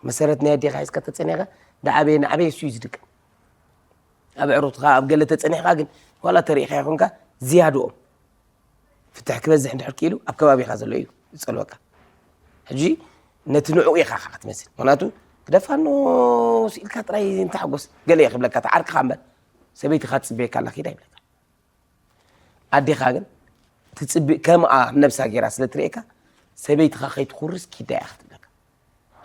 መሰረት ናይ ኣዴኻ ሒዝካ ተፀኒኻ ዳዓበየ ናዕበየ እሱ እዩ ዝድቅም። ኣብ ኣዕሩኽትኻ ኣብ ገለ ተፀኒሕካ ግን ዋላ ተሪኢኻ ይኹንካ ዝያድኦም ፍትሕ ክበዝሕ እንድሕር ክኢሉ ኣብ ከባቢኻ ዘሎ እዩ ዝፀልወካ። ሕጂ ነቲ ንዕኡ ኢኻ ኸዓ ክትመስል ምክንያቱ ግደፋኖ ስኢልካ ጥራይ እንተሓጎስ ገለ እየ ክብለካ እቲ ዓርክኻ እምበር ሰበይትኻ ትፅበየካ ኣላ ኪዳ ይብለካ። ኣዴኻ ግን ትፅቢ ከምኣ ነብሳ ገይራ ስለ ትርእየካ ሰበይትኻ ከይትኹርስ ኪዳ እያ ክትብለካ።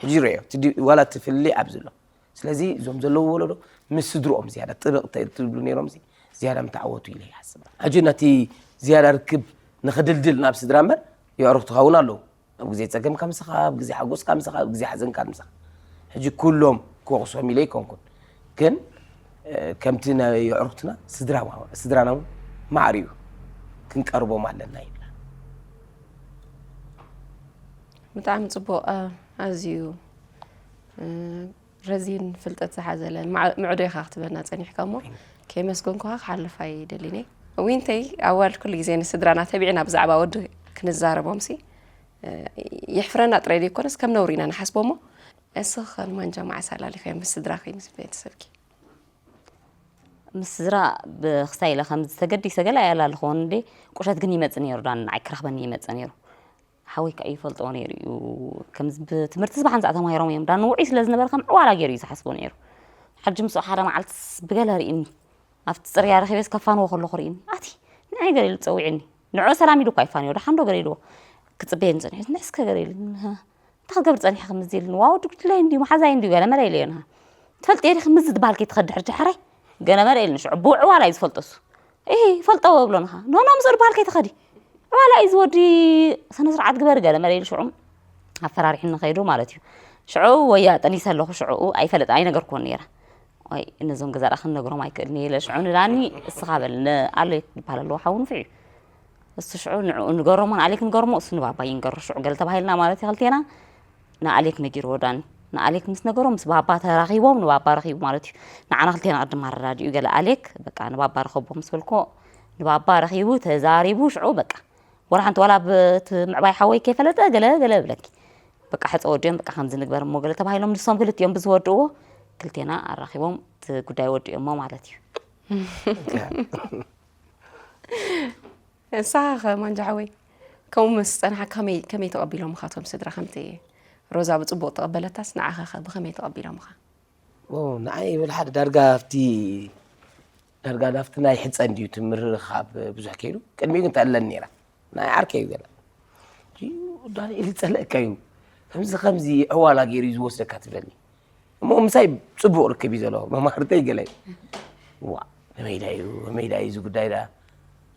ሕጂ ርእዮ ዋላ እቲ ፍልልይ ኣብዚ ኣሎ። ስለዚ እዞም ዘለዉ ወለዶ ምስ ስድርኦም ዝያዳ ጥብቕ ትብሉ ነይሮም ዝያዳ ምተዓወቱ ኢለ ይሓስብ። ሕጂ ነቲ ዝያዳ ርክብ ንኽድልድል ናብ ስድራ እምበር የዕሩኽ ትኸውን ኣለዉ። ኣብ ግዜ ጸገምካ ምሳኻ፣ ኣብ ግዜ ሓጎስካ ምሳኻ፣ ኣብ ግዜ ሓዘንካ ምሳኻ። ሕጂ ኩሎም ክወቕሶም ኢለ ኣይኮንኩን። ግን ከምቲ ናይ የዕሩኽትና ስድራና እውን ማዕር እዩ ክንቀርቦም ኣለና ይብላ። ብጣዕሚ ጽቡቕ ኣዝዩ ረዚን ፍልጠት ዝሓዘለ ምዕዶ ኢኻ ክትበና ጸኒሕካ እሞ ከየመስገንኩኻ ክሓልፍ ኣይደልን እየ። ዊንተይ ኣዋልድ ኩሉ ግዜ ንስድራና ተቢዕና ብዛዕባ ወዲ ክንዛረቦምሲ የሕፍረና ጥራይ ዘይኮነስ ከም ነውሪ ኢና ንሓስቦ እሞ እስኺ ንማንጃ መዓስ ኣላሊኽዮ ምስ ስድራኺ ምስ ቤተሰብኪ? ምስ ስድራ ብክስታይ ኢለ ከምዚ ተገዲሰ ገለ ኣየላልኽዎን እንዴ ቁሸት ግን ይመጽእ ነይሩ ዳኒ ንዓይ ክረኽበኒ ይመጽእ ነይሩ። ሓወይ ከዓ ይፈልጥዎ ነይሩ እዩ። ከምዚ ብትምህርቲ ዝባሓንሳእ ተማሂሮም እዮም ዳኒ ውዑይ ስለ ዝነበረ ከም ዕዋላ ገይሩ እዩ ዝሓስቦ ነይሩ። ሕጂ ምስኡ ሓደ መዓልትስ ብገለ ርኢኒ ኣብቲ ፅርያ ረኺበስ ከፋንዎ ከለኹ ርኢኒ ኣቲ ንዓይ ገለ ኢሉ ፀዊዕኒ። ንዑ ሰላም ኢሉ እኳ ይፋንዮ ደሓን ዶ ገለ ኢልዎ ክፅበየኒ ፀኒሑ ንሕስከ ገለ ኢሉ እንታይ ክገብር ፀኒሐ ከምዚ ኢልኒ ዋው ድጉድለይ እንድዩ መሓዛይ እንድዩ ገለ መለ ኢለዮ ንሃ ትፈልጥዮ ዲኺ ምዚ ዝበሃል ከይትኸዲ ሕጂ ሕራይ ገለ መለ ኢልኒ ሽዑ ብውዕዋላ እዩ ዝፈልጦ እሱ እሂ ይፈልጠዎ እብሎ ንሃ ኖኖ ምስኡ ዝበሃል ከይትኸዲ ዕዋላ እዩ ዝወዲ ስነ ስርዓት ግበሪ ገለ መለ ኢሉ ሽዑ ኣፈራሪሑኒ ከይዱ ማለት እዩ ሽዑ ወያ ጠኒሰ ኣለኹ ሽዑ ኣይፈለጥ ኣይነገርኩዎን ነይረ ወይ እነዞም ገዛ ደኣ ክንነግሮም ኣይክእልን እየ ኢለ ሽዑ ንዳኒ እስኻ በል ንኣሌክ ዝበሃል ኣለዎ ሓው ንፉዕ እዩ እሱ ሽዑ ንዕኡ ንገሮሞ ንኣሌክ ንገርሞ እሱ ንባባ ይንገሮ ሽዑ ገለ ተባሂልና ማለት እዩ ክልቴና ንኣሌክ ነጊርዎ ዳኒ ንኣሌክ ምስ ነገሮ ምስ ባባ ተራኺቦም ንባባ ረኺቡ ማለት እዩ ንዓና ክልቴና ቅድም ኣረዳዲኡ ገለ ኣሌክ በቃ ንባባ ረኸቦ ምስ በልኮ ንባባ ረኺቡ ተዛሪቡ ሽዑ በቃ ወላ ሓንቲ ዋላ ብቲ ምዕባይ ሓወይ ከይፈለጠ ገለ ገለ እብለኪ በቃ ሕፀ ወዲኦም በቃ ከምዚ ንግበር እሞ ገለ ተባሂሎም ንሶም ክልቲኦም ብዝወድእዎ ክልቴና ኣራኺቦም እቲ ጉዳይ ወዲኦሞ ማለት እዩ። ንስኻ ኸ ማንጃ ሓወይ፣ ከምኡ ምስ ጸንሓ ከመይ፣ ከመይ ተቐቢሎምኻ እቶም ስድራ? ከምቲ ሮዛ ብጽቡቕ ተቐበለታስ ንዓኻ ኸ ብኸመይ ተቐቢሎምኻ? ኦ፣ ንዓይ ብልሓደ ዳርጋ ኣብቲ ዳርጋ ናብቲ ናይ ሕፀ እንድዩ እቲ ምርኻብ ብዙሕ ከይዱ። ቅድሚኡ ግን ተኣለን ነይራ። ንዓይ ዓርከይ እዩ ገለ። እዩ ዳንኤል ይፀለእካ እዩ። ከምዚ ከምዚ ዕዋላ ገይሩ እዩ ዝወስደካ ትብለኒ። እሞ ምሳይ ፅቡቕ ርክብ እዩ ዘለዎ። መማህርተይ ገለ እዩ። ዋ፣ ከመይ ዳ እዩ፣ ከመይ ዳ እዩ እዚ ጉዳይ ዳ?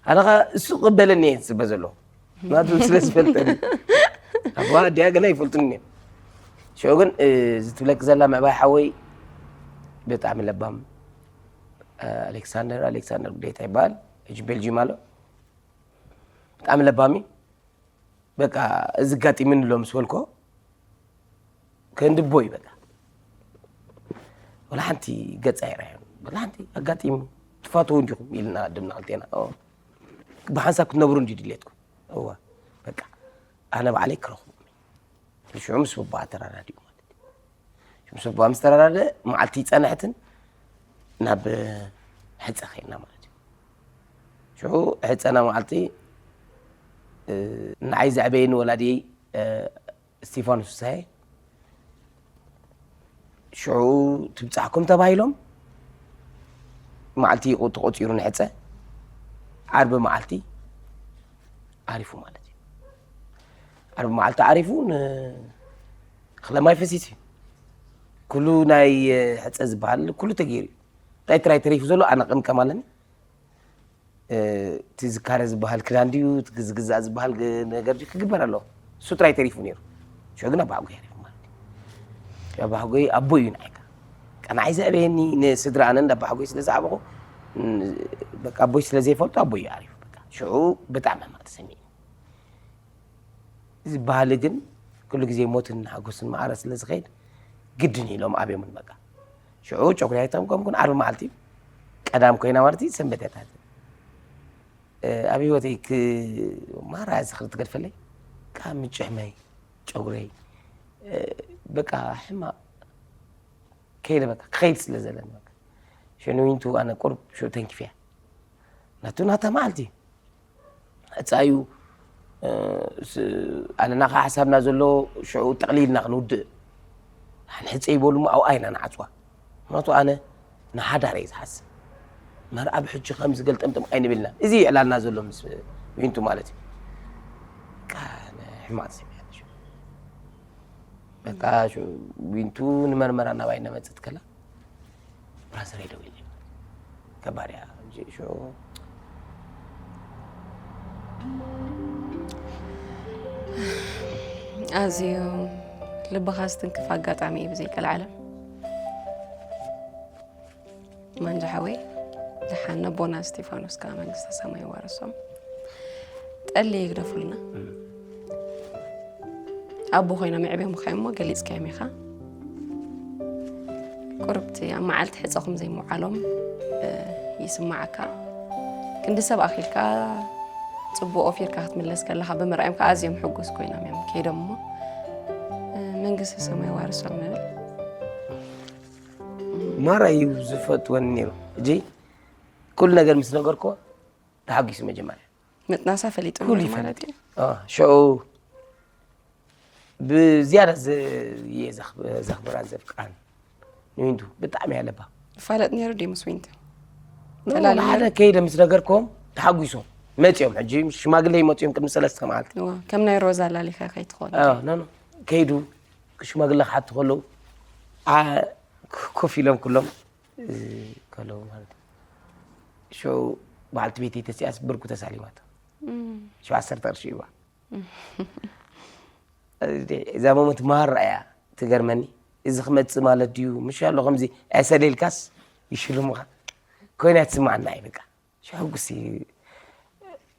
ኣነ ኸ እሱ ክቕበለኒ እየ ዝፅበ ዘለኹ። ናቱ ስለ ዝፈልጠኒ። ኣቦ ኣዲኣ ገና ይፈልጡኒ እዮም። ሽዑ ግን፣ እ፣ እዚ ትብለኪ ዘላ ምዕባይ ሓወይ ብጣዕሚ ለባም፣ እ፣ ኣሌክሳንደር፣ ኣሌክሳንደር ጉዴታ ይበሃል። ሕጂ ቤልጂም ኣሎ። ብጣዕሚ ለባም እዩ። በቃ፣ እዚ ኣጋጢሙኒ ኣሎ ምስ በልኮ፣ ከንድቦ እዩ በቃ። ወላ ሓንቲ ገጽ ኣይርኣዮን። ወላ ሓንቲ ኣጋጢሙ፣ ትፋተዉ እንዲኹም ኢልና ድምና ክልቴና። ኦ፣ ብሓንሳብ ክትነብሩ እንዲ ድሌትኩም። እወ፣ በቃ፣ ኣነ ባዕለይ ክረኽቦም። ሽዑ ምስ በቦኣ ተረዳዲኡ ማለት እዩ። ምስ በቦኣ ምስ ተረዳደ፣ መዓልቲ ይጸንሐትን ናብ ሕጸ ኸይድና ማለት እዩ። ሽዑ ሕጸና መዓልቲ፣ እ፣ ንዓይ ዘዕበየኒ ወላዲየይ፣ እ፣ እስቲፋኖስ ፍስሃየ፣ ሽዑ ትብጻሕኩም ተባሂሎም፣ መዓልቲ ይቑ-፣ ተቖጺሩ ንሕጸ፣ ዓርቢ መዓልቲ ዓሪፉ ማለት እዩ። ዓርቢ መዓልቲ ዓሪፉ፣ ን-፣ እኽለ ማይ ፈሲሱ እዩ። ኩሉ ናይ ሕጸ ዝበሃል ኩሉ ተገይሩ እዩ። እንታይ ጥራይ ተሪፉ ዘሎ ኣነ ቅምቀም ኣለኒ። እ፣ እቲ ዝካረ ዝበሃል ክዳን ድዩ፣ እቲ ዝግዛእ ዝበሃል ግ-፣ ነገር ድዩ ክግበር ኣለዎ። እሱ ጥራይ ተሪፉ ነይሩ። ሽዑ ግን ኣባሓጎይ ኣሪፉ ማለት እዩ። ኣባሓጎይ ኣቦይ እዩ ንዓይ ከኣ። ከኣ ንዓይ ዘዕበየኒ ንስድራ ኣነ እንዳ ኣባሓጎይ ስለ ዝዓበኹ፣ ን-፣ በቃ ኣቦይ ስለ ዘይፈልጦ ኣቦይ እዩ ኣሪፉ። በቃ ሽዑ ብጣዕሚ ሕማቕ ተሰሚዕኒ። እዚ ባህሊ ግን ኩሉ ግዜ ሞትን ሓጎስን ማዕረ ስለ ዝኸይድ ግድን ኢሎም ኣብዮምን በቃ። ሽዑ ጨጉሪ ኣይተምቀምኩን፣ ዓርቢ መዓልቲ እዩ። ቀዳም ኮይና ማለት እዩ፣ ሰንበት እያ ትሓልፍ። እ፣ ኣብ ህይወተይ ክ-፣ ማራ ዝኽሪ ትገድፈለይ፣ ካብ ምጭሕመይ፣ ጨጉረይ፣ እ፣ በቃ ሕማቕ ከይደ በቃ፣ ክኸይድ ስለ ዘለኒ በቃ። ሽዑ ንዊንቱ ኣነ ቁሩብ ሽዑ ተንኪፈያ። ናቱ ናታ መዓልቲ እዩ። ሕጻ እዩ። እ፣ ስ-፣ ኣነና ከኣ ሓሳብና ዘሎ ሽዑ ጠቕሊልና ክንውድእ። ንሕጸ ይበሉ እሞ ኣብኣ ኢና ንዓጽዋ። ምኽንያቱ ኣነ ንሓዳር እየ ዝሓስብ። መርዓ ብሕጂ ከምዚ ገልጠምጠም ኣይንብል ኢና። እዚ እዩ ዕላልና ዘሎ ምስ ዊንቱ ማለት እዩ። በቃ፣ ኣነ ሕማቕ ተሰሚዓኒ ሽዑ። በቃ፣ ሽዑ ዊንቱ ንመርመራ ናባይ እናመጸት ከላ፣ ብራዘረይ ደዊሉ። ከባድ እያ። ሽዑ ኣዝዩ ልብኻ ዝትንክፍ ኣጋጣሚ እዩ ብዘይቀልዓለም። ማንጃ ሓወይ፣ ደሓን ነቦና እስጢፋኖስ ከኣ መንግስተ ሰማይ ይዋረሶም። ጠሊ ይግደፉልና። ኣቦ ኮይኖም የዕብዮምኻ እዮም እሞ ገሊጽካዮም ኢኻ። ቁርብቲ ኣብ መዓልቲ ሕጸኹም ዘይምውዓሎም፣ እ፣ ይስምዓካ። ክንዲ ሰብ ኣኺልካ ጽቡቕ ወፊርካ ክትምለስ ከለኻ ብምርኣዮም ከኣ ኣዝዮም ሕጉስ ኮይኖም እዮም ከይዶም እሞ፣ እ፣ መንግስተ ሰማይ ዋርሶም ንብል። ማራ እዩ ዝፈትወኒ ነይሩ። ሕጂ ኩሉ ነገር ምስ ነገርክዎ ተሓጒሱ መጀመርያ። ምጥናሳ ፈሊጡ ኩሉ ነይሩ ማለት ይፈልጥ። እዩ። አ፣ ሽዑ ብዝያዳ ዝ-፣ እየ ዘኽ-፣ ዘኽብራን ዘፍቅራን ንዊንቱ ብጣዕሚ እያ ለባ። ይፋለጥ ነይሩ ድዩ ምስ ዊንቱ? ንሓደ ከይደ ምስ ነገርክዎም ተሓጒሶም መፂኦም። ሕጂ ሽማግለ ይመፅኦም ቅድሚ ሰለስተ መዓልቲ። እዋ፣ ከም ናይ ሮዛ ላሊኻ ከይትኾን። አ፣ ኖ፣ ኖ። ከይዱ ሽማግለ ክሓቱ ከለዉ ዓ-፣ ኮፍ ኢሎም ኩሎም፣ እ፣ ከለዉ ማለት እዩ። ሽዑ በዓልቲ ቤተይ ተሲኣስ ብርኩ ተሳሊማቶ። ሽዑ ዓሰርተ ቅርሺ ይዋ። እዛ ሞመንት ማራ እያ ትገርመኒ። እዚ ክመጽእ ማለት ድዩ? ምሽ ኣሎ ከምዚ ዕሰል ኢልካስ ይሽልሙኻ። ኮይና ትስማዓና እዩ በቃ። ሽሕጉሲ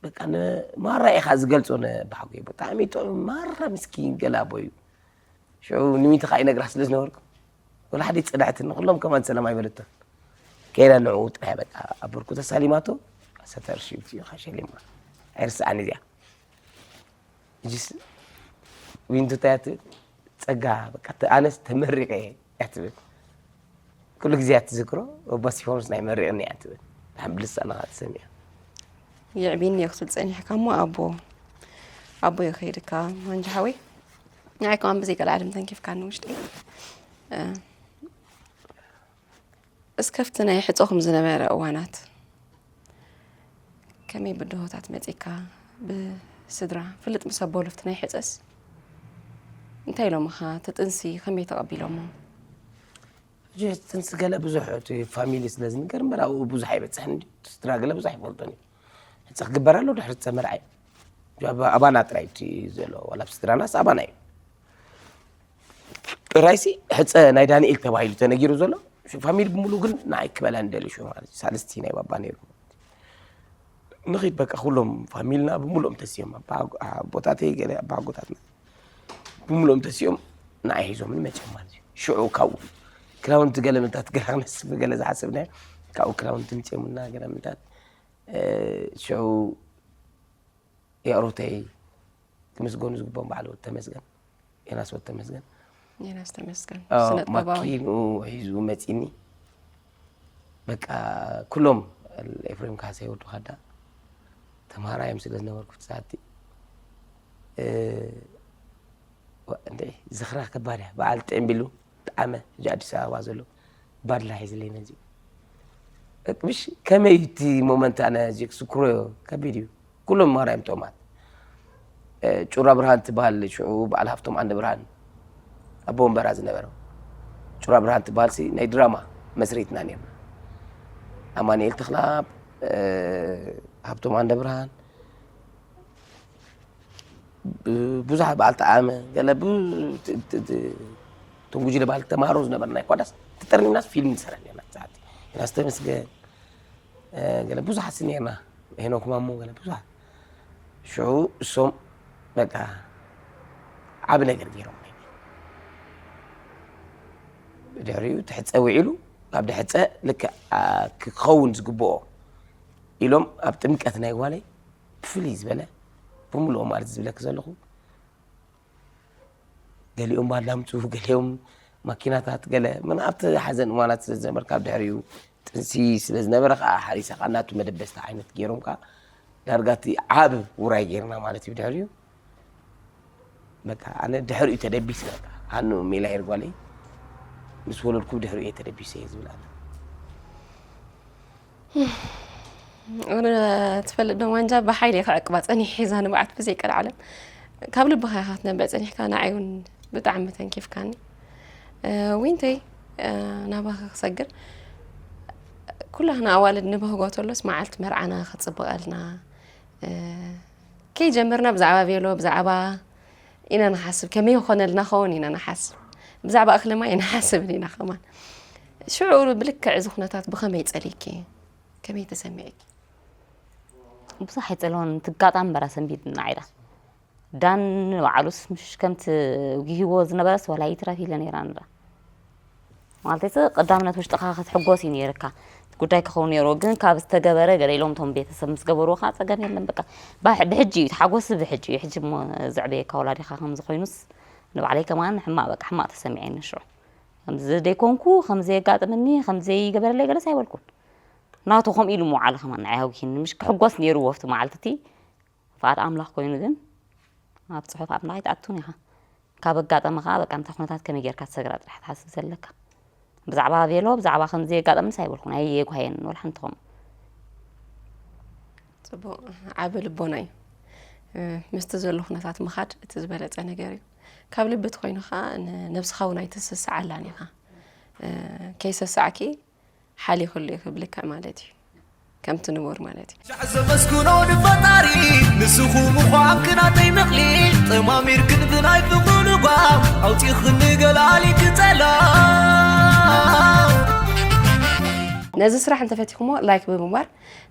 በቃ ንማራ ኢኻ ዝገልጾ ንባሕጎይ። ብጣዕሚ ጥዑም ማራ ምስኪን ገለ ኣቦ እዩ። ሽዑ ንሚቲ ኸዓ ይነግራ ስለ ዝነበርኩ ወላ ሓደይ ጸናሕትኒ። ኩሎም ከማን ሰላም ኣይበለቶን። ከይዳ ንዕኡ ጥራይ በቃ ኣብ ብርኩ ተሳሊማቶ። ዓሰርተ ቅርሺ እዩ ኸዓ ሸሊማ። ኣይርስዓን እዚኣ። ሕጂስ ዊንቱ እንታይ እያ ትብል? ጸጋ በቃ ተ-፣ ኣነስ ተመሪቐ እየ እያ ትብል። ኩሉ ግዜ እያ ትዝክሮ፣ ኣባ እስጢፋኖስ ናይ መሪቕኒ እያ ትብል። ድሓን ብልሳና ኸዓ ትሰምያ። የዕቢኒ እየ ክትብል ጸኒሕካ እሞ ኣቦ ኣቦ ይኸይድካ ማንጃ ሓወይ። ንዓይ ከማን ብዘይ ቀልዓለም ተንኪፍካ ንውሽጢ። እስከፍቲ ናይ ሕጾኹም ዝነበረ እዋናት ከመይ ብድሆታት መጺካ ብስድራ ፍልጥ ምስ ኣቦ ልፍቲ ናይ ሕጸስ እንታይ ኢሎምኻ? እቲ ጥንሲ ከመይ ተቐቢሎሞ? ሕጂ ጥንሲ ገለ ብዙሕ እቲ ፋሚሊ ስለ ዝንገር እምበር ኣብኡ ብዙሕ ኣይበፅሕን እንዲ ስድራ ገለ ብዙሕ ኣይፈልጦን እዩ። ሕፀ ክግበር ኣሎ ድሕሪ ሕፀ መርዓ እዩ። ኣባና ጥራይ እቲ ዘሎ ዋላ ኣብ ስድራናስ ኣባና እዩ። ጥራይሲ ሕፀ ናይ ዳንኤል ተባሂሉ ተነጊሩ ዘሎ ፋሚሊ ብምሉ ግን ንዓይ ክበላ ንደሊ ሽዑ ማለት እዩ። ሳልስቲ ናይ ባባ ነይሩ ንኺድ በቃ ኩሎም ፋሚልና ብምሉኦም ተስዮም ኣቦታተይ ገለ ኣባጎታትና ብምሉኦም ተስኦም ንዓይ ሒዞምኒ መፅኦም ማለት እዩ። ሽዑ ካብኡ ክዳውንቲ ገለ ምንታት ገለ ክነስፍ ገለ ዝሓሰብናዮ ካብኡ ክዳውንቲ ምፅኦምና ገለ ምንታት ሽዑ የዕሩተይ ክምስገኑ ዝግቦም ባዕሉ ተመስገን ዮናስ ወተመስገን ዮናስ ተመስገን ስነ ጥበባዊ ማኪኑ ሒዙ መፂኒ በቃ ኩሎም ኤፍሬም ካሕሳይ ወዲ ካዳ ተምሃራዮም ስለ ዝነበርኩ እቲ ሰዓት ዝኽራ ከባድ እያ። በዓል ጥዕም ቢሉ ጣዕመ እዚ ኣዲስ ኣበባ ዘሎ ባድላ ሒዝለይ ነዚ ምሽ ከመይ እቲ ሞመንት ኣነ እዚ ክስክሮ ከቢድ እዩ። ኩሎም ማራ እዮም ጥዑማት። ጩራ ብርሃን ትበሃል ሽዑ በዓል ሃፍቶም ዓንደ ብርሃን ኣቦ ወንበራ ዝነበረ ጩራ ብርሃን ትበሃል ሲ ናይ ድራማ መስሪትና ነርና። ኣማኑኤል ተኽላብ፣ ሃብቶም ዓንደ ብርሃን፣ ብዙሓት በዓል ጠዓመ ገለ እቶም ጉጅለ በዓል ተምሃሮ ዝነበርና ይኳዳስ ተጠርኒምናስ ፊልም ንሰራ ነርና። ሰዓት ዮናስ ተመስገን ገለ ብዙሓት ሲ ነርና ሄኖክ ማሞ ገለ ብዙሓት ሽዑ እሶም በቃ ዓቢ ነገር ገይሮም ድሕሪኡ ትሕፀ ውዒሉ ካብ ድሕፀ ልክዕ ክኸውን ዝግብኦ ኢሎም ኣብ ጥምቀት ናይ ጓለይ ብፍልይ ዝበለ ብምልኦም ማለት ዝብለክ ዘለኹ ገሊኦም ባላምፁ ገሊኦም ማኪናታት ገለ ምን ኣብቲ ሓዘን እዋናት ስለ ዝነበርካ ኣብ ድሕሪኡ ጥንሲ ስለ ዝነበረ ከዓ ሓሪሰ ከዓ እናቱ መደበስቲ ዓይነት ገይሮም ከዓ ዳርጋ እቲ ዓብ ውራይ ገይርና ማለት እዩ ድሕሪኡ በቃ ኣነ ድሕሪኡ ተደቢስ በቃ ሃኑ ሜላ ይርጓለይ ምስ ወለድኩ ድሕሪኡ ተደቢሰ እየ ዝብል ኣነ ትፈልጥ ዶ ዋንጃ ብሓይሊ ክዕቅባ ፀኒሕ ሒዛ ንብዓት ብዘይ ቀልዓለም ካብ ልብኻ ኢኻ ክትነብዕ ፀኒሕካ ንዓይ እውን ብጣዕሚ ተንኪፍካኒ ዊንተይ ናባኺ ክሰግር ኩላህና ኣዋልድ ንበህጎ ተሎስ መዓልቲ መርዓና ክፅብቐልና ከይጀመርና ብዛዕባ ቬሎ ብዛዕባ ኢና ንሓስብ ከመይ ይኾነልና ኸውን ኢና ንሓስብ ብዛዕባ እኽሊ ማይ ንሓስብን ኢና ከማን ሽዑ ብልክዕ እዚ ኩነታት ብኸመይ ጸሊኪ ከመይ ተሰሚዕኪ ብዙሕ ኣይጸለወን ትጋጣም በራ ሰንቢድና ዓይዳ ዳን ንባዕሉስ ምሽ ከምቲ ውጊህዎ ዝነበረስ ዋላ ይትረፍ ኢለ ነይራ ንራ ማለተይስ ቀዳምነት ውሽጥኻ ክትሕጎስ እዩ ነይርካ እቲ ጉዳይ ክኸውን ነይርዎ ግን ካብ ዝተገበረ ገለ ኢሎም እቶም ቤተሰብ ምስ ገበርዎ ከዓ ፀገም የለን በቃ ብሕጂ እዩ ተሓጎስ ብሕጂ እዩ ሕጂ እሞ ዘዕበየካ ወላዲኻ ከምዚ ኮይኑስ ንባዕለይ ከማን ሕማቅ በቃ ሕማቅ ተሰሚዐኒ ሽዑ ከምዚ ዘይኮንኩ ከምዚ የጋጥመኒ ከምዚ ይገበረለይ ገለስ ኣይበልኩን ናቱ ከምኡ ኢሉ ምውዓሉ ከማን ንዓይ ኣውኪኒ ምሽ ክሕጎስ ነይርዎ ኣብቲ መዓልቲ እቲ ፍቓድ ኣምላኽ ኮይኑ ግን ኣብ ጽሑፍ ኣምላኽ ኣይትኣቱን ኢኻ ካብ ኣጋጠመ ከዓ በቃ ነታ ኩነታት ከመይ ጌርካ ትሰግራ ጥራሕ ትሓስብ ዘለካ ብዛዕባ ቬሎ ብዛዕባ ከምዚ የጋጠምንስ ኣይበልኩን ኣየየጉሃየን ወላ ሓንቲ ከምኡ ፅቡቅ ዓቢ ልቦና እዩ ምስቲ ዘሎ ኩነታት ምኻድ እቲ ዝበለፀ ነገር እዩ ካብ ልቢ እቲ ኮይኑ ከዓ ነብስኻ እውን ኣይትስስዓላን ኢኻ ከይሰሳዕኪ ሓሊኹሉ እዩ ክብልካ ማለት እዩ ከምቲ ንቡር ማለት እዩ ሻዕ ዘመስግኖ ንፈጣሪ ንስኹም እኳ ኣብ ክናተይ ምቕሊ ጠማሚርክን ብናይ ፍቕሪ ልጓም ኣውፂኽኒ ገላሊት ፀላም ነዚ ስራሕ እንተፈቲኹሞ ላይክ ብምግባር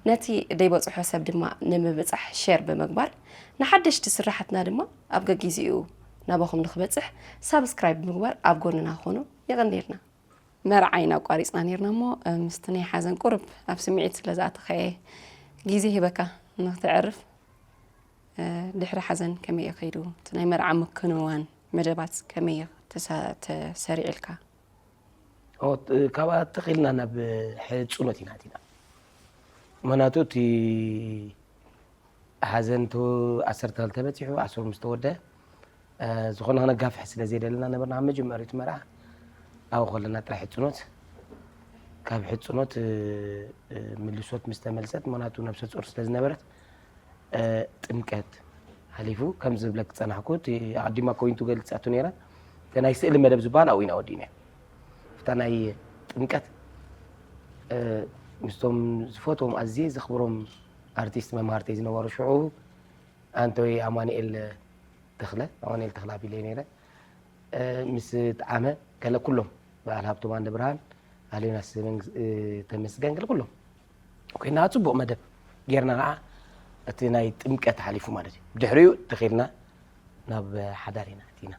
ነቲ ደይበፅሖ ሰብ ድማ ንምብፃሕ ሸር ብምግባር ንሓደሽቲ ስራሓትና ድማ ኣብ ገጊዜኡ ናባኹም ንክበፅሕ ሳብስክራይብ ብምግባር ኣብ ጎንና ክኾኑ የቐንየልና መርዓ ኢና ኣቋሪፅና ነርና እሞ ምስቲ ናይ ሓዘን ቁርብ ኣብ ስምዒት ስለ ዝኣተኸየ ግዜ ሂበካ ንክትዕርፍ ድሕሪ ሓዘን ከመይ እዩ ከይዱ እቲ ናይ መርዓ ምክንዋን መደባት ከመይ ተሰሪዕልካ ካብ ተኺልና ናብ ሕፁኖት ኢና ኣቲና ምክንያቱ እቲ ሓዘን ቱ ዓሰርተ ክልተ በጺሑ ዓሰርተ ምስ ተወደ ዝኾነ ክነጋፍሕ ስለ ዘይደለና ነበርና። ኣብ መጀመሪያ እቲ መርዓ ኣብኡ ከለና ጥራይ ሕጽኖት፣ ካብ ሕጽኖት ምልሶት ምስ ተመልሰት፣ ምኽንያቱ ነብሰ ጾር ስለ ዝነበረት፣ ጥምቀት ሓሊፉ ከም ዝብለክ ዝጸናሕኩ፣ እቲ ኣቐዲማ ኮይንቱ ገልጻቱ ነይራ። እቲ ናይ ስእሊ መደብ ዝበሃል ኣብኡ ኢና ወዲእናዮ። እታ ናይ ጥምቀት ምስቶም ዝፈትዎም ኣዝየ ዘኽብሮም ኣርቲስት መምሃርተይ ዝነበሩ ሽዑ ኣንቶይ ኣማኑኤል ተኽለ፣ ኣማኑኤል ተኽለ ኣቢለይ ነይረ። ምስ ጣዕመ ገለ ኩሎም፣ በዓል ሃብቶም ኣንደ ብርሃን፣ ኣሌናስ መንግስ-፣ ተመስገን፣ ገለ ኩሎም ኮይና ጽቡቕ መደብ ጌርና። ከዓ እቲ ናይ ጥምቀት ሓሊፉ ማለት እዩ። ድሕሪኡ ተኺልና ናብ ሓዳር ኢና ኣቲና።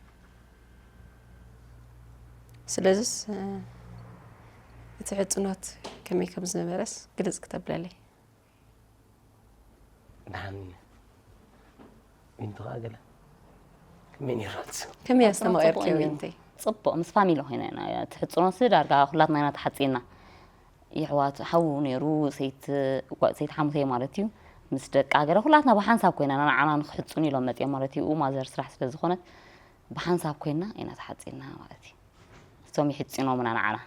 ስለዚስ እቲ ሕጽኖት ከመይ ከም ዝነበረስ ግልጽ ክተብለለይ። ደሓን ዊንቲ ኸዓ ገለ ከመይ ነይሩ? ከመይ ኣስተማቒርክዮ ዊንተይ? ጽቡቕ፣ ምስ ፋሚሊ ኮይና ኢና። እቲ ሕጽኖሲ ዳርጋ ኩላትና ኢና ተሓጺና። የሕዋት ሓዉ ነይሩ፣ ሰይቲ ጓ-፣ ሰይቲ ሓሙተይ ማለት እዩ። ምስ ደቃ ገለ ኩላትና ብሓንሳብ ኮይና ንዓና ንክሕጽኑ ኢሎም መጺኦም ማለት እዩ። ማዘር ስራሕ ስለ ዝኾነት ብሓንሳብ ኮይና ኢና ተሓጺና ማለት እዩ። እቶም ይሕጽኖምና ንዓና።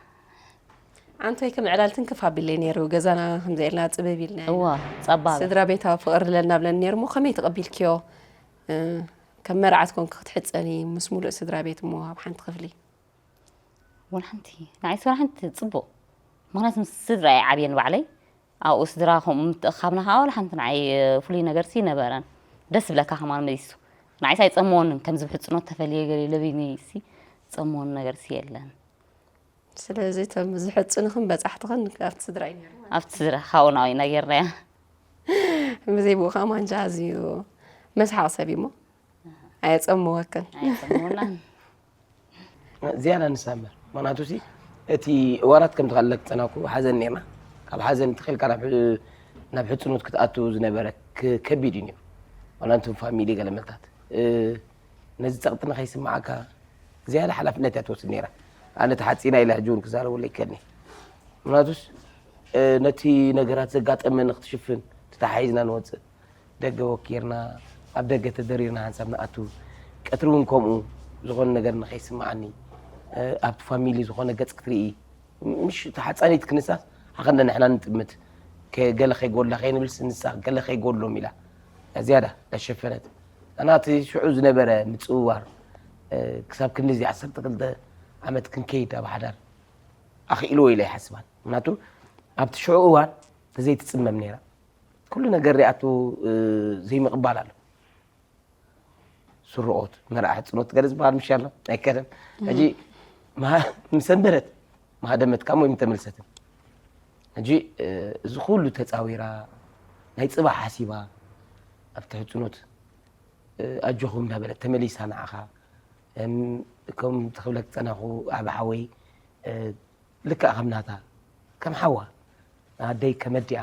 ኣንቶይ ከም ዕላል ትንክፍ ኣቢለይ ነይሩ። ገዛና ከምዚ ኢልና ጽብብ ኢልና ኢና። እዋ፣ ጸባብ። ስድራ ቤታዊ ፍቕሪ ኣለና ብለን ነይሩ። እሞ ከመይ ተቐቢልክዮ? እ፣ ከም መርዓት ኮንክ ክትሕጸኒ ምስ ሙሉእ ስድራ ቤት እሞ ኣብ ሓንቲ ክፍሊ። ወላ ሓንቲ፣ ንዓይስ ወላ ሓንቲ ጽቡቕ። ምኽንያቱ ምስ ስድራ እየ ዓብየ ንባዕለይ። ኣብኡ ስድራ ከምኡ ምትእኻብና ከዓ ወላ ሓንቲ ንዓይ ፍሉይ ነገርሲ ነበረን። ደስ ዝብለካ ከማን መሊሱ። ንዓይስ ኣይጸመወንን፣ ከምዚ ብሕጽኖት ተፈልየ ገለ ኢለ በይነይሲ ዝጸመወኒ ነገርሲ የለን። ስለዚ እቶም ዝሕጽንኽን በጻሕትኽን ኣብቲ ስድራ እዩ ነይሩ። ኣብቲ ስድራ ካብኡ ናብኡ ኢና ጌርናያ። ብዘይ ብኡ ከዓ ማንጃ ኣዝዩ መስሓቕ ሰብ እዩ እሞ ኣየጸመወክን። ኣይጸመወናን። ዝያዳ ንሳ እምበር። ምኽንያቱ ሲ፣ እቲ እዋናት ከምቲ ካልእ ክጸናኩ ሓዘን ነይርና። ካብ ሓዘን ተኺልካ ናብ ሕ-፣ ናብ ሕጽኖት ክትኣቱ ዝነበረ ክ-፣ ከቢድ እዩ ነይሩ። ዋላ እንቶም ፋሚሊ ገለ መልታት። እ፣ ነዚ ጸቕጢ ንኸይስምዓካ ዝያዳ ሓላፍነት እያ ትወስድ ነይራ። ኣነ ተሓጺና ኢለ ሕጂ እውን ክዛረበሉ ኣይክእልን እየ። ምኽንያቱስ፣ እ፣ ነቲ ነገራት ዘጋጠመኒ ክትሽፍን ተተሓሒዝና ንወጽእ። ደገ ወኪርና፣ ኣብ ደገ ተደሪርና ሓንሳብ ንኣቱ። ቀትሪ እውን ከምኡ ዝኾነ ነገር ንኸይስምዓኒ፣ እ፣ ኣብቲ ፋሚሊ ዝኾነ ገጽ ክትርኢ። ምሽ ተሓጻኒት ክንሳስ ሓኸነ ንሕና ንጥምት። ከ-፣ ገለ ከይጎድላ ከይንብልስ ንሳ ገለ ከይጎድሎም ኢላ ዝያዳ ተሸፈነት። ኣና እቲ ሽዑ ዝነበረ ምጽውዋር፣ እ፣ ክሳብ ክንድዚ ዓሰርተ ክልተ ዓመት ክንከይድ ኣብ ሓዳር ኣኽኢልዎ ኢለ ይሓስባን። ምኽንያቱ ኣብቲ ሽዑ እዋን ተዘይትጽመም ነይራ። ኩሉ ነገር ሪኣቱ፣ እ፣ ዘይምቕባል ኣሎ። ስርቆት፣ መርዓ ሕጽኖት ገለ ዝበሃል ምሽ ኣሎ። ኣይከደን። ሕጂ መሃ-፣ ምስ ኣንበረት፣ መሃደመት ካብ ሞይ ምተመልሰትን። ሕጂ፣ እ፣ እዚ ኩሉ ተጻዊራ፣ ናይ ጽባሕ ሓሲባ፣ ኣብቲ ሕጽኖት፣ እ፣ ኣጆኹም እንዳበለት ተመሊሳ ንዓኻ። እም፣ ከም ትኽብለክ ጸናኹ ዓቢ ሓወይ፣ እ፣ ልክዕ ከም ናታ፣ ከም ሓዋ፣ ኣደይ ከመዲኣ፣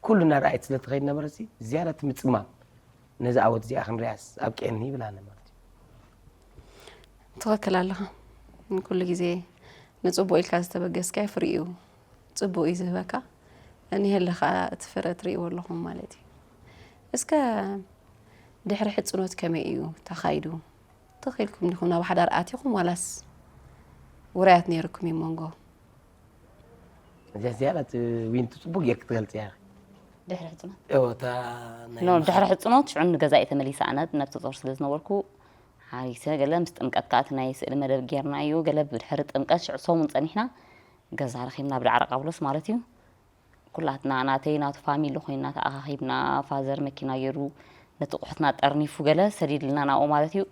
ኩሉ እናረኣየት ስለ ትኸይድ ነበረሲ፣ ዝያዳ እቲ ምጽማም፣ ነዚ ዓወት እዚኣ ክንሪኣስ ኣብቂዐኒ ይብላኒ ማለት እዩ። ትኽክል ኣለኻ። ኩሉ ግዜ ንጽቡቕ ኢልካ ዝተበገስካዮ ፍሪኡ ጽቡቕ እዩ ዝህበካ። እኒሀለ ኸኣ እቲ ፍረ ትርእይዎ ኣለኹም ማለት እዩ። እስከ ድሕሪ ሕጽኖት ከመይ እዩ ተኻይዱ? ትኽ ኢልኩም ዲኹም ናብ ሓዳር ኣቲኹም ዋላስ ውራያት ነይርኩም እዩ መንጎ? እዚኣ፣ እዚኣ ናት ዊንቲ ጽቡቅ ጌርክ ትገልጽ እያ። ድሕሪ ሕጽኖት? እዎ፣ እታ ናይ ኖ፣ ምሓ- ድሕሪ ሕጽኖት ሽዑ ንገዛ እየ ተመሊሰ። ኣነ ነብሰ ጾር ስለ ዝነበርኩ ሓሪሰ፣ ገለ ምስ ጥምቀት ከኣ እቲ ናይ ስእሊ መደብ ጌርናዮ። ገለ ብድሕሪ ጥምቀት ሽዑ ሰሙን ጸኒሕና ገዛ ረኺብና ብዳዕሮ ቃብሎስ ማለት እዩ። ኩላትና ናተይ ናቱ ፋሚሊ ኮይና ተኣኻኺብና፣ ፋዘር መኪና ገይሩ ነቲ ቁሑትና ጠርኒፉ ገለ ሰዲድልና ናብኡ ማለት እዩ።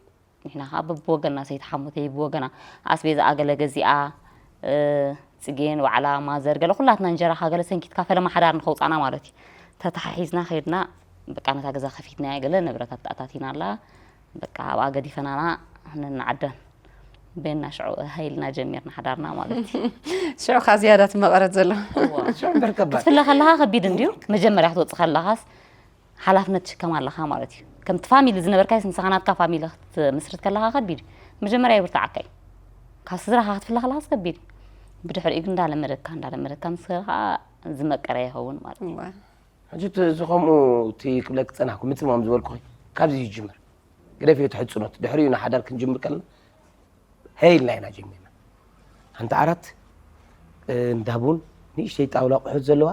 ንሕና ከኣ በብወገንና፣ ሰይቲ ሓሞተይ ብወገና ኣስቤዛኣ ገለ ገዚኣ፣ እ፣ ጽጌ ንባዕላ፣ ማዘር ገለ ኩላትና እንጀራኻ ገለ ሰንኪትካ ፈለማ ሓዳር ንኸውጻና ማለት እዩ። ተተሓሒዝና ከይድና፣ በቃ ነታ ገዛ ከፊትናያ፣ ገለ ንብረታት ኣታቲና ኣላ። በቃ ኣብኣ ገዲፈናና ነንዓደን። ቤና ሽዑ ሃይልና ጀሚርና ሓዳርና ማለት እዩ። ሽዑ ካ ዝያዳ ትመቐረት ዘሎ። እዋ። ሽዑ እምበር ከባድ። ክትፍለ ከለኻ ከቢድ እንድዩ። መጀመርያ ክትወጽእ ከለኻስ ሓላፍነት ትሽከም ኣለኻ ማለት እዩ። ከምቲ ፋሚሊ ዝነበርካስ ንስኻ ናትካ ፋሚሊ ክትምስርት ከለኻ ከቢድ እዩ። መጀመርያ ይብርትዓካ እዩ። ካብ ስድራኻ ክትፍለ ከለኻስ ከቢድ እዩ። ብድሕሪኡ ግን እንዳለመደካ፣ እንዳለመደካ ምስ ከደ ከዓ ዝመቀረ ይኸውን ማለት እዩ። እዋ። ሕጂ እቲ እዚ ከምኡ እቲ ክብለክ ዝጸናሕኩ ምጽማም ዝበልኩኺ ካብዚ ይጅምር። ግደፍዮ እቲ ሕጽኖት። ድሕሪኡ ንሓዳር ክንጅምር ከለና ሀይ ኢልና ኢና ጀሚርና። ሓንቲ ዓራት፣ እ፣ እንዳ ቡን፣ ንእሽተይ ጣውላ ኣቑሑት ዘለዋ፣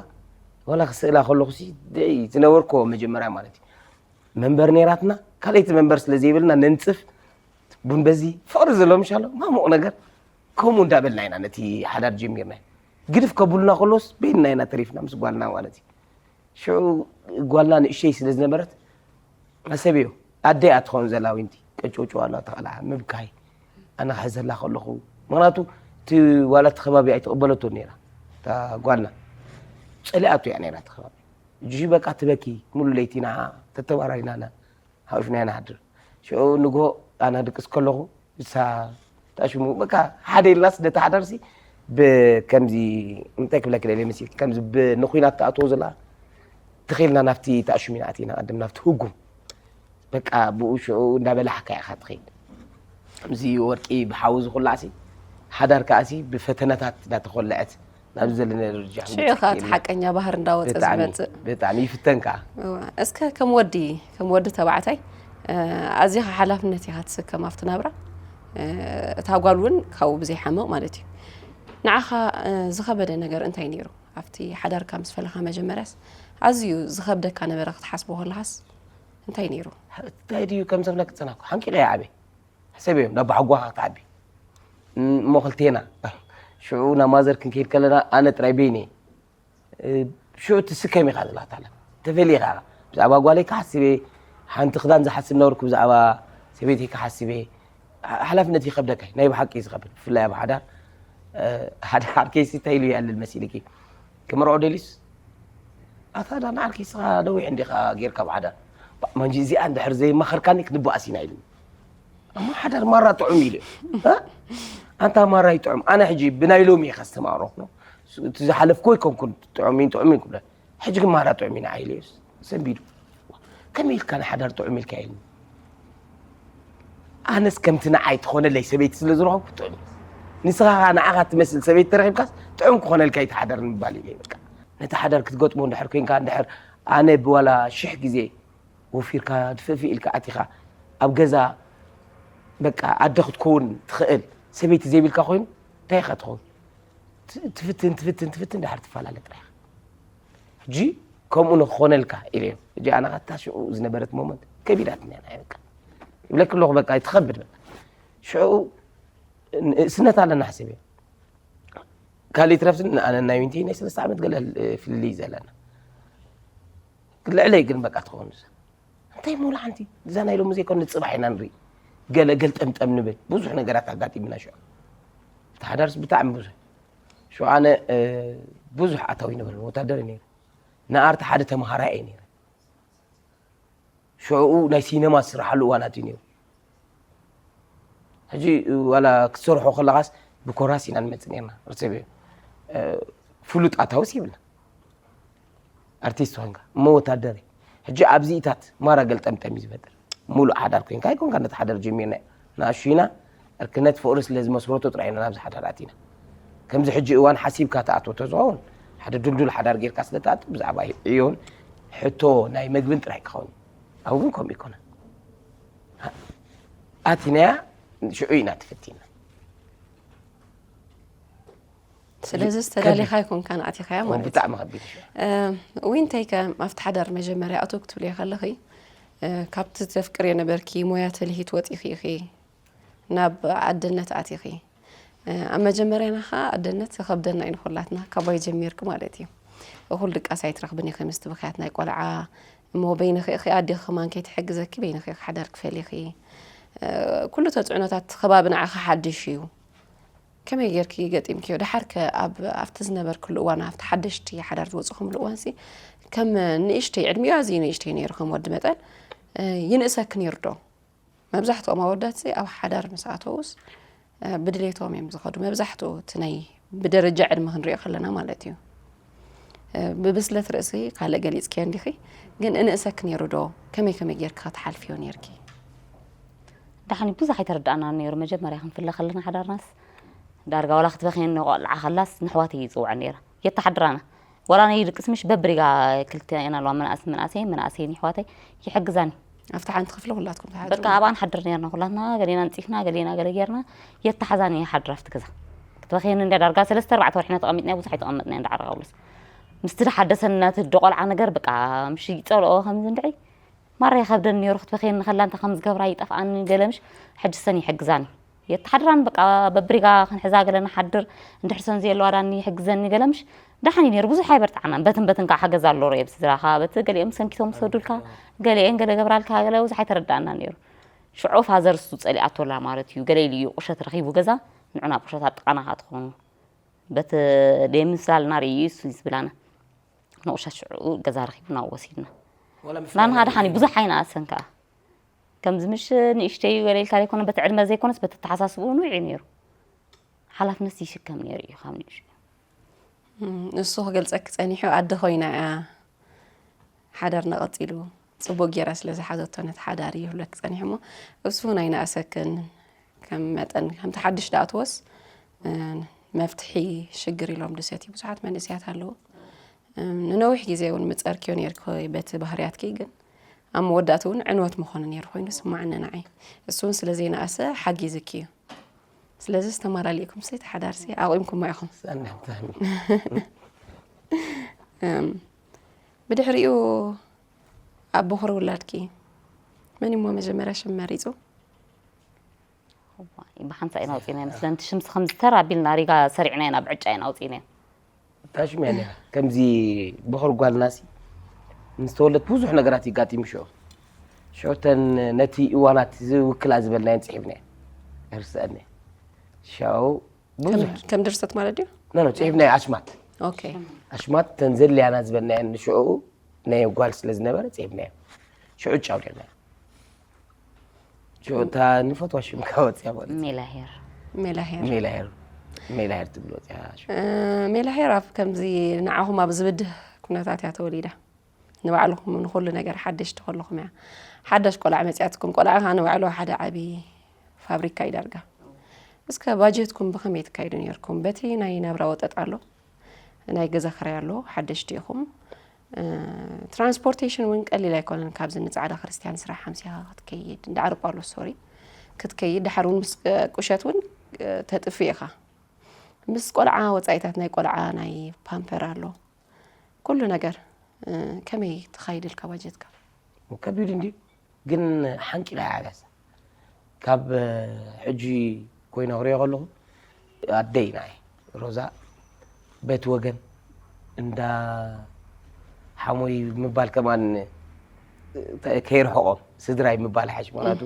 ዋላ ክስእላ ከለኹሲ ደይ ዝነበርኩዎ መጀመርያ ማለት እዩ። መንበር ነይራትና፣ ካልኣይቲ መንበር ስለ ዘይብልና ነንጽፍ፣ ቡን በዚ ፍቕሪ ዘሎ ምሻሎ፣ ማሙቕ ነገር፣ ከምኡ እንዳበልና ኢና ነቲ ሓዳር ጀሚርና። ግድፍ ከብሉና ከለዎስ በይንና ኢና ተሪፍና ምስ ጓልና ማለት እዩ። ሽዑ ጓልና ንእሽተይ ስለ ዝነበረት፣ ኣሰብዮ፣ ኣደይ እያ ትኸውን ዘላ ዊንቲ፣ ቀጭውጭው ኣላ ተኸላ፣ ምብካይ፣ ኣነ ክሕዘላ ከለኹ፣ ምኽንያቱ እቲ ዋላ እቲ ከባቢ ኣይትቕበለቶን ነይራ፣ እታ ጓልና፣ ጸሊኣቶ እያ ነይራ እቲ ከባቢ። ሕጂ በቃ ትበኪ፣ ሙሉ ለይቲ ንዓ ተተባራሪና ኢና፣ ሓቑፍና ኢና ንሓድር። ሽዑ ንግሆ ኣነ ድቅስ ከለኹ፣ ንሳ ተኣሽሙ፣ በቃ ሓደ ኢልናስ ነቲ ሓዳርሲ ብከምዚ፣ እንታይ ክብለኪ ደልየ መሲልኪ፣ ከምዚ ብ-፣ ንኹናት ትኣትዎ ዘላ፣ ትኺልና ናብቲ ተኣሽሙ ኢና ኣቲና፣ ቀደም ናብቲ ህጉም። በቃ ብኡ ሽዑ እንዳበላሕካ ኢኻ ትኺድ። ከምዚ ወርቂ ብሓዊ ዝኹላዕሲ፣ ሓዳር ከኣሲ ብፈተነታት እንዳተኾልዐት ናብዚ ዘለና ደረጃ ሽዑ ክንበጽሕ ኸኣ እቲ ክኢልና። ሓቀኛ ባህር እንዳወጸ ብጣዕሚ፣ ዝመጽእ። ብጣዕሚ ይፍተን ከኣ። እዋ፣ እስከ ከም ወዲ፣ ከም ወዲ ተባዕታይ፣ እ፣ ኣዚኻ ሓላፍነት ኢኻ ትስከም ኣብቲ ናብራ። እ፣ እታ ጓል እውን ካብኡ ብዘይሓመቕ ማለት እዩ። ንዓኻ፣ እ፣ ዝኸበደ ነገር እንታይ ነይሩ? ኣብቲ ሓዳርካ ምስ ፈለኻ መጀመርያስ ኣዝዩ ዝኸብደካ ነበረ ክትሓስቦ ከለኻስ እንታይ ነይሩ? እንታይ ድዩ ከም ዘብለክ ዝጸናኩ? ሓንቂቐ እየ ዓብየ። ሕሰብዮ፣ ናብ ሓጓኻ ክትዓቢ። እሞ ክልቴና። ሽዑ ናብ ማዘር ክንከይድ ከለና ኣነ ጥራይ በይነይ። እ፣ ሽዑ ትስከም ኢኻ ዝላታለ። ተፈልየ ኢኻ። ብዛዕባ ጓለይ ክሓስብ እየ። ሓንቲ ክዳን ዝሓስብ ነበርኩ፣ ብዛዕባ ሰበይተይ ክሓስብ እየ። ሓ-፣ ሓላፍነት ይኸብደካ እዩ። ናይ ብሓቂ እዩ ዝኸብድ። ብፍላይ ኣብ ሓዳር፣ እ፣ ሓደ ዓርከይሲ እንታይ ኢሉ ይኣልል መሲልኪ? ክምርዖ ደልዩስ፣ ኣታ ዳ ንዓርከይ ስኻ ነዊሕ እንዲኻ ጌርካ ኣብ ሓዳር። ባ-፣ ማንጂ እዚኣ እንድሕር ዘይመኸርካኒ ክንበኣስ ኢና ኢሉኒ። እሞ ሓዳር ማራ ጥዑም ኢሉ። እ? ኣንታ ማራ ይጥዑም። ኣነ ሕጂ ብናይ ሎሚ እየ ከስተማቕረኩ። እቲ ዝሓለፍኩ ኣይኮንኩን ጥዑም እዩ፣ ጥዑም እዩ ክብለ። ሕጂ ግን ማራ ጥዑም እዩ ንዓይ ኢለዮስ ሰንቢዱ። ከመይ ኢልካ ንሓዳር ጥዑም ኢልካ ኢሉኒ። ኣነስ ከምቲ ንዓይ ትኾነለይ ሰበይቲ ስለ ዝረኸብኩ ጥዑም እዩ። ንስኻ ኸኣ ንዓኻ ትመስል ሰበይቲ ተረኺብካስ ጥዑም ክኾነልካ እዩ እቲ ሓዳር ንምባል ኢለ በቃ። ነቲ ሓዳር ክትገጥሞ እንድሕር ኮይንካ፣ እንድሕር ኣነ ብዋላ ሽሕ ግዜ ወፊርካ ድፍእፍእ ኢልካ ኣቲኻ ኣብ ገዛ በቃ ኣደ ክትከውን ትኽእል ሰበይቲ ዘይብልካ ኮይኑ እንታይ ኢኻ ትኸውን? ት-፣ ትፍትን፣ ትፍትን፣ ትፍትን ድሓር ትፈላለ ጥራይ ኢኻ። ሕጂ ከምኡ ንክኾነልካ ኢለዮ። ሕጂ ኣነ ኸኣ እታ ሽዑ ዝነበረት ሞመንት ከቢዳትኒ እያ፣ ናይ በቃ ይብለኪ ኣለኹ፣ በቃ ትኸብድ በቃ። ሽዑ ንእስነት ኣለና ሕሰብዮ። ካልእ ይትረፍስ ኣነ ናይ ዊንቲ ናይ ሰለስተ ዓመት ገለ ፍልልይ ዘለና። ልዕለይ ግን በቃ ትኸውን እዛ። እንታይ ሞላ ሓንቲ እዛ ናይ ሎሚ ዘይኮነ ንጽባሕ ኢና ንርኢ። ገለ ገልጠምጠም ንብል። ብዙሕ ነገራት ኣጋጢምና ሽዑ። እቲ ሓዳርስ ብጣዕሚ ብዙሕ። ሽዑ ኣነ፣ እ፣ ብዙሕ ኣታዊ ነበረ፣ ወታደር እየ ነይረ። ንኣርቲ ሓደ ተምሃራይ እየ ነይረ። ሽዑ ናይ ሲነማ ዝስርሓሉ እዋናት እዩ ነይሩ። ሕጂ ዋላ ክትሰርሖ ከለኻስ ብኮራስ ኢና ንመጽእ ነርና። ርሰብ፣ እ፣ ፍሉጥ ኣታውስ ይብልና። ኣርቲስት ኮንካ፣ እሞ ወታደር እዩ። ሕጂ ኣብዚኢታት ማራ ገልጠምጠም እዩ ዝፈጥር። ሙሉእ ሓዳር ኮንካ ኣይኮንካ፣ ነቲ ሓዳር ጀሚርና ኢና። ንኣሽቱ ኢና፣ ዕርክነት ፍቕሪ ስለ ዝመስረቱ ጥራይ ኢና ናብዚ ሓዳር ኣቲና። ከምዚ ሕጂ እዋን ሓሲብካ ትኣትዎ ተዝኸውን፣ ሓደ ድልዱል ሓዳር ጌርካ ስለ ትኣቱ፣ ብዛዕባ ዕዮን ሕቶ ናይ መግብን ጥራይ ክኸውን እዩ። ኣብኡ ግን ከምኡ ይኮነ። ኣቲናያ፣ ሽዑ ኢና ተፈቲና። ስለዚ ዝተዳሊኻ ኣይኮንካን ኣቲኻያ ማለት እዩ። ብጣዕሚ ከቢድ እዩ። እ፣ ዊንተይ ከ ኣብቲ ሓዳር መጀመርያ ኣቶ ክትብልዮ ከለኺ፣ እ፣ ካብቲ ተፍቅርዮ ነበርኪ ሞያ ተልሂት ወጺኺ ኢኺ ናብ ኣደነት ኣቲኺ። እ፣ ኣብ መጀመርያና ኸኣ ኣደነት ዝኸብደና እዩ ንኹላትና፣ ካባይ ጀሚርኪ ማለት እዩ። እኹል ድቃስ ኣይትረኽብን ኢኺ ምስቲ ብኽያት ናይ ቆልዓ፣ እሞ በይንኺ ኢኺ ኣዴኺ ከማን ከይትሕግዘኪ በይንኺ ኢኺ ሓዳር ክፈሊ ኢኺ። እ፣ ኩሉ ተጽዕኖታት ከባቢ ንዓኺ ሓድሽ እዩ። ከመይ ጌርኪ ገጢምክዮ? ደሓርከ ኣብ፣ ኣብቲ ዝነበርክሉ እዋን፣ ኣብቲ ሓደሽቲ ሓዳር ዝወጽኹምሉ እዋንሲ፣ ከም ንእሽተይ፣ ዕድሚኡ ኣዝዩ ንእሽተይ ነይሩ፣ ከም ወዲ መጠን፣ እ፣ ይንእሰኪ ነይሩ ዶ? መብዛሕትኦም ኣወዳትሲ ኣብ ሓዳር ምስ ኣተዉስ፣ እ፣ ብድሌቶም እዮም ዝኸዱ። መብዛሕትኡ እቲ ናይ ብደረጃ ዕድመ ክንሪኦ ከለና ማለት እዩ። እ፣ ብብስለት ርእሲ ካልእ ገሊጽክዮ እንዲኺ፣ ግን እንእሰኪ ነይሩ ዶ? ከመይ ከመይ ጌርኪ ክትሓልፍዮ ነይርኪ? ደሓን ብዙሕ ኣይተረዳእናን ነይሩ። መጀመርያ ክንፍለ ከለና ሓዳርናስ ዳርጋ ዋላ ክትበኽየኒ ቆልዓ ከላስ ንሕዋተይ ይጽውዐን ነይረ። የተሓድራና። ወላ ናይ ድቅስ ምሽ በብሪጋ ክልተ ኢና ኣለዋ፣ መናእስ መናእሰይ መናእሰይ ይሕዋተይ ይሕግዛኒ። ኣብቲ ሓንቲ ክፍሊ ኩላትኩም ትሓድሩ? በቃ ኣብኣ ንሓድር ነርና ኩላትና፣ ገሌና ንፂፍና፣ ገሌና ገለ ጌርና የተሓዛኒ ይሓድር ኣብቲ ገዛ። ክትበኸየኒ እንዳ ዳርጋ ሰለስተ ኣርባዕተ ወርሕና ተቐሚጥና ብዙሕ ኣይተቐመጥና እንዳ ዓረቃ ብሉስ ምስቲ ዝሓደሰና እቲ ደቆልዓ ነገር በቃ ምሽ ይፀልኦ ከምዚ እንድዒ ማራ ይኸብደኒ ነይሩ። ክትበኸየኒ ከላ እንታይ ከም ዝገብራ ይጠፍኣኒ ገለ ምሽ ሕጂ ሰን ይሕግዛኒ። የተሓድራን በቃ በብሪጋ ክንሕዛ ገለ ንሓድር፣ እንድሕር ሰን ዘየለዋ ዳኒ ይሕግዘኒ ገለ ምሽ ደሓን እዩ ነይሩ። ብዙሕ ኣይበርትዓናን። በትን በትን ከዓ ሓገዝ ኣሎ ርየ ብስድራኻ በቲ ገሊኦም ሰንኪቶም ዝሰዱልካ ገሊአን ገለ ገብራልካ ገለ ብዙሕ ኣይተረዳእና ነይሩ። ሽዑ ፋዘር እሱ ጸሊኣቶላ ማለት እዩ። ገለ ኢሉ እዩ ቁሸት ረኺቡ ገዛ ንዑ ናብ ቁሸት ኣብ ጥቓና ከዓ ትኾኑ በቲ ደምስላልና ርእዩ እሱ እዩ ዝብላና። ንቑሸት ሽዑ ገዛ ረኺቡ ናብ ወሲድና ናንኻ ደሓን እዩ ብዙሕ ኣይነኣሰን ከዓ ከምዚ ምሽ ንእሽተይ ገለ ኢልካ ዘይኮነ በቲ ዕድመ ዘይኮነስ በቲ ኣተሓሳስብኡ ንውዕ እዩ ነይሩ። ሓላፍነት ይሽከም ነይሩ እዩ ካብ ንእሽተይ። እሱ ክገልጸኪ ጸኒሑ ኣደ ኮይና እያ ሓዳርና ቀጺሉ ጽቡቅ ጌራ ስለ ዝሓዘቶ ነቲ ሓዳር ይህብለኪ ጸኒሑ እሞ እሱ እውን ኣይነኣሰክን ከም መጠን ከምቲ ሓድሽ ደኣትዎስ መፍትሒ ሽግር ኢሎም ድሰቲ ብዙሓት መንእስያት ኣለዉ። ንነዊሕ ግዜ እውን ምጸርክዮ ነርኪ በቲ ባህርያትኪ ግን ኣብ መወዳእቱ እውን ዕንወት ምኾነ ነይሩ ኮይኑ ስማዕኒ ንዓይ። እሱ እውን ስለ ዘይነኣሰ ሓጊዝኪ እዩ። ስለዚ ዝተመላሊእኩም ሰይቲ ሓዳርሲ ኣቑምኩማ ኢኹም። ብድሕሪኡ ኣብ በኹሪ ውላድኪ መን እሞ መጀመርያ ሽም መሪፁ? ብሓንሳ ኢና ውፅኢና መስለን እቲ ሽምሲ ከምዚ ተር ኣቢልና ሪጋ ሰሪዕና ኢና ብዕጫ ኢና ውፅኢና። ታሽም እያ ነይራ ከምዚ በኹሪ ጓልናሲ ምስ ተወለት ብዙሕ ነገራት ይጋጢሙ ሽዑ ሽዑ ተን ነቲ እዋናት ዝውክላ ዝበልናየን ፅሒፍና እያ እርስአኒ ሽዑ ብዙሕ ከም ድርሰት ማለት ድዩ? ኖ ኖ ፅሒፍና እያ ኣሽማት ኦኬ ኣሽማት ተን ዘድልያና ዝበልናየን ንሽዑ ናይ ጓል ስለ ዝነበረ ፅሒፍና እያ ሽዑ ጫው ጌርና ሽዑ እታ ንፈትዋ ሽም ካወፅያ ማለት እዩ። ሜላሄር ሜላሄር ሜላሄር ሜላሄር ትብል ወፅያ ሽዑ። ሜላሄር ኣብ ከምዚ ንዓኹም ኣብ ዝብድህ ኩነታት እያ ተወሊዳ። ንባዕልኹም ንኹሉ ነገር ሓደሽቲ ከለኹም እያ ሓዳሽ ቆልዓ መፅያትኩም። ቆልዓ ከዓ ንባዕሉ ሓደ ዓብዪ ፋብሪካ እዩ ዳርጋ። እስከ ባጀትኩም ብኸመይ ትካይዱ ነርኩም? በቲ ናይ ናብራ ወጠጥ ኣሎ፣ ናይ ገዛ ክራይ ኣሎ፣ ሓደሽቲ ኢኹም። ትራንስፖርቴሽን እውን ቀሊል ኣይኮነን። ካብዚ ንፃዕዳ ክርስትያን ስራሕ ሓምሲኻ ክትከይድ እንዳ ዓርጳሎ ሶሪ ክትከይድ ድሓር እውን ምስ ቁሸት እውን ተጥፍ ኢኻ። ምስ ቆልዓ ወፃኢታት ናይ ቆልዓ ናይ ፓምፐር ኣሎ ኩሉ ነገር። ከመይ ትኻይድልካ ባጀትካ? ከቢድ እንድዩ ግን ሓንቂላ እያ ዓብያሳ ካብ ሕጂ ኮይነ ክሪኦ ከለኹ ኣደይ ናይ ሮዛ በቲ ወገን እንዳ ሓሞይ ምባል ከማን ከይርሕቆም ስድራይ ምባል ሓሽ ምክንያቱ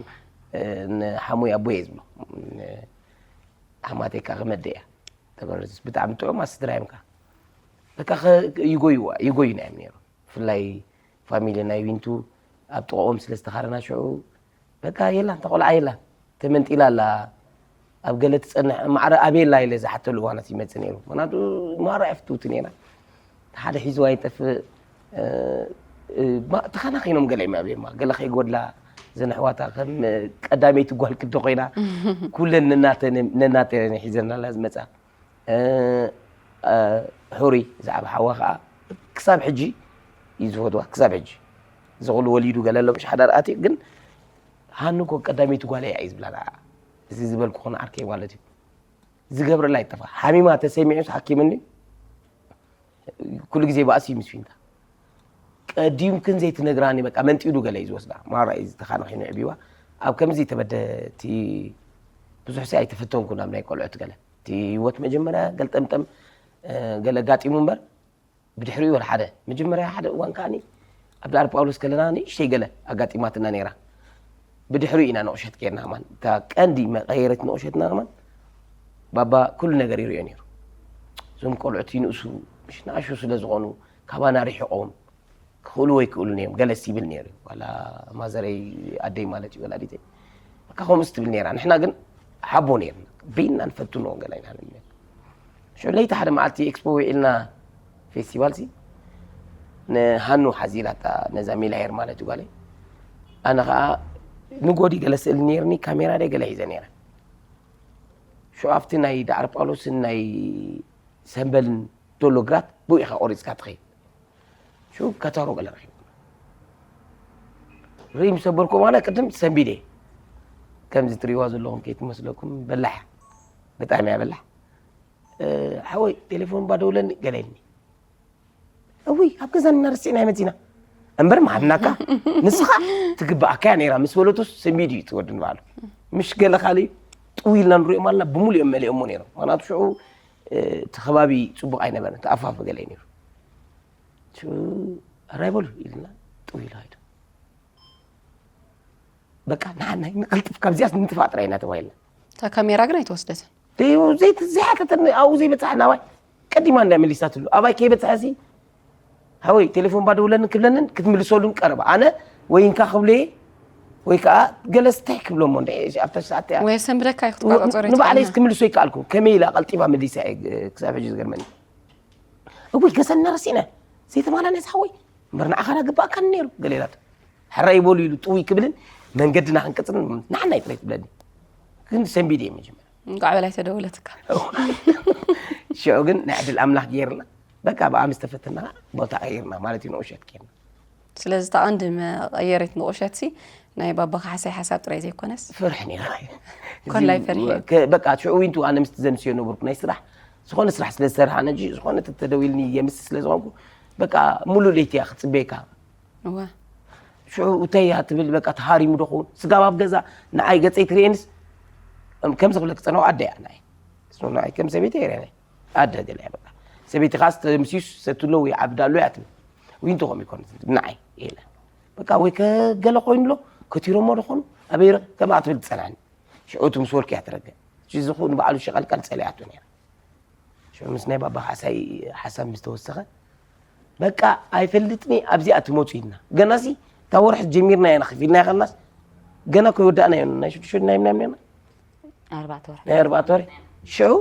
ንሓሞይ ኣቦየ ዝብሎ ሓማተይ ከዓ ክመደ እያ ተበረዝስ ብጣዕሚ ጥዑም ኣስድራ እዮም ከዓ በቃ ይጎይዋ ይጎዩና እዮም ነይሩ ብፍላይ ፋሚሊ ናይ ዊንቱ ኣብ ጥቕኦም ስለ ዝተኻረና ሽዑ በቃ የላን ተቆልዓ የላን ተመንጢላ ኣላ ኣብ ገለ ትፀንሕ ማዕረ ኣበየላ ኢለ ዝሓተሉ እዋናት ይመፅእ ነይሩ ምክንያቱ ማራ እያ ፍትውቲ ነይራ ሓደ ሒዝዋ ይጠፍእ ተኸናኺኖም ገለ እዮም ኣብየማ ገለ ከይጎድላ ዘንሕዋታ ከም ቀዳመይቲ ጓል ክልተ ኮይና ኩለን ነናተን ሒዘናላ ዝመፃ ሕሩይ ዛዕባ ሓዋ ከዓ ክሳብ ሕጂ እዩ ዝፈትዋ ክሳብ ሕጂ ዝኽሉ ወሊዱ ገለ ኣሎ ምሽ ሓዳር ኣትዩ ግን ሃንኮ ቀዳመይቲ ጓለ እያ እዩ ዝብላ እዚ ዝበልኩ ኾነ ዓርከይ ማለት እዩ ዝገብረላ ይጠፋ ሓሚማ ተሰሚዑስ ሓኪምኒ ኩሉ ግዜ ባእሲ እዩ ምስ ፊንታ ቀዲምክን ዘይትነግራኒ በቃ መንጢሉ ገለ እዩ ዝወስዳ ማራ እዩ ዝተኻነኺኑ ዕቢዋ ኣብ ከምዚ ተበደ እቲ ብዙሕ ሲ ኣይተፈተንኩ ናብ ናይ ቆልዑት ገለ እቲ ህይወት መጀመርያ ገልጠምጠም ገለ ኣጋጢሙ እምበር ብድሕሪኡ ወላ ሓደ መጀመርያ ሓደ እዋን ከዓኒ ኣብ ዳር ጳውሎስ ከለና ንእሽተይ ገለ ኣጋጢማትና ነይራ ብድሕሪኡ ኢና ንቑሸት ጌርና ከማን እታ ቀንዲ መቐየረት ንቑሸትና ከማን ባባ ኩሉ ነገር ይሪኦ ነይሩ እዞም ቆልዑት ይንእሱ ምሽ ንኣሹ ስለ ዝኾኑ ካባና ሪሕቖም ክኽእሉ ወይ ክእሉን እዮም ገለስ ይብል ነይሩ ዋላ ማዘረይ ኣደይ ማለት እዩ ወላዲተይ በቃ ከምኡስ ትብል ነይራ ንሕና ግን ሓቦ ነይርና በይንና ንፈትኖ ገለ ኢና ንብል ሽዑ ለይቲ ሓደ መዓልቲ ኤክስፖ ውዒልና ፌስቲቫል ሲ ንሃኑ ሓዚላታ ነዛ ሚላሄር ማለት እዩ ጓለይ ኣነ ከዓ ንጎዲ ገለ ስእል ነይርኒ ካሜራ ደ ገለ ሒዘ ነይረ ሽዑ ኣብቲ ናይ ዳዕር ጳውሎስን ናይ ሰንበልን ዘሎ ግራት ብኡ ኢኻ ቆሪፅካ ትኸይድ። ሽዑ ከታሮ ገለ ረኺቡ ርኢ ምስ ሰበርኩ ማለት ቅድም ሰንቢደ። ከምዚ ትሪእዋ ዘለኹም ከይትመስለኩም በላሕ፣ ብጣዕሚ እያ በላሕ። ሓወይ ቴሌፎን ባደውለኒ ገለ ኢልኒ። እውይ ኣብ ገዛና ረሲዕና መፂና እምበር ምሃብናካ። ንስኻ ትግብኣካ እያ ነይራ ምስ በለቶስ ሰንቢድ እዩ ትወዲ ንባዕሉ። ምሽ ገለ ካልእ እዩ ጥው ኢልና ንሪኦም ኣለና። ብሙሉ እዮም መሊኦሞ ነይሮም። ምክንያቱ ሽዑ እቲ ከባቢ ፅቡቕ ኣይነበረን። ተኣፋፊ ገለ እዩ ነይሩ። ሽዑ ራይ በሉ ኢልና ጥው ኢሉ ሃይዱ። በቃ ንሓናይ ንቅልጥፍ ካብዚኣስ ንጥፋእ ጥራይ ኢና ተባሂልና። እታ ካሜራ ግን ኣይተወስደትን። ዘይሓተተኒ ኣብኡ ዘይበፅሐ ናባይ ቀዲማ እንዳ መሊሳትሉ ኣባይ ከይበፅሐ ሲ ሃወይ ቴሌፎን ባደውለንን ክብለንን ክትምልሰሉን ቀረባ ኣነ ወይ እንካ ክብለየ ወይ ከዓ ገለ ስታይ ክብሎሞ እንደ ኣብታ ሰዓት እያ ወይ ሰንብደካ እዩ ክትቋፀሮ ንባዕለይ ይትኽእልና። እስክምልሶ ይከኣልኩ ከመይ ኢላ ቀልጢፋ መሊሳ እየ ክሳብ ሕጂ ዝገርመኒ እውይ ገሰና ረሲነ ዘይተማላነ ዝሓወይ እምበር ንዓኻ ዳ ግባእካ ነይሩ ገሌላት ሕራይ በሉ ኢሉ ጥውይ ክብልን መንገድና ክንቅፅልን ንዓናይ ጥራይ ትብለኒ ግን ሰንቢድ እየ መጀመርያ እንኳዕ በላይ ተደወለትካ ሽዑ ግን ናይ ዕድል ኣምላኽ ገይርና በቃ ብኣ ምስ ተፈተና ቦታ ቀይርና ማለት እዩ ንኡሸት ኬርና ስለዚ እታ ቀንዲ መቐየሪት ንቑሸት ሲ ናይ ባባ ካሕሳይ ሓሳብ ጥራይ ዘይኮነስ ፍርሒ ነይራ ኮላይ ፈርሒ በቃ ሽዑ ዊንቱ ኣነ ምስቲ ዘምስዮ ነበርኩ ናይ ስራሕ ዝኾነ ስራሕ ስለ ዝሰርሓ ነጂ ዝኾነ ተተደዊልኒ የምስ ስለ ዝኾንኩ በቃ ሙሉ ለይቲ እያ ክትፅበየካ እዋ ሽዑ እንታይ እያ ትብል በቃ ተሃሪሙ ዶ ኸውን ስጋብ ኣብ ገዛ ንዓይ ገፀይ ትርእየንስ ከም ዝኽብለክ ፀንሑ ኣደ እያ ንዓይ ንዓይ ከም ሰበይቲ የርእያ ኣደ ገለ እያ በቃ ሰበይቲ ካስ ተምሲሱ ሰትሎ ወይ ዓብዳሎ እያ ትብል ወይ እንተኾም ይኮን ንዓይ ኢለ በቃ ወይ ከገለ ኮይኑ ኣሎ ከቲሮሞ ዶ ኾኑ ኣበይ ረ- ከምኣ ትብል ትፀንሐኒ ሽዑ እቲ ምስ ወልኪ እያ ትረግእ እዚ ኹ ንባዕሉ ሸቐልቀል ፀሊኣቶ ነይራ ሽዑ ምስ ናይ ባባ ካሕሳይ ሓሳብ ምስ ተወሰኸ በቃ ኣይፈልጥኒ ኣብዚኣ ትመፁ ኢልና ገናሲ እታ ወርሒ ጀሚርና ኢና ከፊልና ይኸልናስ ገና ከይወዳእና እዮም ናይ ሽዱሽተ ናይ ምናምን ኣርባዕተ ወርሒ ናይ ኣርባዕተ ወርሒ ሽዑ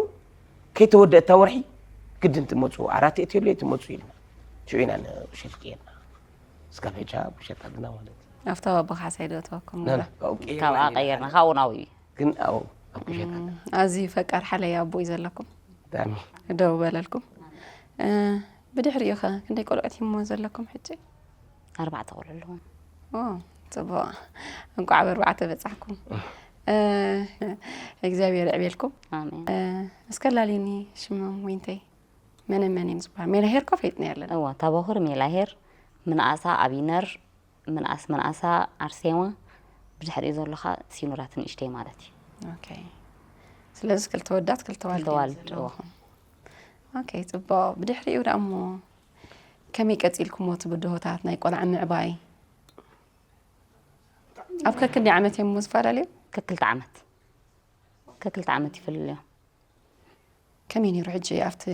ከይተወደአ እታ ወርሒ ግድን ትመፁ ኣራት የእትየሉ እየ ትመፁ ኢልና ሽዑ ኢና ንቁሸት ቀየርና እስካብ ሕጂ ቁሸት ኣለና ማለት እዩ ኣብታ ባባ ካሕሳይ ዶ ተወኩም ናና ካብኡ ቀየርና ካብኣ ቀየርና ካብኡ ናብኡ እዩ ግን ኣብኡ ኣብ ቁሸት ኣለና ኣዝዩ ፈቃር ሓለይ ኣቦ እዩ ዘለኩም ብጣዕሚ ደው በለልኩም ብድሕሪኡ ኸ ክንደይ ቆልዑት ሂሞ ዘለኩም ሕጂ ኣርባዕተ ቆልዑ ኣለዎም ጽቡቅ እንቋዕ ኣብ ኣርባዕተ በጻሕኩም እግዚኣብሔር ዕቤልኩም ኣሜን እስከ ላሊኒ ሽሞም ወይንተይ መነ መን እዮም ዝበሃል ሜላሄር ኮ ፈይጥና ያለን እዋ ታቦኽር ሜላሄር ምንኣሳ ኣቢነር ምንኣስ ምንኣሳ ኣርሴማ ብድሕሪኡ ዘሎ ኸዓ ሲኑራት ንእሽተይ ማለት እዩ ኦኬ ስለዚ ክልተ ወዳት ክልተ ዋልድ እዮም ተዋልድ እዋ ዘለኹም ኦኬ ጽቡቕ ብድሕሪኡ ደኣ እሞ ከመይ ቀጺልኩሞ እቲ ብድሆታት ናይ ቆልዓ ምዕባይ ኣብ ከክንደይ ዓመት እዮም እሞ ዝፈላለዩ ከክልተ ዓመት ከክልተ ዓመት ይፍልልዮም ከመይ ነይሩ ሕጂ ኣብቲ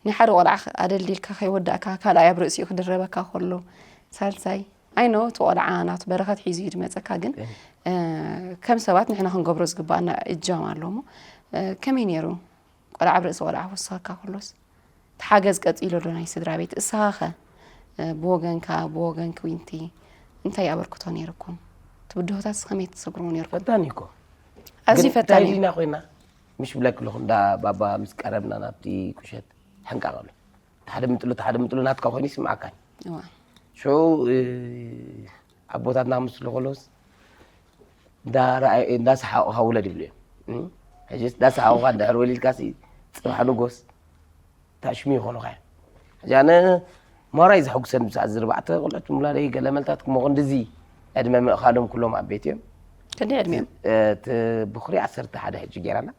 ናይ ሓደ ቆልዓ ኣደልዲልካ ከይወዳእካ ካልኣይ ኣብ ርእሲኡ ክድረበካ ከሎ ሳልሳይ ኣይኖ እቲ ቆልዓ ናቱ በረኸት ሒዙ እዩ ዝመፀካ ግን ከም ሰባት ንሕና ክንገብሮ ዝግባኣና እጃም ኣሎ ሞ ከመይ ነይሩ ቆልዓ ኣብ ርእሲ ቆልዓ ክወስኸካ ከሎስ እቲ ሓገዝ ቀፂሉ ዶ ናይ ስድራ ቤት እሳኻ ኸ ብወገንካ ብወገንኪ ዊንቲ እንታይ ኣበርክቶ ነይርኩም እቲ ብድሆታት ከመይ ትሰግርዎ ነይርኩም ፈታኒ እኮ ኣዝዩ ግን እንታይ ፈታኒ እዩ። ዲና ኮይና ምሽ ብለክ ኣለኹ እንዳ ባባ ምስ ቀረብና ናብቲ ቁሸት ሕንቃቕ ኣሎ ተሓደምጥሉ ተሓደምጥሉ ናትካ ኮይኑ ይስምዓካን እዋ። ሽዑ እ፣ ኣቦታትና ምስ ዝለኸሎስ እንዳሰሓቑኻ ውለድ ይብሉ እዮም እም? ሕጂስ እንዳሰሓቑኻ እንድሕር ወሊድካሲ ፅባሕ ንጎስ ታሽሚ ይኾኑኻ እዮም ሕጂ ኣነ ሞራይ ዘሐጉሰን ብሰዓት ዝርባዕተ ቆልዑት ሙላደይ ገለ መልታት ክሞ ክንድዚ ዕድመ ምእኻሎም ኩሎም ኣብ ቤት እዮም ክንደይ ዕድሚኦም እቲ ብኩሪ ዓሰርተ ሓደ ሕጂ ገይራና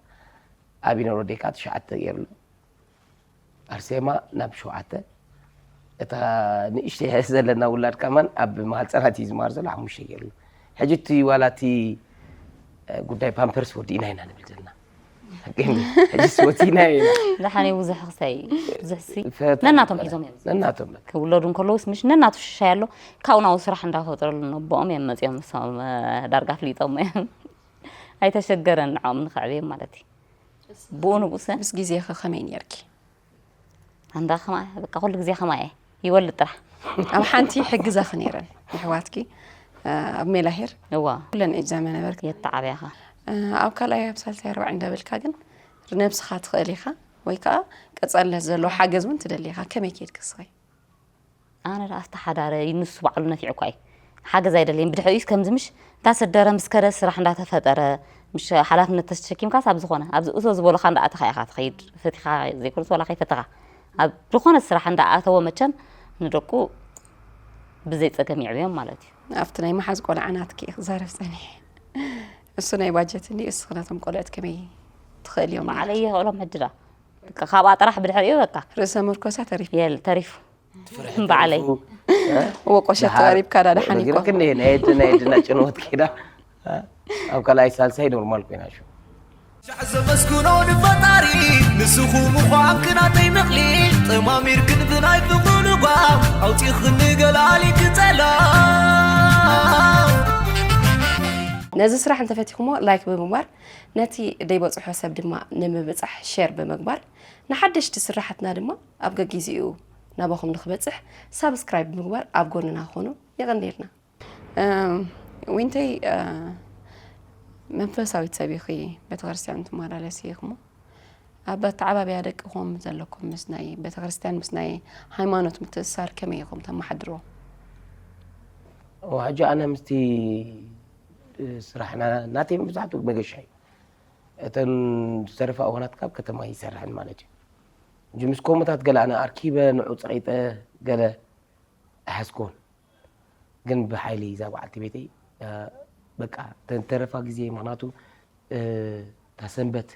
ኣብ ይነሮ ዴካ ትሽዓተ ገይሩሉ ኣርሴማ ናብ ሸውዓተ እታ ንእሽተይ ዘለና ውላድ ከማን ኣብ ማህፀናት እዩ ዝማር ዘሎ ሓሙሽተ ገይሩ ሕጂ እቲ ዋላ እቲ ጉዳይ ፓምፐርስ ወዲእና ኢና ንብል ዘለና ሕጂስ ወፂና ኢና ዝሓነ ብዙሕ ክሳይ ብዙሕ ሲ ነናቶም ሒዞም እዮም ነናቶም ክውለዱ እንከለውስ ምሽ ነናቱ ሽሻይ ኣሎ ካብኡ ናብኡ ስራሕ እንዳፈጠረሉ ነቦኦም እዮም መፂኦም ንሶም ዳርጋ ፍሊጦም እዮም ኣይተሸገረን ንዕኦም ንክዕብዮም ማለት እዩ ብኡ ንብኡሰ ምስ ግዜኸ ከመይ ነርኪ ኣንዳ ከማ በቃ ኩሉ ግዜ ከማ እየ ይወልድ ጥራሕ ኣብ ሓንቲ ይሕግዛኺ ነይረን ኣሕዋትኪ ኣብ ሜላሄር እዋ ኩለን እጃመ ነበርኪ የተዓብያኻ ኣብ ካልኣይ ኣብ ሳልሳይ ኣርባዕ እንዳበልካ ግን ነብስኻ ትኽእል ኢኻ ወይ ከዓ ቀጻልነት ዘለዎ ሓገዝ እውን ትደሊ ኢኻ። ከመይ ከይድኪ እስኺ? ኣነ ደኣ ኣስተሓዳረ ንሱ ባዕሉ ነፊዑ እኳ እዩ ሓገዝ ኣይደለይን። ብድሕሪኡስ ከምዚ ምሽ እንዳሰደረ ምስ ከደ ስራሕ እንዳተፈጠረ ምሽ ሓላፍነት ተሸኪምካስ ኣብ ዝኾነ ኣብዚ እቶ ዝበሉኻ እንዳኣተኻ ኢኻ ትኸይድ። ፈቲኻ ዘይኮነስ ዋላ ከይፈተኻ ኣብ ዝኾነ ስራሕ እንዳኣተወ መቸም ንደቁ ብዘይ ጸገም ይዕብዮም ማለት እዩ። ኣብቲ ናይ መሓዝ ቆልዓ ናትኪ እየ ክዛረብ ጸኒሐ። እሱ ናይ ባጀት እንዲ እስኺ ነቶም ቆልዑት ከመይ ትኽእል እዮም? ባዕለይ የኽእሎም ሕጂ ደኣ በቃ ካብኣ ጥራሕ ብድሕሪኡ በቃ ርእሰ ምርኮሳ ተሪፍ የል ተሪፉ ባዕለይ ወቆሸት ተሪፍካ ዳ ደሓን ይኮ ክንዲ ናይ ድና ናይ ድና ጭንወት ኪዳ ኣብ ካልኣይ ሳልሳይ ኖርማል ኮይና ሹ ሻዕ ዘመስግኖ ንፈጣሪ ንስኹ ምዃንክ ናተይ መቕሊ ጠማሚርክን ብናይ ፍቕሩ ልጓም ኣውፂኽኒ ገላሊ ክጸላ ነዚ ስራሕ እንተፈቲኹሞ ላይክ ብምግባር ነቲ ደይበፅሖ ሰብ ድማ ንምብፃሕ ሼር ብምግባር ንሓደሽቲ ስራሕትና ድማ ኣብ ገጊዜኡ ናባኹም ንክበፅሕ ሳብስክራይብ ብምግባር ኣብ ጎንና ክኾኑ የቐንየልና። ዊንተይ መንፈሳዊት ሰብ ኢኺ፣ ቤተክርስትያን ትመላለሲ ኢኽሞ ኣብ ኣተዓባብያ ደቅኹም ዘለኩም ምስ ናይ ቤተክርስትያን ምስ ናይ ሃይማኖት ምትእስሳር ከመይ ኢኹም ተመሓድርዎ? ሕጂ ኣነ ምስቲ ስራሕና ናተይ መብዛሕትኡ መገሻ እዩ። እተን ዝተረፋ እዋናት ካብ ከተማ ይሰርሕን ማለት እዩ። ሕጂ ምስ ኮሞታት ገለ ኣነ ኣርኪበ ንዑ ፀቂጠ ገለ ኣይሓዝኩዎን። ግን ብሓይሊ እዛ በዓልቲ ቤተይ በቃ ተንተረፋ ግዜ ምክንያቱ እታ ሰንበት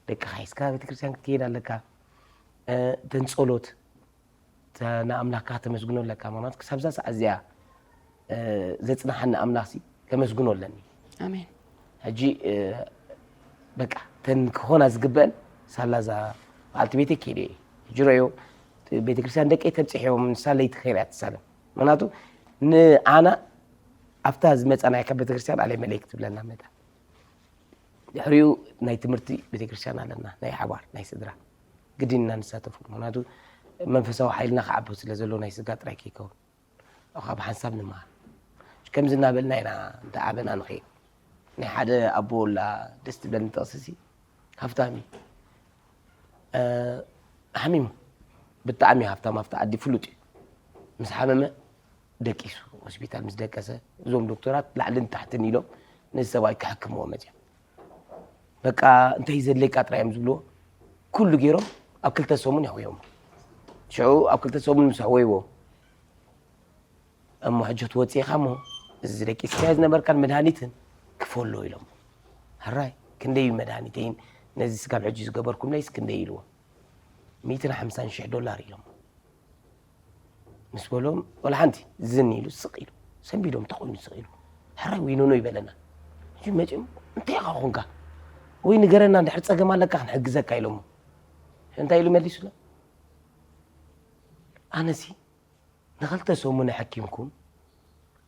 ደቅኻ ሒዝካ ቤተክርስትያን ክትከይድ ኣለካ። እተን ጸሎት ንኣምላኽካ ከተመስግኖ ኣለካ። ምክንያቱ ክሳብዛ ሰዓት እዚኣ ዘጽንሓኒ ኣምላኽሲ ከመስግኖ ኣለኒ። ኣሜን። ሕጂ በቃ ተን ክኾና ዝግበአን ሳላ እዛ በዓልቲ ቤተይ ከይደ እየ። ሕጂ ረዮ ቤተክርስትያን ደቀይ ተብፅሕዮም ንሳ ለይቲ ከይዳ ትሳለም። ምክንያቱ ንኣና ኣብታ ዝመፃናይ ካብ ቤተክርስትያን ኣለይ መለይ ክትብለና መጣ። ድሕሪኡ ናይ ትምህርቲ ቤተክርስትያን ኣለና ናይ ሓባር ናይ ስድራ ግድን ኢና ንሳተፉ። ምክንያቱ መንፈሳዊ ሓይልና ክዓቢ ስለ ዘሎ ናይ ስጋ ጥራይ ከይከውን ካብ ሓንሳብ ንመሃር ከምዚ እናበልና ኢና እንተዓበና ንኸይድ። ናይ ሓደ ኣቦ ላ ደስ ትብለኒ ጥቕስሲ ሃፍታም እዩ ሓሚሙ ብጣዕሚ ሃፍታም ኣብቲ ዓዲ ፍሉጥ እዩ። ምስ ሓመመ ደቂሱ ሆስፒታል ምስ ደቀሰ እዞም ዶክተራት ላዕልን ታሕትን ኢሎም ነዚ ሰብኣይ ክሕክምዎ መፅኦም። በቃ እንታይ ዘድለይካ ጥራይ እዮም ዝብልዎ። ኩሉ ገይሮም ኣብ ክልተ ሰሙን የሕውዮም። ሽዑ ኣብ ክልተ ሰሙን ምስ ኣሕወይዎ እሞ ሕጂ ክትወፅእ ኢኻ እሞ እዚ ደቂስካዮ ዝነበርካን መድሃኒትን ክፈሎ ኢሎም። ሕራይ ክንደይ እዩ መድሃኒተይን ነዚ ስጋብ ሕጂ ዝገበርኩምለይስ ክንደይ ኢልዎ። ሚእትን ሓምሳን ሽሕ ዶላር ኢሎም። ምስ በሎም ወላ ሓንቲ ዝን ኢሉ ስቕ ኢሉ ሰንቢዶም ተኾይኑ ስቕ ኢሉ ሕራይ ወይኖኖ ይበለና። ሕጂ መፂኦም እንታይ ኢኻ ኾንካ ወይ ንገረና እንድሕር ፀገም ኣለካ ክንሕግዘካ ኢሎሞ። እንታይ ኢሉ መሊሱና? ኣነሲ ንኽልተ ሰሙን ኣሐኪምኩም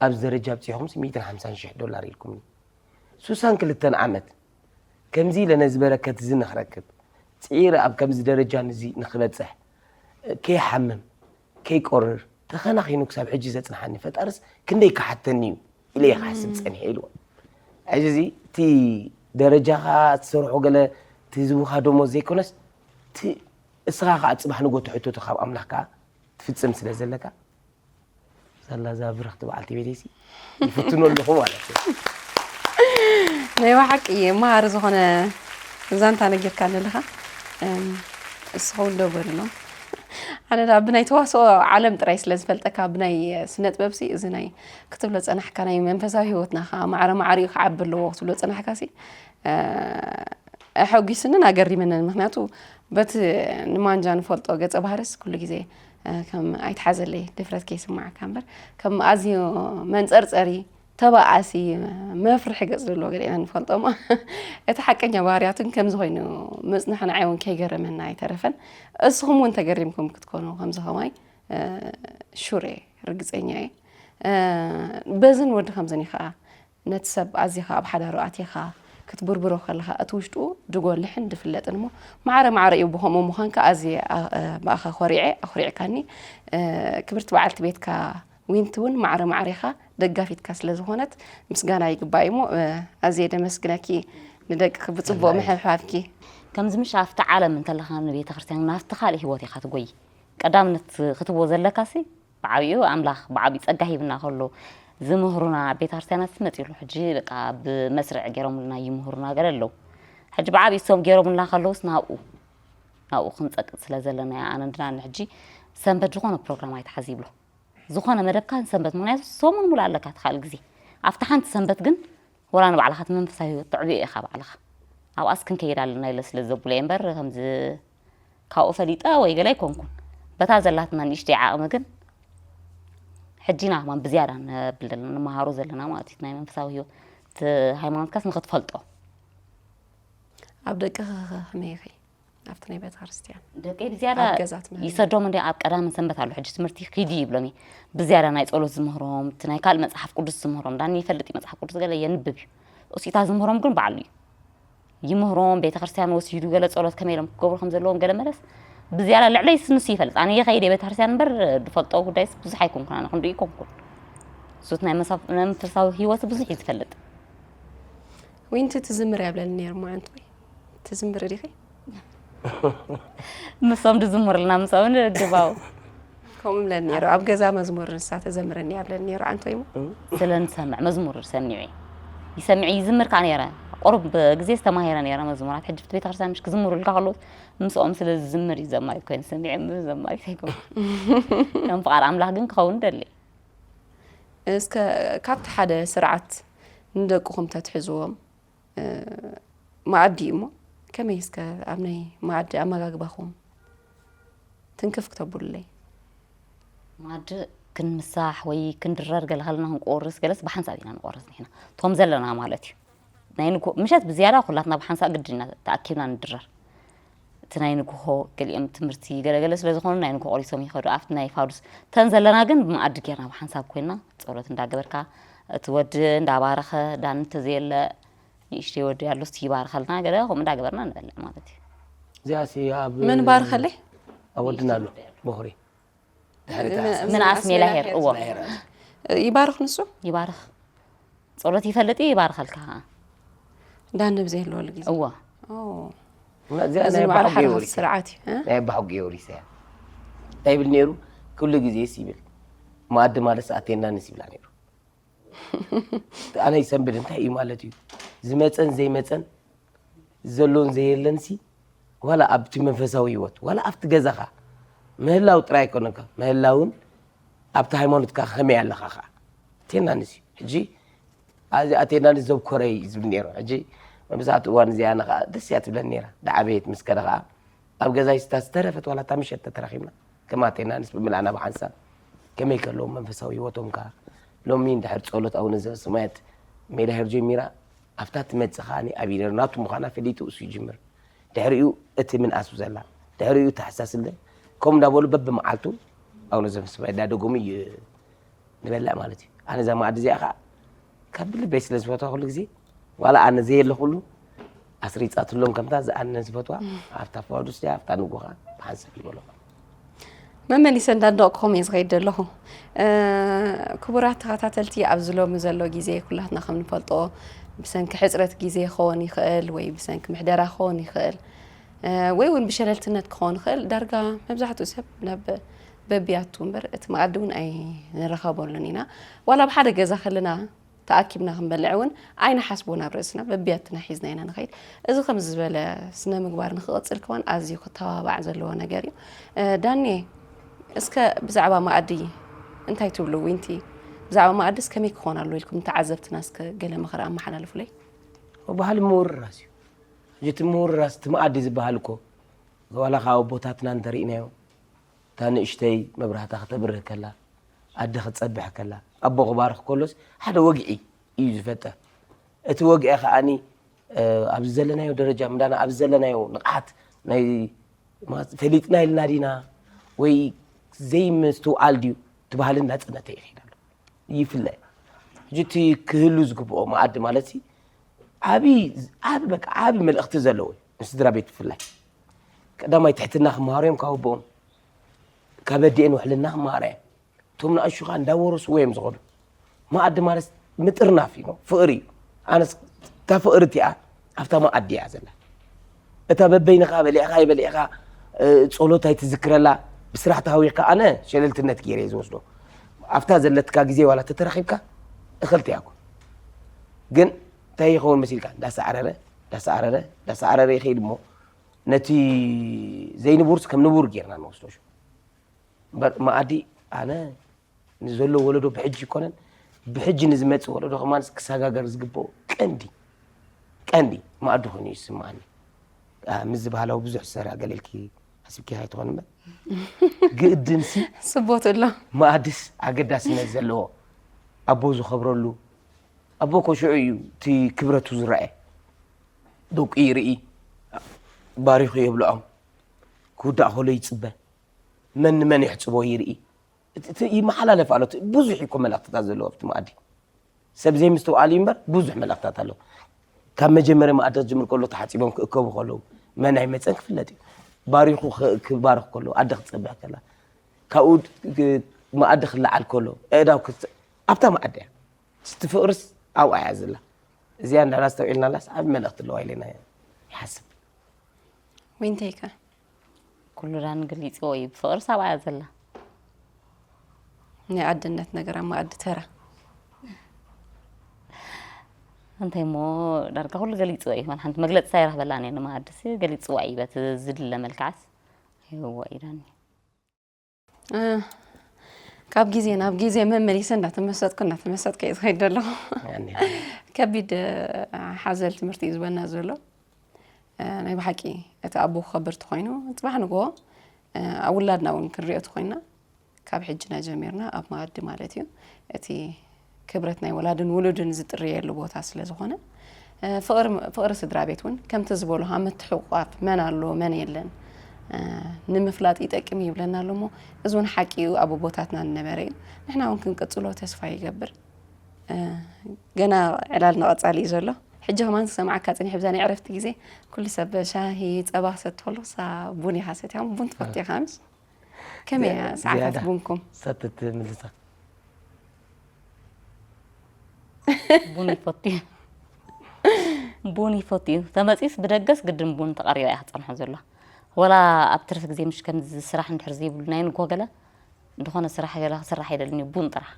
ኣብዚ ደረጃ ኣብፂኹምስ ሚእትን ሓምሳን ሽሕ ዶላር ኢልኩምኒ። ሱሳን ክልተን ዓመት ከምዚ ኢለ ነዚ በረከት እዚ ንኽረክብ ፅዒረ ኣብ ከምዚ ደረጃ ንዚ ንኽበፅሕ ከይሓምም ከይቆርር ተኸናኺኑ ክሳብ ሕጂ ዘፅንሓኒ ፈጣርስ ክንደይ ክሓተኒ እዩ ኢለ እየ ክሓስብ ፀኒሐ ኢልዎ። ሕጂ እዚ እቲ ደረጃኻ ትሰርሖ ገለ ትህዝቡኻ ደሞዝ ዘይኮነስ እቲ እስኻ ከዓ ፅባሕ ንጎ ትሕተቶ ካብ ኣምላኽ ከዓ ትፍፅም ስለ ዘለካ ሳላ እዛ ብርኽቲ በዓልቲ ቤተይሲ ይፍትኖ ኣለኹ ማለት እዩ። ናይ ብሓቂ መሃሪ ዝኾነ ዛንታ ነጊርካኒ ኣለኻ። እስኸውን ደው በልሎም። ኣነ ዳ ብናይ ተዋስኦ ዓለም ጥራይ ስለ ዝፈልጠካ ብናይ ስነ ጥበብሲ እዚ ናይ ክትብሎ ጸናሕካ ናይ መንፈሳዊ ህይወትና ከዓ ማዕረ ማዕሪኡ ክዓቢ ኣለዎ ክትብሎ ጸናሕካ ሲ ኣሐጒስንን ኣገሪመንን። ምክንያቱ በቲ ንማንጃ ንፈልጦ ገጸ ባህርስ ኩሉ ግዜ ከም ኣይትሓዘለይ ድፍረት ከይስማዓካ እምበር ከም ኣዝዩ መንጸርጸሪ ተባኣሲ መፍርሒ ገጽ ዘለዎ ገለ ኢና ንፈልጦ እሞ እቲ ሓቀኛ ባህርያቱን ከምዚ ኮይኑ ምጽንሑ ንዓይ እውን ከይገረመና ኣይተረፈን። እስኹም እውን ተገሪምኩም ክትኮኑ ከምዚ ከማይ ሹር እየ ርግጸኛ እየ። በዝን ወዲ ከምዝን እዩ ከዓ ነቲ ሰብ ኣዚኻ ኣብ ሓዳሩ ኣቲኻ ክትብርብሮ ከለኻ እቲ ውሽጡ ድጎልሕን ድፍለጥን እሞ ማዕረ ማዕረ እዩ ብኸምኡ ምዃንካ ኣዝየ ብኣኻ ኮሪዐ ኣኹሪዕካኒ ክብርቲ በዓልቲ ቤትካ ዊንቲ እውን ማዕረ ማዕሬኻ ደጋፊትካ ስለ ዝኾነት ምስጋና ይግባእ እሞ ኣዝየ ደመስግነኪ ንደቅኺ ብፅቡቅ ምሕብሓብኪ ከምዚ ምሽ ኣብቲ ዓለም እንተለኻ ንቤተ ክርስቲያን ናብቲ ካልእ ህይወት ኢኻ ትጎይ። ቀዳምነት ክትቦ ዘለካሲ ብዓቢኡ ኣምላኽ ብዓቢኡ ጸጋ ሂብና ከሎ ዝምህሩና ቤተ ክርስቲያናት መጺሉ ሕጂ በቃ ብመስርዕ ገይሮምልና ይምህሩና ገለ ኣለዉ። ሕጂ ብዓቢኡ እሶም ገይሮምልና ከለውስ ናብኡ ናብኡ ክንጸቅጥ ስለ ዘለና ኣነ እንድና ሕጂ ሰንበት ዝኾነ ፕሮግራም ኣይትሓዝ ይብሎ። ዝኾነ መደብካ ንሰንበት ምኽንያቱ ሰሙን ሙሉ ኣለካ ትኻል ግዜ ኣብቲ ሓንቲ ሰንበት ግን ወላ ንባዕልኻ እቲ መንፈሳዊ ህይወት ተዕብዮ ኢኻ ባዕልኻ ኣብኣስ ክንከይድ ኣለና ኢለ ስለ ዘብሎ እየ እምበር ከምዚ ካብኡ ፈሊጠ ወይ ገለ ኣይኮንኩን። በታ ዘላትና ንእሽተይ ዓቕሚ ግን ሕጂና ከማን ብዝያዳ ነብል ዘለና ንመሃሮ ዘለና ማለት እዩ ናይ መንፈሳዊ ህይወት እቲ ሃይማኖትካስ ንክትፈልጦ። ኣብ ደቅኺ ከ ከመይ ኢኺ ኣብቲ ናይ ቤተ ክርስቲያን? ደቀይ ብዝያዳ ኣብ ገዛ ትምህሪ? ይሰዶም እንዲ ኣብ ቀዳምን ሰንበት ኣሎ ሕጂ ትምህርቲ ኪዲ ይብሎም እየ። ብዝያዳ ናይ ጸሎት ዝምህሮም እቲ ናይ ካልእ መጽሓፍ ቅዱስ ዝምህሮም ዳኒ ይፈልጥ እዩ መጽሓፍ ቅዱስ ገለ የንብብ እዩ። እሱኢታ ዝምህሮም ግን ባዕሉ እዩ ይምህሮም። ቤተ ክርስቲያን ወሲዱ ገለ ጸሎት ከመይ ኢሎም ክገብሩ ከም ዘለዎም ገለ መለስ ብዝያዳ ልዕለይ ንሱ ይፈልጥ። ኣነ የኸይደ ቤተ ክርስቲያን እምበር ዝፈልጦ ጉዳይስ ብዙሕ ኣይኮንኩን ኣነ ክንድኡ ይኮንኩን። እሱት ናይ መሳፍ- ናይ መንፈሳዊ ህይወት ብዙሕ እዩ ዝፈልጥ። ዊንቲ ትዝምር ያብለኒ ነይሩ ማዓንት ወይ ትዝምር ዲኺ? ምሶም ድዝምርልና ምሶም ድባው ከምኡ ብለን ነይሩ ኣብ ገዛ መዝሙር ንሳ ተዘምረኒ ያብለን ነይሩ ኣንቶይሞ ስለ ንሰምዕ መዝሙር ሰሚዑ ይሰምዕ ይዝምር ከዓ ነይረ። ቁሩብ ግዜ ዝተማሂረ ነይረ መዝሙራት ሕጂ ቤተክርስትያን ምሽ ክዝምሩልካ ከለዉ ምስኦም ስለ ዝዝምር እዩ ዘማሪት ኮይኑ ሰሚዐ እምበር ዘማሪት ኣይኮንኩን። ከም ፍቓድ ኣምላኽ ግን ክኸውን ደሊ። እስከ ካብቲ ሓደ ስርዓት ንደቅኹም ተትሕዝዎም መኣዲ እዩ እሞ ከመይ እስከ ኣብ ናይ መኣዲ ኣመጋግባኹም ትንክፍ ክተብሉለይ? ማድ ክንምሳሕ ወይ ክንድረር ገለ ከለና ክንቆርስ ገለስ ብሓንሳብ ኢና ንቆርስ ንሕና እቶም ዘለና ማለት እዩ። ናይ ንግሆ ምሸት ብዝያዳ ኩላትና ብሓንሳብ ግድን ኢና ተኣኪብና ንድረር። እቲ ናይ ንግሆ ገሊኦም ትምህርቲ ገለገለ ስለ ዝኾኑ ናይ ንግሆ ቆሪሶም ይኸዱ ኣብቲ ናይ ፋዱስ። እተን ዘለና ግን ብመኣዲ ጌርና ብሓንሳብ ኮይና ጸሎት እንዳገበርካ እቲ ወዲ እንዳባረኸ ዳኒ እንተዘየለ ንእሽተይ ወዲ ኣሎ እስቲ ይባርኸልና ገለ ከምኡ እንዳገበርና ንበልዕ ማለት እዩ። እዚኣሲ ኣብ መን ባርኸለይ? ኣብ ወድና ኣሎ ቦኽሪ ድሕሪ ምንኣስ ሜላ ሄር እዎ ይባርኽ ንሱ? ይባርኽ ጸሎት ይፈልጥ እዩ ይባርኸልካ ከዓ ዳኒ ብዘይህልወሉ ግዜ እዎ ኦ፣ እዚኣ እዚ ናይ በዓል ኣባሓጎ ሓራስ የወሪሳ ስርዓት እዩ እ? ናይ ኣባሓጎ የወሪሳ እያ እንታይ ይብል ነይሩ? ኩሉ ግዜ ሲ ይብል መኣዲ ማለት ኣቴንዳንስ ይብላ ነይሩ። ኣነ ይሰንብድ እንታይ እዩ ማለት እዩ ዝመፀን ዘይመፀን ዘሎን ዘየለንሲ ዋላ ኣብቲ መንፈሳዊ ህይወት ዋላ ኣብቲ ገዛኻ ምህላው ጥራይ ኣይኮነካ ምህላውን ኣብቲ ሃይማኖትካ ከመይ ኣለኻ ከዓ ኣቴንዳንስ እዩ ሕጂ ኣዚ ኣቴንዳንስ ዘብኮረ እዩ ዝብል ነይሩ ሕጂ መብዛሕትኡ እዋን እዚኣ ንኻ ደስ እያ ትብለኒ ነይራ ዳዓበየት ምስ ከደ ከዓ ኣብ ገዛይ ስታ ዝተረፈት ዋላ እታ ምሸት ተተራኺብና ከም ኣቴንዳንስ ብምልኣና ብሓንሳብ ከመይ ከለዎም መንፈሳዊ ህይወቶም ከዓ ሎሚ እንድሕር ጸሎት ኣቡነ ዘበሰማያት ሜዳ ሄር ጀሚራ ኣብታ ትመጽእ ከዓኒ ኣብ ኢደር ናቱ ምዃና ፈሊጡ እሱ ይጅምር ድሕሪኡ እቲ ምንኣሱ ዘላ ድሕሪኡ ተሓሳስለ ከምኡ እንዳበሉ በብመዓልቱ ኣቡነ ዘበሰማያት እንዳደገሙ እዩ ንበልዕ ማለት እዩ ኣነ እዛ መኣዲ እዚኣ ከዓ ካብ ብልበይ ስለ ዝፈትዋ ኩሉ ግዜ ዋላ ኣነ ዘየለኹሉ ኣስሪፃትሎም ከምታ ዝኣነ ዝፈትዋ ኣብታ ፋዱስ ድያ ኣብታ ንጉኻ ብሓንሳብ ይበሎ መመሊሰ እንዳደቕኩም እየ ዝኸይድ ዘለኹ ክቡራት ተኸታተልቲ ኣብዚ ሎሚ ዘሎ ግዜ ኩላትና ከም ንፈልጦ ብሰንኪ ሕፅረት ግዜ ክኸውን ይኽእል ወይ ብሰንኪ ምሕደራ ክኸውን ይኽእል ወይ እውን ብሸለልትነት ክኸውን ይኽእል ዳርጋ መብዛሕትኡ ሰብ ናብ በቢያቱ እምበር እቲ መኣዲ እውን ኣይንረኸበሉን ኢና ዋላ ኣብ ሓደ ገዛ ከለና ተኣኪብና ክንበልዕ እውን ኣይንሓስቦን ኣብ ርእስና በቢያትና ሒዝና ኢና ንኸይድ እዚ ከምዚ ዝበለ ስነ ምግባር ንክቕፅል ከማን ኣዝዩ ክተባባዕ ዘለዎ ነገር እዩ ዳኒ እስከ ብዛዕባ መኣዲ እንታይ ትብሉ ዊንቲ ብዛዕባ መኣድስ ከመይ ክኾን ኣሎ ኢልኩም ንተዓዘብትና እስከ ገለ ምኽሪ ኣመሓላልፉለይ ባህሊ ምውርራስ እዩ ሕጂ እቲ ምውርራስ እቲ መኣዲ ዝበሃል እኮ ዋላ ካብ ኣቦታትና እንተርኢናዮ እታ ንእሽተይ መብራህታ ክተብርህ ከላ ኣደ ክትፀብሕ ከላ ኣቦ ክባርኽ ከሎስ ሓደ ወግዒ እዩ ዝፈጠር እቲ ወግዒ ከዓኒ ኣብዚ ዘለናዮ ደረጃ ምዳና ኣብዚ ዘለናዮ ንቕሓት ናይ ፈሊጥና ኢልና ዲና ወይ ዘይምስትውዓል ድዩ እቲ ባህሊ እናፀነተ ይኸይድ ኣሎ ይፍለ ሕጂ እቲ ክህሉ ዝግብኦ መኣዲ ማለት ዓብ ዓብ በቃ ዓብ መልእኽቲ ዘለዎ እዩ ንስድራ ቤት ብፍላይ ቀዳማይ ትሕትና ክመሃሩ እዮም ካብ ኣቦኦም ካብ ኣዲኤን ውሕልና ክመሃራ እዮም እቶም ንኣሹ ከዓ እንዳወረስዎ እዮም ዝኸዱ መኣዲ ማለት ምጥርናፍ እዩ ፍቕሪ እዩ ኣነስ እታ ፍቕሪ እቲኣ ኣብታ መኣዲ እያ ዘላ እታ በበይንኻ በሊዕኻ ኣይበሊዕኻ፣ እ፣ ጸሎት ኣይትዝክረላ፣ ብስራሕ ተሃዊኽካ። ኣነ ሸለልትነት ገይረ እየ ዝወስዶ። ኣብታ ዘለትካ ግዜ ዋላ ተተራኺብካ፣ እኽልቲ እያ እኮ። ግን እንታይ ይኸውን መሲልካ? እንዳሰዓረረ፣ እንዳሰዓረረ፣ እንዳሰዓረረ ይኸይድ እሞ፣ ነቲ ዘይንቡርስ ከም ንቡር ጌርና ንወስዶ። እምበር መኣዲ ኣነ ንዘሎ ወለዶ ብሕጂ ይኮነን፣ ብሕጂ ንዝመጽእ ወለዶ ከማን ክሰጋገር ዝግብኦ ቀንዲ፣ ቀንዲ መኣዲ ኮይኑ እዩ ዝስምዓኒ። ኣ፣ ምስዚ ባህላዊ ብዙሕ ዝሰርሕ ገለ ኢልኪ ሓሲብኪ ኣይትኾን እምበር፣ ግድንሲ ስቦት ኣሎ። መኣድስ ኣገዳስነት ዘለዎ፣ ኣቦ ዝኸብረሉ፣ ኣቦ እኮ ሽዑ እዩ እቲ ክብረቱ ዝረኣየ። ደቁ ይርኢ፣ ባሪኹ የብልዖም፣ ክውዳእ ከሎ ይጽበ፣ መን ንመን የሕጽቦ ይርኢ። እቲ፣ እቲ ይመሓላለፍ ኣሎ። እቲ ብዙሕ እዩ እኮ መልእኽትታት ዘለዎ ኣብቲ መኣዲ። ሰብ ዘይምስትውዓል እዩ እምበር ብዙሕ መልእኽትታት ኣሎ። ካብ መጀመርያ መኣዲ ክጅምር ከሎ ተሓጺቦም ክእከቡ ከለዉ መን ኣይመጸን ክፍለጥ እዩ። ባሪኹ ክ-፣ ክባርኽ ከሎ፣ ኣደ ክትጸብሕ ከላ፣ ካብኡ ክ-፣ መኣዲ ክለዓል ከሎ፣ ኣእዳው ክት-፣ ኣብታ መኣዲ እያ። እቲ ፍቕርስ ኣብኣ እያ ዘላ። እዚኣ እንድሕር ኣስተውዒልናላስ ዓቢ መልእኽቲ ኣለዋ ኢለ ኢና ይሓስብ። ዊንተይ ከ? ኩሉ ዳን ገሊጽዎ እዩ፣ ብፍቕርስ ኣብኣ እያ ዘላ። ናይ ኣደነት ነገር ኣብ መኣዲ ተራ። እንታይ እሞ ዳርጋ ኩሉ ገሊጽዎ እዩ። ዋላ ሓንቲ መግለጺ ኣይረኽበላን እየ፣ ንመኣድሲ ገሊጽዋ እዩ፣ በቲ ዝድለ መልክዓስ ሂብዎ እዩ ዳኒ። እ፣ ካብ ግዜ ናብ ግዜ መመሊሰ እንዳተመሰጥኩ፣ እንዳተመሰጥኩ እየ ዝኸይድ ዘለኹ። ያኔ። ከቢድ፣ እ፣ ሓዘል ትምህርቲ እዩ ዝበና ዘሎ። እ፣ ናይ ብሓቂ እቲ ኣቦ ክኸብር ተኾይኑ፣ ጽባሕ ንግሆ፣ እ፣ ኣብ ውላድና እውን ክንሪኦ ተኾይና፣ ካብ ሕጅና ጀሚርና ኣብ መኣዲ ማለት እዩ። እቲ ክብረት ናይ ወላድን ውሉድን ዝጥርየሉ ቦታ ስለ ዝኾነ፣ እ፣ ፍቕሪ፣ ፍቕሪ ስድራ ቤት እውን ከምቲ ዝበልኻ ምትሕቑቋፍ መን ኣሎ መን የለን፣ እ፣ ንምፍላጥ ይጠቅም ይብለና ኣሎ እሞ፣ እዚ እውን ሓቂ እዩ፣ ኣብ ኣቦታትና ዝነበረ እዩ። ንሕና እውን ክንቅጽሎ ተስፋ ይገብር። እ፣ ገና ዕላልና ቀጻሊ እዩ ዘሎ። ሕጂ ከማን ክሰምዓካ ጸኒሐ፣ ብዛ ናይ ዕረፍቲ ግዜ ኩሉ ሰብ ሻሂ፣ ጸባ ክሰቲ ከሎ፣ ንሳ ቡን ኢኻ ሰትያ፣ ቡን ትፈቱ ኢኻ ምስ? ከመይ እያ ዝያ-፣ ሰዓታት ዝያዳ ቡንኩም? ሰትት ምልሳ። ቡን ይፈቱ እዩ። ቡን ይፈቱ እዩ። ተመጺስ ብደገስ ግድን ቡን ተቐሪባ እያ ክጸንሖ ዘሎ። ወላ ኣብ ትርፊ ግዜ ምሽ ከምዚ ስራሕ እንድሕር ዘይብሉ ናይ ንግሆ ገለ እንተኾነ ስራሕ ገለ ክስራሕ ኣይደልን እዩ፣ ቡን ጥራሕ።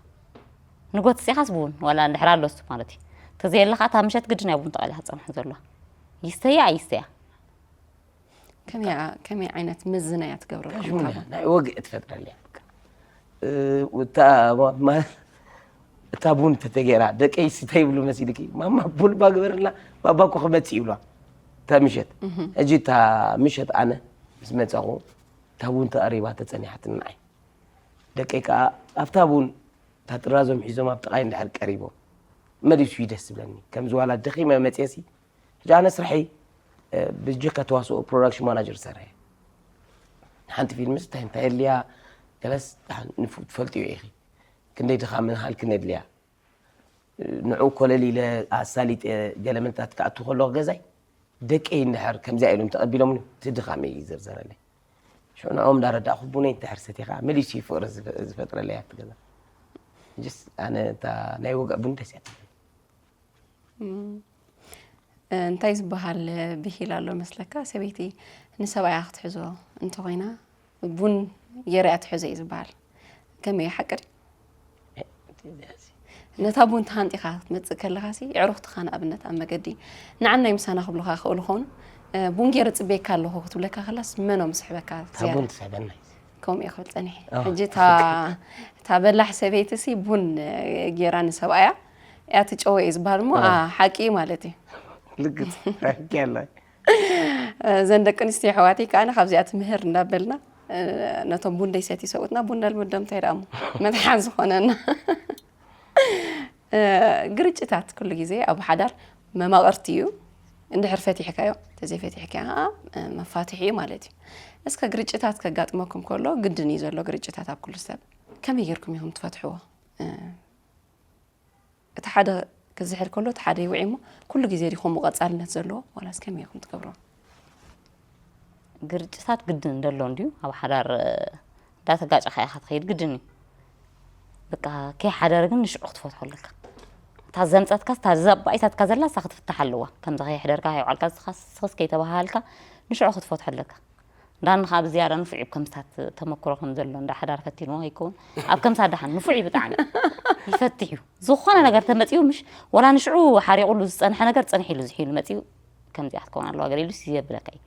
ንግሆ ተሲኻስ ቡን፣ ወላ እንድሕር ኣሎስ ማለት እዩ። ተዘየለ ኸዓ እታ ምሸት ግድን እያ ቡን ተቐልያ ክጸንሖ ዘሎ። ይስተያ ኣይስተያ። ከመይ፣ ከመይ ዓይነት ምዝና እያ ትገብረልኩም? ካሽ ሙን እያ፣ ካብኡ? ናይ ወግዒ ትፈጥረልያ። እ፣ እታ ማ-፣ ማ-፣ እታ ቡን ተተገይራ፣ ደቀይ ስታይ ይብሉ መሲልኪ፣ "ማማ ቡን እባ ግበርልና፣ ባባ እኮ ክመጽእ" ይብሏ። እታ ምሸት። እህ። ሕጂ እታ ምሸት ኣነ ምስ መጻኹ፣ እታ ቡን ተቐሪባ ተጸኒሓትኒ ንዓይ። ደቀይ ከኣ ኣብታ ቡን፣ እታ ጥራዞም ሒዞም ኣብ ጥቓይ እንድሕር ቀሪቦም፣ መሊሱ እዩ ደስ ዝብለኒ። ከምዚ ዋላ ደኺመ መጽየሲ፣ ሕጂ ኣነ ስርሐይ፣ እ፣ ብጀካ ተዋስኦ ፕሮዳክሽን ማናጀር ዝሰርሐ። ንሓንቲ ፊልምስ እንታይ እንታይ የድልያ፣ ገለስ ንፍ-፣ ትፈልጥዮ ኢኺ። ክንደይ ድኻምን ሃልክን የድልያ። እ፣ ንዕኡ ኮለል ኢለ ኣሳሊጠ ገለ ምንታት ክኣቱ ከለኹ ገዛይ፣ ደቀይ እንድሕር ከምዚኣ ኢሎም ተቐቢሎምኒ፣ እቲ ድኻመይ ይዝርዘረለይ። ሽዑ ንዕኦም እንዳረዳእኹ ቡነይ እንድሕር ሰቲኻ፣ መሊሱ እዩ ፍቕሪ ዝፈ-፣ ዝፈጥረለይ ኣብቲ ገዛ። ሕጅስ ኣነ እታ ናይ ወግዒ ቡን ደስ እያ ትብለኒ። እም። እ፣ እንታይ ዝበሃል ብሂል ኣሎ መስለካ? ሰበይቲ ንሰብኣያ ክትሕዞ እንተኾይና፣ ቡን ገይራ እያ ትሕዞ እዩ ዝበሃል። ከመይ እዩ፣ ሓቂ ድዩ? እ፣ ነታ ቡን ተሃንጢኻ ክትመጽእ ከለኻሲ፣ ኣዕሩኽትኻ ንኣብነት ኣብ መገዲ ንዓናይ ምሳና ክብሉኻ ይኽእሉ ኾኑ፣ እ፣ "ቡን ገይረ ጽበየካ ኣለኹ" ክትብለካ ከላስ፣ መኖም ዝስሕበካ እታ ዝያዳ? ቡን ትስሕበና እዩ። ከምኡ እየ ክብል ጸኒሐ። ኣዎ። ሕጂ እታ፣ እታ በላሕ ሰበይቲ ሲ ቡን ጌራ ንሰብኣያ እያ ትጨወ እዩ ዝበሃል እሞ፣ ኣዎ። ኣ፣ ሓቂ እዩ ማለት እዩ። ልግጽ፣ ሓቂ ኣላ። እዘን ደቂ ኣንስትዮ ኣሕዋተይ ከኣ ካብዚኣ ትምህር እንዳበልና፣ ነቶም ቡን ደይሰትዩ ሰብኡትና ቡን ነልምዶም እንታይ ደኣ እሞ መትሓዚ ዝኾነና። እ፣ ግርጭታት ኩሉ ግዜ ኣብ ሓዳር መማቕርቲ እዩ። እንድሕር ፈቲሕካዮ፣ እንተዘይፈቲሕካዮ ኸዓ፣ እ፣ መፋትሒ እዩ ማለት እዩ። እስከ ግርጭታት ከጋጥመኩም ከሎ፣ ግድን እዩ ዘሎ ግርጭታት ኣብ ኩሉ ሰብ። ከመይ ጌርኩም ኢኹም ትፈትሕዎ? እ፣ እቲ ሓደ ክዝሕል ከሎ፣ እቲ ሓደ ይውዒ እሞ፣ ኩሉ ግዜ ድዩ ከምኡ ቀጻልነት ዘለዎ? ዋላስ ከመይ ኢኹም ትገብርዎ? ግርጭታት ግድን እንደሎ እንድዩ። ኣብ ሓዳር፣ እ፣ እንዳተጋጨኻ ኢኻ ትኸይድ፣ ግድን እዩ። በቃ፣ ከይሓደረ ግን ንሽዑ ክትፈትሖ ኣለካ። እታ ዘምጸትካስ፣ እታ ዘባኢታትካ ዘላ፣ እሳ ክትፍታሕ ኣለዋ። ከምዚ ከይሕደርካ፣ ከይውዓልካ፣ ንስኻስ፣ ንስኽስ ከይተበሃሃልካ፣ ንሽዑ ክትፈትሖ ኣለካ። ዳን ካብ ዝያዳ ንፉዕ እዩ፣ ከምስታት ተመክሮ ከም ዘሎ እንዳ ሓዳር ፈቲንዎ ይከውን። ኣብ ከምሳ ደሓን ንፉዕ እዩ ብጣዕሚ። ይፈትሕ እዩ። ዝኾነ ነገር ተመጺኡ ምሽ ወላ ንሽዑ ሓሪቑሉ ዝጸንሐ ነገር ጸንሒሉ ዝሒሉ መጺኡ ከምዚኣ ክትከውን ኣለዋ ገለ ኢሉስ የብለካ እዩ።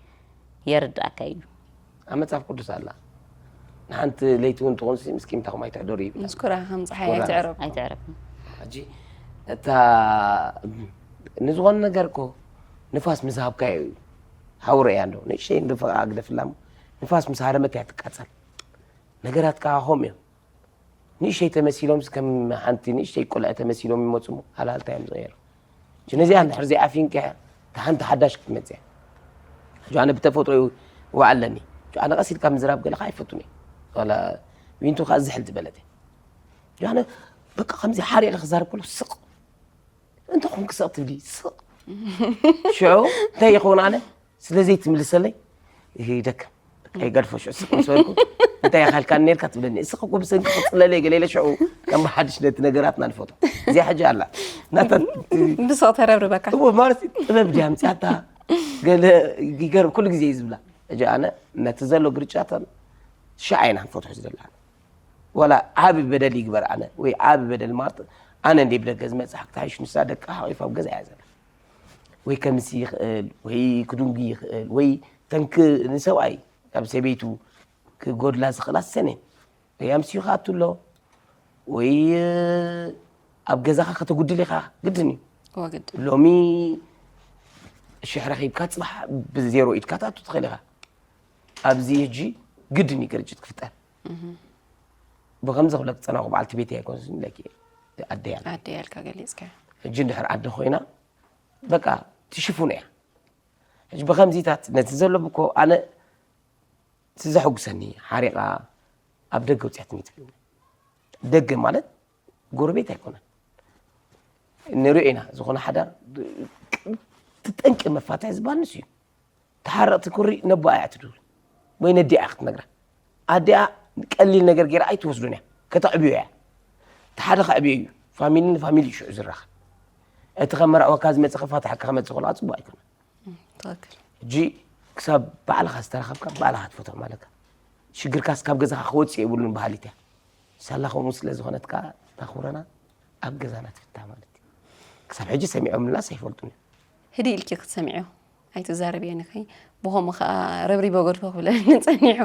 የርድኣካ እዩ። ኣብ መጽሓፍ ቅዱስ ኣላ። ንሓንቲ ለይቲ እውን ትኾንሲ ምስ ቂምታኹም ኣይትሕደሩ ይብል። ምስ ኩራ ከም ጸሓይ ኩራ። ኣይትዕረብ። ኣይትዕረብ። ሕጂ እታ ንዝኾነ ነገር እኮ ንፋስ ምስ ሃብካዮ እዩ። ሃውረ እያ እንዶ ንእሽተይ እንዶ ፈ-፣ ኣግደፍላ እሞ ንፋስ ምስ ሃረመካ እያ ትቃጸል። ነገራት ከዓ ኸም እዮም። ንእሽተይ ተመሲሎም ከም ሓንቲ ንእሽተይ ቆልዐ ተመሲሎም ይመጹ እሞ ሃላልታ እዮም ዝቕየሩ። ነዚኣ እንድሕር ዘይዓፊንካ እታ ሓንቲ ሓዳሽ ክትመጽእ እያ። ሕጂ ኣነ ብተፈጥሮ ይውዓል ኣለኒ። ሕጂ ኣነ ቀስ ኢልካ ምዝራብ ገለኻ ኣይፈቱን እየ። ዋላ ዊንቱ ከዓ ዝሕል ዝበለት እያ። ሕጂ ኣነ በቃ ከምዚ ሓሪቕለ ክዛረብ ከሎ ስቕ። እንተ ኾንክ ስቕ ትብሊ፣ ስቕ። ሽዑ እንታይ ይኸውን ኣነ? ስለ ዘይትምልሰለይ ይደክም። በቃ ይገድፎ ሽዑ ስቕ ምስ በልኩ፣ "እንታይ ኢኻ ኢልካኒ ነርካ?" ትብለኒ። እስኺ እኮ ብሰንኪ ክጽለለይ ገለ ኢለ ሽዑ ከም ብሓድሽ ነቲ ነገራትና ንፈቶ። እዚኣ ሕጂ ኣላ። ናታ ብስቕ ተረብርበካ። እዎ፣ ማለት ጥበብ ድያ ኣምጺኣታ? ገለ ይገርም፣ ኩሉ ግዜ እዩ ዝብላ። ሕጂ ኣነ ነቲ ዘሎ ግርጫታን ሽዓ ኢና ንፈትሖ ዝደለና። ዋላ ዓቢ በደል ይግበር ኣነ፣ ወይ ዓቢ በደል ማለት ኣነ እንደ ብደገ ዝመጽእ ሓክታይሽ ንሳ ደቃ ሓቂፋ ኣብ ገዛ እያ ዘላ። ወይ ከምሲ ይኽእል፣ ወይ ክድንጉ ይኽእል፣ ወይ ተንክ ንሰብኣይ ካብ ሰበይቱ ክጎድላ ዝኽእላ ሰኔን። ወይ ኣምስዩ ክኣቱ ኣሎ፣ ወይ ኣብ ገዛኻ ከተጉድል ኢኻ፣ ግድን እዩ። እወ፣ ግድን። ሎሚ ሽሕ ረኺብካ፣ ጽባሕ ብዜሮ ኢድካ ትኣቱ ትኽእል ኢኻ። ኣብዚ ሕጂ ግድን እዩ ግርጭት ክፍጠር። ብኸምዚ ክብለክ ዝጸናኹ በዓልቲ ቤተይ ኣይኮንስን ኢለኪ፣ ኣደይ ኣላ። ኣደይ ኣልካ ገሊጽካ። ሕጂ እንድሕር ኣደ ኮይና፣ በቃ ትሽፍኖ እያ። ሕጂ ብኸምዚታት ነቲ ዘሎ ብኮ ኣነ እቲ ዘሐጉሰኒ ሓሪቓ ኣብ ደገ ውጽኣትኒ ትብልኒ። ደገ ማለት ጎረቤት ኣይኮነን። ንሪኦ ኢና፣ ዝኾነ ሓዳር ትጠንቂ መፋትሒ ዝበሃል ንሱ እዩ። ተሓረቕቲ ኩሪ ነቦኣ እያ ትድውል ወይ ነዲኣ ክትነግራ። ኣዲኣ ቀሊል ነገር ገይራ ኣይትወስዶን እያ፣ ከተዕብዮ እያ። እቲ ሓደ ከዕብዮ እዩ፣ ፋሚሊ ንፋሚሊ እዩ ሽዑ ዝራኸብ። እቲ ከመራዕወካ ዝመጽእ ከፋትሓካ ክመጽእ ከሎ ጽቡቕ ኣይኮነን። እም፣ ትኽክል። ሕጂ ክሳብ ባዕልኻ ዝተረኸብካ ባዕልኻ ትፈትሖ ማለትካ። ሽግርካስ ካብ ገዛኻ ክወጽእ የብሉን በሃሊት እያ። ሳላ ከምኡ ስለ ዝኾነት ከኣ እታ ኩረና ኣብ ገዛና ትፍታ ማለት እዩ። ክሳብ ሕጂ ሰሚዖምልናስ ኣይፈልጡን እዮም። ህድእ ኢልኪ ክትሰምዕዮ ኣይትዛረብዮ ንኸይ ብኸምኡ ኸኣ ረብሪቦ ገድፎ ክብለኒ ጸኒሑ።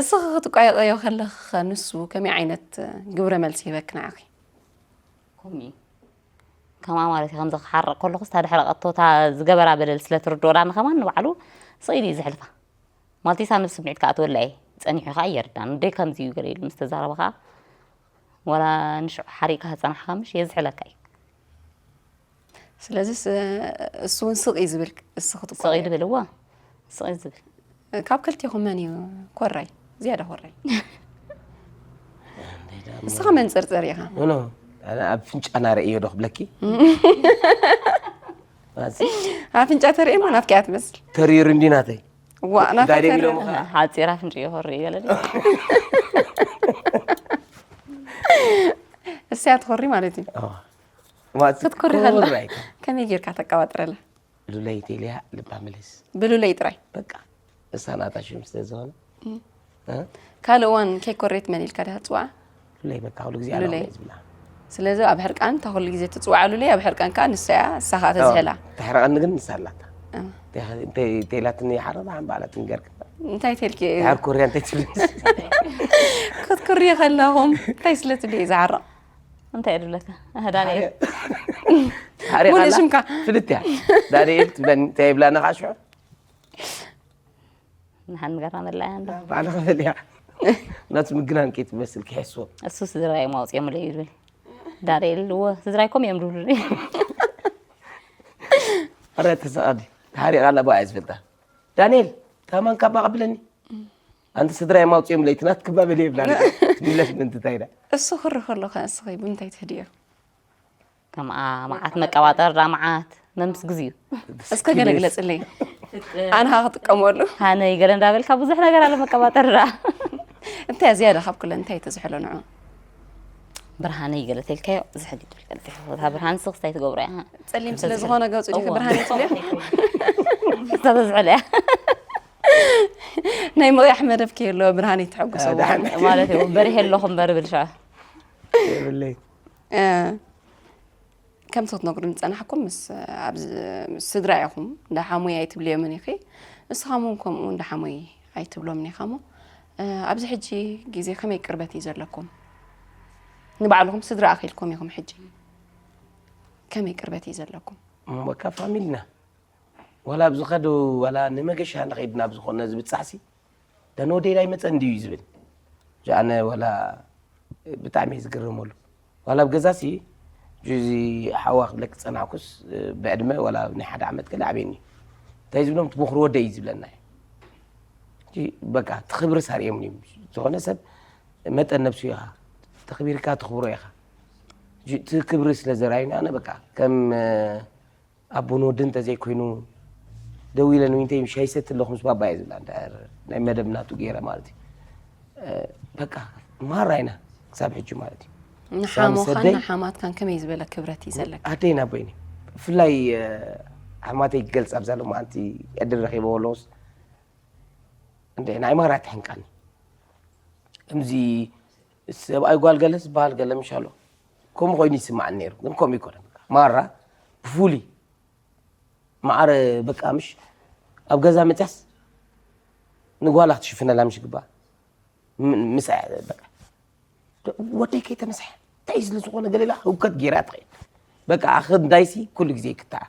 እስኺ ክትቋየቐዮ ከለኺ ኸ ንሱ ከመይ ዓይነት ግብረ መልሲ ይህበኪ ንዓኺ? ከምኡ እዩ። ከማ ማለት እዩ፣ ከምዚ ክሓርቕ ከለኹስ፣ እታ ድሕሪ ቀጥታ ዝገበራ በደል ስለ ትርድኦ፣ ዳኒ ከማን ንባዕሉ ስቕ ኢሉ እዩ ዝሕልፋ። ማለት እዩ፣ ሳንብ ስምዒት ከኣ ትወልዐ እዩ። ጸኒሑ ከኣ የርዳን። "እንደ ከምዚ እዩ" ገለ ኢሉ ምስ ተዛረበ ከኣ፣ ዋላ ንሽዑ ሓሪቕካ ዝጸናሕካ ምሽ የዝሕለካ እዩ። ስለዚስ፣ እሱ እውን ስቕ እዩ ዝብል፣ እስኺ ስቕ እዩ ክትቋየቕ። ዝብል፣ እወ። ስቕ እዩ ዝብል። ካብ ክልቴኹም መን እዩ ኮራይ? ዝያዳ ኮራይ። እስኻ መንጸርጸር ኢኻ። ኖ፣ ኖ። ኣነ ኣብ ፍንጫና ርእዮ ዶ ክብለኪ? ኣፍንጫ ተርእዮ እሞ ናትካ እያ ትመስል። ተሪሩ እንዲ ናተይ። ዋ፣ ናተይ እንታይ ደብል ተሪሩ። ኢሎም? ሓጺር ኣፍንጭኡ ኮሪ ይበለኒ። እሰያ ትኾሪ ማለት እዩ። ኣዎ። ማለት ክትኮሪ ከላ ኮራይ። ከመይ ጌርካ ተቀባጥረላ? ሉለይ ቴልያ ልባ ምልስ። ብሉለይ ጥራይ? በቃ። እሳ ናታ ሽም ስለ ዝኾነ። እም። እ? ካልእ እዋን ከይኮሬት መን ኢልካ ዲኻ ትጽውዓ? ሉለይ በቃ ኩሉ ግዜ ኣላ ሉለይ። ሉለይ ዝብላ። ስለዚ ኣብ ሕርቃን እታ ኩሉ ግዜ ትጽውዓ ሉለይ፣ ኣብ ሕርቃን ከኣ ንሳ እያ፣ ንሳ ከኣ ተዝሕላ። ተሕረቐኒ ግን ንሳ ኣላታ። እ። እንተ-፣ እንተ-፣ እንተኢላትኒ ሓረባ ሓን ባዕላ ትንገርካ። እንታይ ተልኪ? ድሓር ኮርያ እንታይ ትብል? ክትኩሪ ከለኹም እንታይ ስለ ትብሊ እዩ ዝዓርቕ? እንታይ እየ ድብለካ? ኣህ፣ ዳንኤል። ሓሪቕ ሙሉእ ኣላ? ሽምካ። ፍልጥ እያ። ዳንኤል ትብለኒ፣ እንታይ ይብላና ከዓ ሽዑ? ንሓን ንገራ መላእያ እንዶ። ባዕልኻ በልያ። ናቱ ምግናን ከይትመስል ክሕስቦ። እሱ ስድራይ ማውፅኦም ኢለ ይብል። ዳንኤል፣ እወ፣ ስድራይ ኮም እዮም ድብሉኒ። ኣረ ተሳቐዲ። ሓሪቕ ኣላ ብኣ እየ ዝፈልጣ። ዳንኤል፣ ታማን ካባ ቀብለኒ። ኣንቲ ስድራይ ማውፅኦም ኢለ፣ እቲ ናትክባ በል ይብላ። ትብለስ ምንትታይ ዳ? እሱ ክሪ ከሎ ከ እስኺ ብምንታይ ትህድዮ? ከምኣ መዓት መቀባጠር ዳ መዓት መምስ ግዜኡ። እስከ ገለ ግለጽለይ። ኣነ ኸኣ ክጥቀመሉ። ሃነይ ገለ እንዳበልካ ብዙሕ ነገር ኣሎ መቀባጠር ዳ። እንታይ ዝያዳ ካብ ኩለን እንታይ ትዝሕሎ ንዑ? ብርሃነይ ገለ ተልካዮ ዝሕል ይብል ቀልጢፉ። እታ ብርሃን ስኽ እንታይ ትገብሮ እያ? ጸሊም ስለ ዝኾነ ገጹ ዲኺ እዋ። ብርሃነይ ትብልዮ? እታ ተዝሕል እያ። ናይ ምቕያሕ መደብ ከየሎ ብርሃን ይትሐጉሶ። ዳሕና ማለት እዩ። በሪሄ ኣለኹ እምበር ብል ሻዕ። የብለይ። ከምቲ ክትነግሩኒ ዝጸናሕኩም ምስ ኣብ ስድራ ኢኹም። እንዳ ሓሙይ ኣይትብልዮምን ኢኺ፣ ንስኻም እውን ከምኡ እንዳ ሓሙይ ኣይትብሎምን ኢኻ እሞ፣ ኣብዚ ሕጂ ግዜ ከመይ ቅርበት እዩ ዘለኩም? ንባዕልኹም ስድራ ኣኺልኩም ኢኹም፣ ሕጂ ከመይ ቅርበት እዩ ዘለኩም? እሞ በቃ ፋሚልና ዋላ ኣብዚ ኸዱ ዋላ ንመገሻ ንኸይድ ናብ ዝኾነ ዝብጻሕሲ ደን ወደይ ኣይመጸን ድዩ እዩ ዝብል። ጃ ኣነ ዋላ ብጣዕሚ እየ ዝግረመሉ። ዋላ ኣብ ገዛሲ ጁዚ ሓዋ ክብለክ ዝጸናሕኩስ ብዕድመ ዋላ ናይ ሓደ ዓመት ገለ ዓብየኒ እዩ። እንታይ ዝብሎም ትቦኽሪ ወደይ እዩ ዝብለና እዩ። በቃ ትኽብሪ ሳርእዮም እዮም። ዝኾነ ሰብ መጠን ነብሱ ኢኻ ተኽቢርካ ትኽብሮ ኢኻ። እቲ ክብሪ ስለ ዘርኣዩኒ ኣነ በቃ ከም ኣቦን ወድን እንተዘይኮይኑ ደው ኢለ ንዊንተይ ሻይ ሰቲ ኣለኹ ምስ ባባ እየ ዝብላ እንድሕር ናይ መደብ ናቱ ገይረ ማለት እዩ። በቃ ማራ ኢና ክሳብ ሕጂ ማለት እዩ። ንሓሞኻን ሰደይ- ንሓማትካን ከመይ ዝበለ ክብረት እዩ ዘለካ? ኣደይ ናብ በይኒ ብፍላይ ኣሕማተይ ክገልፅ ኣብዛ ሎማዓንቲ ዕድል ረኪበ ኣለኹስ እንደ ናይ ማራ ትሕንቃኒ ከምዚ ሰብኣይ ጓል ገለ ዝበሃል ገለ ምሽ ኣሎ ከምኡ ኮይኑ ይስማዓኒ ነይሩ ግን ከምኡ ይኮነ ማራ ብፉሉይ ማዕረ በቃ ምሽ ኣብ ገዛ መፅያስ ንጓላ ክትሽፍነላ ምሽ ግባ ምሳያ በቃ ወደይ ከይተመስሐ እንታይ ስለ ዝኾነ ገሌላ ህውከት ገይራ ትኸይድ በቃ ኣኽንዳይሲ ኩሉ ግዜ ይክታዓ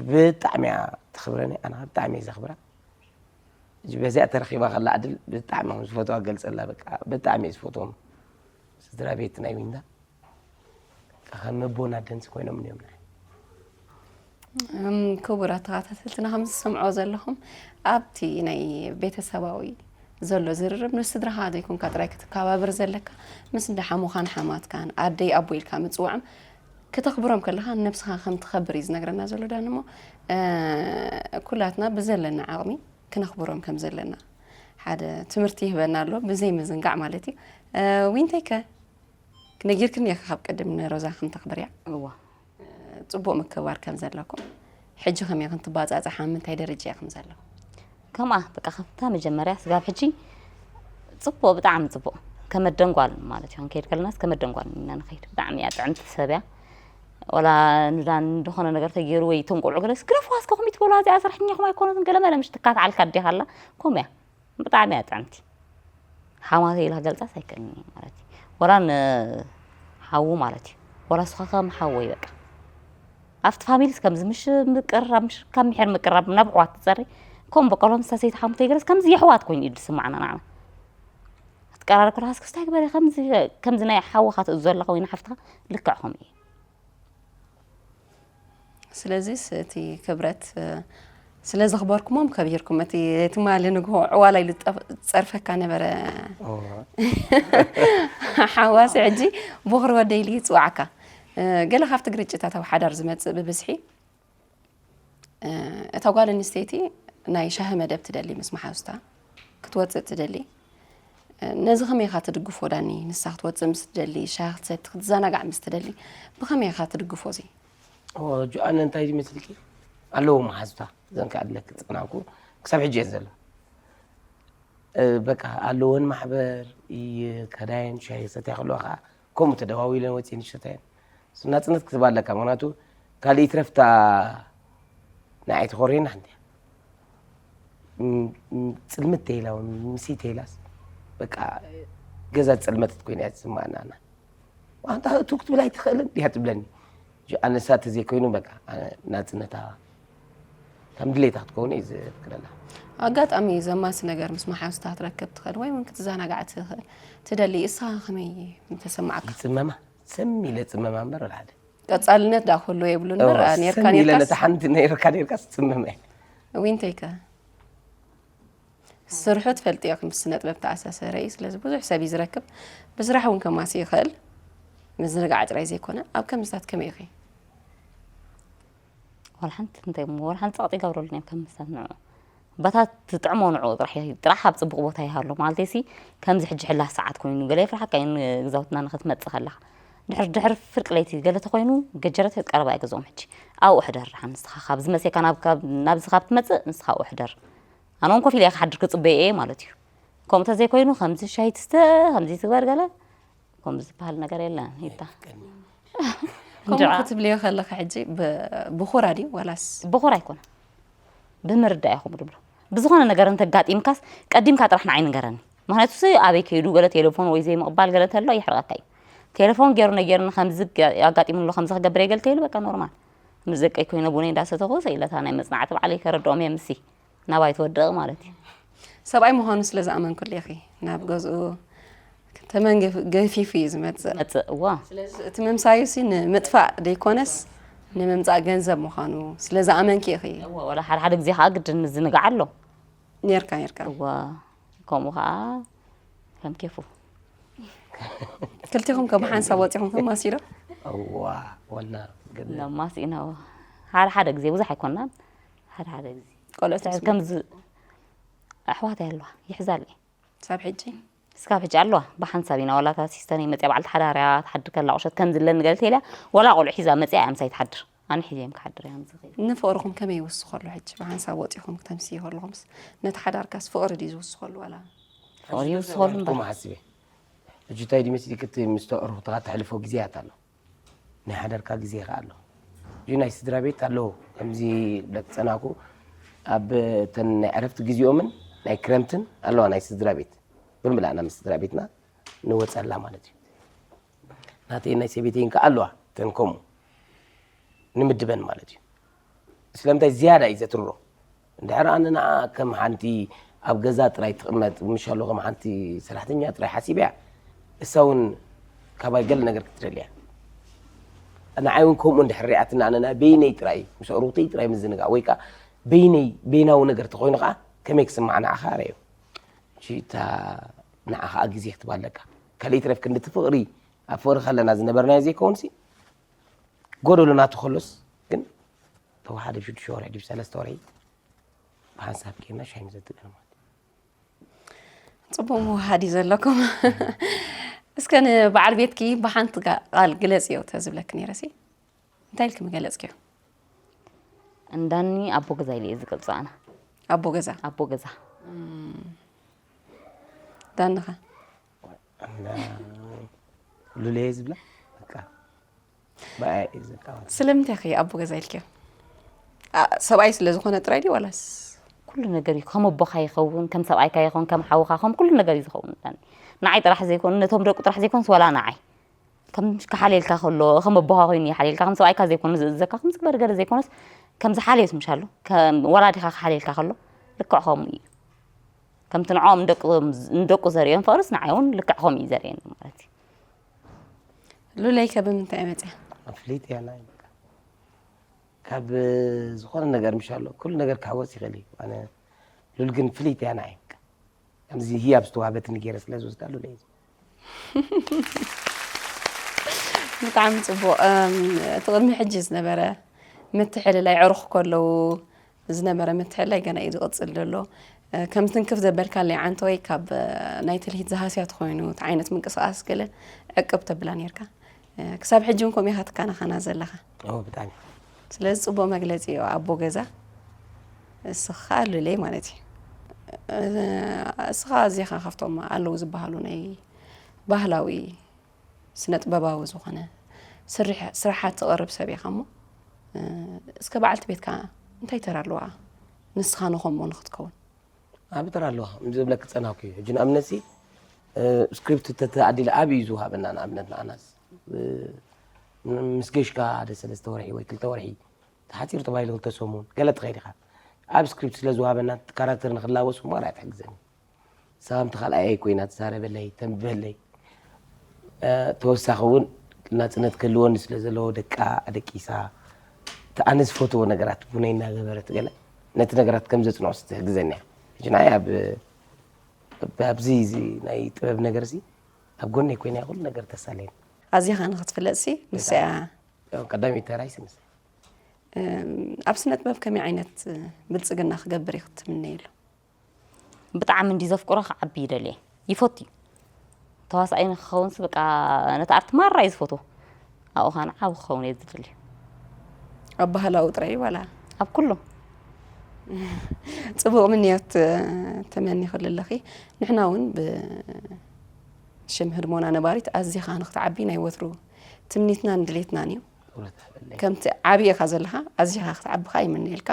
ብጣዕሚ እያ ተኽብረኒ ኣና ብጣዕሚ እየ ዘኽብራ በዚኣ ተረኺባ ከላ ዕድል ብጣዕሚ ከም ዝፈትዋ ገልፀላ በቃ ብጣዕሚ እየ ዝፈትዎም ስድራ ቤት ናይ ዊንዳ ከም ኣቦን ኣደንስ ኮይኖም እዮም ንዓይ ክቡራት ተኸታተልትና ከም ዝሰምዖ ዘለኹም ኣብቲ ናይ ቤተሰባዊ ዘሎ ዝርርብ ንስድራኻ ዘይኮንካ ጥራይ ክትከባበር ዘለካ ምስ እንዳ ሓሙኻን ሓማትካን ኣደይ ኣቦ ኢልካ ምፅዋዕም ክተኽብሮም ከለኻ ነብስኻ ከም ትኸብር እዩ ዝነግረና ዘሎ ዳን እሞ ኩላትና ብዘለና ዓቕሚ ክነኽብሮም ከም ዘለና ሓደ ትምህርቲ ይህበና ኣሎ ብዘይ ምዝንጋዕ ማለት እዩ ዊንተይ ከ ነጊርክኒ ኢኺ ካብ ቅድም ንሮዛ ከም ተኽብርያ እዋ ጽቡቕ ምክብባር ከም ዘለኩም ሕጂ ከመይ ክንትባጻጻሕ ኣብ ምንታይ ደረጃ ኢኹም ዘለኹም ከምኣ በቃ ካብታ መጀመርያ ስጋብ ሕጂ ጽቡቕ ብጣዕሚ ጽቡቕ ከመደንጓል ማለት እዩ ክንከይድ ከለናስ ከመደንጓል ኢና ንኸይድ ብጣዕሚ እያ ጥዕምቲ ሰብ እያ ወላ ንዳን እንደኾነ ነገር ተገይሩ ወይ ተንቆልዑ ገለስ ግረፍዋ እስከ ኩሚት በሉ እዚኣ ስራሕኛ ኹም ኣይኮነትን ገለመለ ምሽ ትካትዓልካ ኣዴኻ ኣላ ከምኡ እያ ብጣዕሚ እያ ጥዕምቲ ሓማተይ ኢላ ክገልፃስ ኣይክእልን እየ ማለት እዩ ወላ ንሓዉ ማለት እዩ ወላ ንስኻ ከም ሓወይ በቃ ኣብቲ ፋሚሊስ ከምዚ ምሽ ምቅርራብ ምሽ ካብ ምሕር ምቅርራብ ናብ ኣሕዋት ትፀሪ ከምኡ በቃ ሎም ሰሰይቲ ሓሙተይ ገለስ ከምዚ የሕዋት ኮይኑ እዩ ዝስማዕና ንዓና ክትቀራረብ ከለኻስ ክስታይ ግበሪ ከምዚ ከምዚ ናይ ሓውኻ ትእዝዞ ኣለኻ ወይ ንሓፍትኻ ልክዕ ከምኡ እዩ ስለዚስ እቲ ክብረት ስለ ዘኽበርኩሞም ከቢርኩም እቲ ትማሊ ንግሆ ዕዋላ ኢሉ ዝፀርፈካ ነበረ ሓዋሲ ሕጂ ቦኽሪ ወደይ ኢሉ ይፅዋዕካ ገለ ካብቲ ግርጭታት ኣብ ሓዳር ዝመፅእ ብብዝሒ እታ ጓል ኣንስተይቲ ናይ ሻሂ መደብ ትደሊ ምስ መሓዙታ ክትወፅእ ትደሊ ነዚ ከመይ ኢኻ ትድግፎ ዳኒ ንሳ ክትወፅእ ምስ ትደሊ ሻሂ ክትሰቲ ክትዘናጋዕ ምስ ትደሊ ብኸመይ ኢኻ ትድግፎ እዚ ጅኣነ እንታይ ይመስልኪ ኣለዎ መሓዙታ ዘን ከዕድለክ ፀናኩ ክሳብ ሕጂ እየን ዘሎ በቃ ኣለወን ማሕበር ከዳየን ሻሂ ክሰትያ ከለዋ ከዓ ከምኡ ተደዋዊለን ወፂን ይሸታየን ናፅነት ክትባ ኣለካ ምክንያቱ ካልእ ይትረፍታ ንዓይ ተኾርየና ሓንቲ ፅልምት ተይላ እውን ምሲ ተይላስ በቃ ገዛ ፅልመተት ኮይና እያ ትስማዕና ኣና ኣንታ እቱ ክትብል ኣይትኽእልን ድያ ትብለኒ ኣነሳ ተዘይኮይኑ በቃ ናፅነታ ከም ድሌታ ክትከውን እዩ ዝፍቅደላ ኣጋጣሚ ዘማሲ ነገር ምስ መሓዙታ ክትረክብ ትኽእል ወይ እውን ክትዘናጋዕ ትኽእል ትደሊ እሳ ከመይ ምተሰማዓካ ይፅመማ ሰም ኢለ ፅመማ እምበር ወላሓደ ቀጻልነት ዳ ክህሉ የብሉ እምበር ኔርካ ሰም ኢለ ኔርካስ ነታ ሓንቲ ነይርካ ነይርካ ስፅመማ እየ ዊንተይከ ስርሑ ትፈልጥዮ ምስ ስነ ጥበብ ተኣሳሰረ እዩ ስለዚ ብዙሕ ሰብ እዩ ዝረክብ ብስራሕ እውን ከማሲ ይኽእል ምዝንጋዕ ጥራይ ዘይኮነ ኣብ ከምዝታት ከመይ ኢኺ ዋላ ሓንቲ እንታይ እሞ ዋላ ሓንቲ ጸቕጢ ይገብረሉን እዮም ከም ምሳት ንዑ ባታ ትጥዕሞ ንዑ ጥራሕ እዩ ጥራሕ ኣብ ጽቡቕ ቦታ ይሃሎ ማለተይሲ ከምዚ ሕጂ ሕላፍ ሰዓት ኮይኑ ገለ የፍርሓካ እዩ ንግዛውትና ንኽትመጽእ ከለኻ ድሕር ድሕር ፍርቂ ለይቲ ገለ ተኾይኑ ገጀረት ቀረባ እዩ ገዝኦም ሕጂ ኣብኡ ሕደር ደሓን ንስኻ ካብዚ መጽእካ ናብዚ ካብ ትመጽእ ንስኻ ኣብኡ ሕደር ኣነ እውን ኮፍ ኢለ እየ ክሓድር ክፅበየ እየ ማለት እዩ። ከምኡ ተዘይኮይኑ ከምዚ ሻሂ ትስተ፣ ከምዚ ትግበር ገለ ከምኡ ዝበሃል ነገር የለን። ይታ ከምኡ ክትብልዮ ከለካ ሕጂ ብ- ብኹራ ድዩ ዋላስ ብኹር ኣይኮነን፣ ብምርዳእ ኢኹም ድብሎ። ብዝኾነ ነገር እንተጋጢምካስ ቀዲምካ ጥራሕ ንዓይ ንገረኒ። ምክንያቱ ሲ ኣበይ ከይዱ ገለ ቴሌፎን ወይ ዘይምቕባል ገለ እንተሎ የሕርቐካ እዩ። ቴሌፎን ገይሩ ነጊሩኒ ከምዚ ኣጋጢሙ ኣሎ ከምዚ ክገብር እየ ገለ ተይሉ በቃ ኖርማል። ምስ ደቀይ ኮይነ ቡነይ እንዳሰተኹ ሰኢለታ ናይ መፅናዕቲ ባዕለይ ከረድኦም እየ። ምሲ ናባይ ትወድቕ ማለት እዩ። ሰብኣይ ምዃኑ ስለ ዝኣመንኩሉ ኢኺ ናብ ገዝኡ ተመን ገፊፉ እዩ ዝመፅእ። መፅእ እዋ ስለዚ እቲ ምምሳዩ ሲ ንምጥፋእ ደይኮነስ ንምምፃእ ገንዘብ ምዃኑ ስለ ዝኣመንኪ ኢኺ። እዋ ወላ ሓደ ሓደ ግዜ ከዓ ግድን ምዝንጋዕ ኣሎ። ኔርካ ኔርካ እዋ ከምኡ ከዓ ከም ኬፉ ክልቲኹም ከም ሓንሳብ ወፂኹም ተማሲሎ እዋ ወላ ግን ለማስ ኢና ሓደ ሓደ ግዜ ብዙሕ ኣይኮናን። ሓደ ሓደ ግዜ ቆልዑት ከምዚ ኣሕዋት ኣለዋ ይሕዛለይ ሳብ ሕጂ እስካብ ሕጂ ኣለዋ ብሓንሳብ ኢና። ዋላ እታ ሲስተር መፅያ በዓልቲ ሓዳር እያ ትሓድር ከላ ቁሸት ከምዚ ኣለኒ ገለ ተኢላ ዋላ ቆልዑ ሒዛ መፅያ እያ ምሳይ ትሓድር። ኣነ ሒዘ እዮም ክሓድር እያ ከምዚ ኸይደ ንፍቕርኹም ከመይ ይውስኸሉ ሕጂ ብሓንሳብ ወፂኹም ክተምስዩ ከለኹምስ ነቲ ሓዳርካስ ፍቕሪ ድዩ ዝውስኸሉ ዋላ ፍቕሪ ይውስኸሉ እምበር ከምኡ ሓሲበ ሕጂ እንታይ ድዩ መሲልክ እቲ ምስ ተዕሩኽትኻ ተሕልፎ ግዜያት ኣሎ ናይ ሓዳርካ ግዜ ከ ኣሎ ሕጂ ናይ ስድራ ቤት ኣለዉ ከምዚ ብለክ ፀናኩ ኣብ እተን ናይ ዕረፍቲ ግዜኦምን ናይ ክረምትን ኣለዋ ናይ ስድራ ቤት ብምልኣና ምስ ስድራ ቤትና ንወፀላ ማለት እዩ ናተይ ናይ ሰበይተይን ከ ኣለዋ እተን ከምኡ ንምድበን ማለት እዩ ስለምንታይ ዝያዳ እዩ ዘትርሮ እንድሕር ኣነ ንዓ ከም ሓንቲ ኣብ ገዛ ጥራይ ትቕመጥ ምሻሎ ከም ሓንቲ ሰራሕተኛ ጥራይ ሓሲበያ እሳ እውን ካባይ ገለ ነገር ክትደልያ ንዓይ እውን ከምኡ እንድሕር ሪኣትና ኣነ ናይ በይነይ ጥራይ ምስ ኣዕሩኽተይ ጥራይ ምዝንጋዕ ወይ ከዓ በይነይ በይናዊ ነገር ተኮይኑ ከዓ ከመይ ክስማዕ ንዓኻ ረዮ እታ ንዓኻ ግዜ ክትባ ኣለካ ካልእ ይትረፍ ክንድቲ ፍቕሪ ኣብ ፍቕሪ ከለና ዝነበርናዮ ዘይከውንሲ ጎደሎ ናቱ ከሎስ ግን ተወሓደ ሽዱሽተ ወርሒ ድዩ ሰለስተ ወርሒ ብሓንሳብ ኬና ሻሂ ምዘትገር ማለት ፅቡቅ ምውሃድ እዩ ዘለኩም እስከ ንበዓል ቤትኪ ብሓንቲ ቃል ግለፅዮ ተዝብለክ ነይረሲ እንታይ ኢልክ ምገለፅክዮ እንዳኒ ኣቦ ገዛ ኢለ እየ ዝገልፆ ኣነ ኣቦ ገዛ ኣቦ ገዛ ዳንኻ ሉለየ ዝብላ በቃ ብኣያ እዩ ዘቃወት ስለምንታይ ኸ ኣቦ ገዛ ኢልክዮ ሰብኣይ ስለ ዝኾነ ጥራይ ድዩ ዋላስ ኩሉ ነገር እዩ ከም ኣቦኻ ይኸውን ከም ሰብኣይካ ይኸውን ከም ሓውኻ ከም ኩሉ ነገር እዩ ዝኸውን እንዳኒ ንዓይ ጥራሕ ዘይኮኑ ነቶም ደቁ ጥራሕ ዘይኮኑስ ዋላ ንዓይ ከም ክሓልየልካ ከሎ ከም ኣቦኻ ኮይኑ ይሓልየልካ ከም ሰብኣይካ ዘይኮኑ ዝእዘካ ከም ዝግበር ገለ ዘይኮነስ ከም ዝሓልየስ ምሻሉ ከም ወላዲኻ ክሓልየልካ ከሎ ልክዕ ከምኡ እዩ ከምቲ ንዕኦም ንደቁ ዘርእዮም ፍቕርስ ንዓይ እውን ልክዕ ከምኡ እዩ ዘርእየኒ ማለት እዩ ሉለይከ ብምንታይ መፅያ ኣፍሊጥ እያ ናይ በቃ ካብ ዝኾነ ነገር ምሻሎ ኩሉ ነገር ክሕወስ ይኽእል እዩ ኣነ ሉል ግን ፍልይቲ እያ ንዓይ በቃ ከምዚ ህያብ ዝተዋህበትኒ ገይረ ስለ ዝወስዳ ሉል እየ ብጣዕሚ ፅቡቅ እቲ ቅድሚ ሕጂ ዝነበረ ምትሕልላይ ዕሩኽ ከለዉ ዝነበረ ምትሕልላይ ገና እዩ ዝቕፅል ዘሎ ከም ትንክፍ ዘበልካለይ ዓንተወይ ካብ ናይ ትልሂት ዝሃስያ ተኮይኑ እቲ ዓይነት ምንቅስቃስ ገለ ዕቅብ ተብላ ነርካ ክሳብ ሕጂ እውን ከምኡ ኢኻ ትካናኸና ዘለኻ ብጣዕሚ ስለዚ ፅቡቅ መግለፂ እዩ ኣቦ ገዛ እስኻ ሉለይ ማለት እዩ እስኻ እዚኻ ካብቶም ኣለዉ ዝበሃሉ ናይ ባህላዊ ስነ ጥበባዊ ዝኾነ ስርሓት ትቕርብ ሰብ ኢኻ እሞ እስከ በዓልቲ ቤትካ እንታይ ተራ ኣለዋ ንስኻ ንኸምኡ ንክትከውን ኣብ ተራ ኣለዋ ዝብለክ ፀናኩ እዩ ሕጂ ንኣብነት ስክሪፕት ተተኣዲለ ኣብ እዩ ዝውሃበና ንኣብነት ንኣናስ ምስ ገሽካ ሓደ ሰለስተ ወርሒ ወይ ክልተ ወርሒ ተሓፂሩ ተባሂሉ ክልተ ሰሙን ገለ ትኸይድ ኢኻ ኣብ ስክሪፕት ስለ ዝውሃበና ካራክተር ንክላበሱ ማራ ትሕግዘኒ ሰባምቲ ካልኣየይ ኮይና ትዛረበለይ ተንብበለይ ተወሳኺ እውን ናፅነት ክህልወኒ ስለ ዘለዎ ደቃ ኣደቂሳ ኣነ ዝፈትዎ ነገራት ቡነይ እናገበረት ገለ ነቲ ነገራት ከም ዘፅንዖ ትሕግዘኒ እያ ሕጂ ንዓይ ኣብ ኣብዚ እዚ ናይ ጥበብ ነገር ሲ ኣብ ጎነይ ኮይና ኩሉ ነገር ተሳለየኒ ኣዚኻ ንክትፍለጥ ሲ ንስያ ቀዳሚት ተራይ ሲ ንስያ ኣብ ስነ ጥበብ ከመይ ዓይነት ብልፅግና ክገብር እዩ ክትምነየሉ ብጣዕሚ እንዲ ዘፍቅሮ ክዓቢ ይደልየ ይፈቱ እዩ ተዋሳኢ ንክኸውንስ በቃ ነቲ ኣርት ማራ እዩ ዝፈትዎ ኣብኡ ከዓ ንዓው ክኸውን እየ ዝደልዩ ኣብ ባህላዊ ጥራይ ዋላ ኣብ ኩሉ ጽቡቕ ምንዮት ተመኒ ክልለኺ። ንሕና እውን ብሽም ህድሞና ነባሪት ኣዚኻ ንክትዓቢ ናይ ወትሩ ትምኒትናን ድሌትናን እዩ። ከምቲ ዓብይ ኢኻ ዘለኻ ኣዚኻ ክትዓብኻ ይምነየልካ።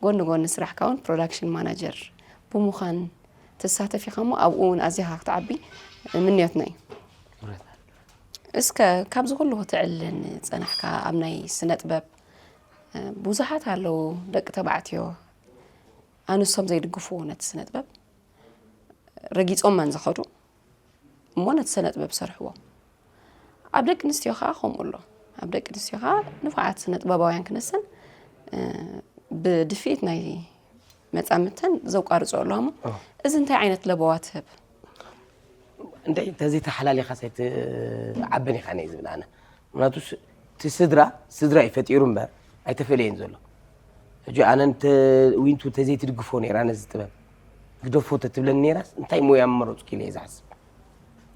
ጎኒ ጎኒ ስራሕካ እውን ፕሮዳክሽን ማናጀር ብምዃን ትሳተፍ ኢኻ እሞ ኣብኡ እውን ኣዚኻ ክትዓቢ ምንዮትና እዩ። እስከ ካብዚ ኩሉ ክትዕልን ጸናሕካ ኣብ ናይ ስነ ጥበብ ብዙሓት ኣለዉ ደቂ ተባዕትዮ ኣንሶም ዘይድግፍዎ ነቲ ስነ ጥበብ ረጊጾም መን ዝኸዱ እሞ ነቲ ስነ ጥበብ ሰርሕዎ። ኣብ ደቂ ኣንስትዮ ከዓ ከምኡ ኣሎ። ኣብ ደቂ ኣንስትዮ ከዓ ንፉዓት ስነ ጥበባውያን ክነሰን ብድፍኢት ናይ መጻምድተን ዘቋርጾ ኣለዋ እሞ እዚ እንታይ ዓይነት ለበዋ ትህብ? እንታይ እንተዘይተሓላሊኻስ ኣይትዓብን ኢኻ እየ ዝብል ኣነ። ምክንያቱ እቲ ስድራ ስድራ እዩ ፈጢሩ እምበር ኣይተፈለየን ዘሎ። ሕጂ ኣነ እንተ ዊንቱ እንተዘይትድግፎ ነይራ ነዚ ጥበብ ግደፎ ተትብለኒ ነይራስ እንታይ ሞያ ምመረፅኩ ኢለ እየ ዝሓስብ።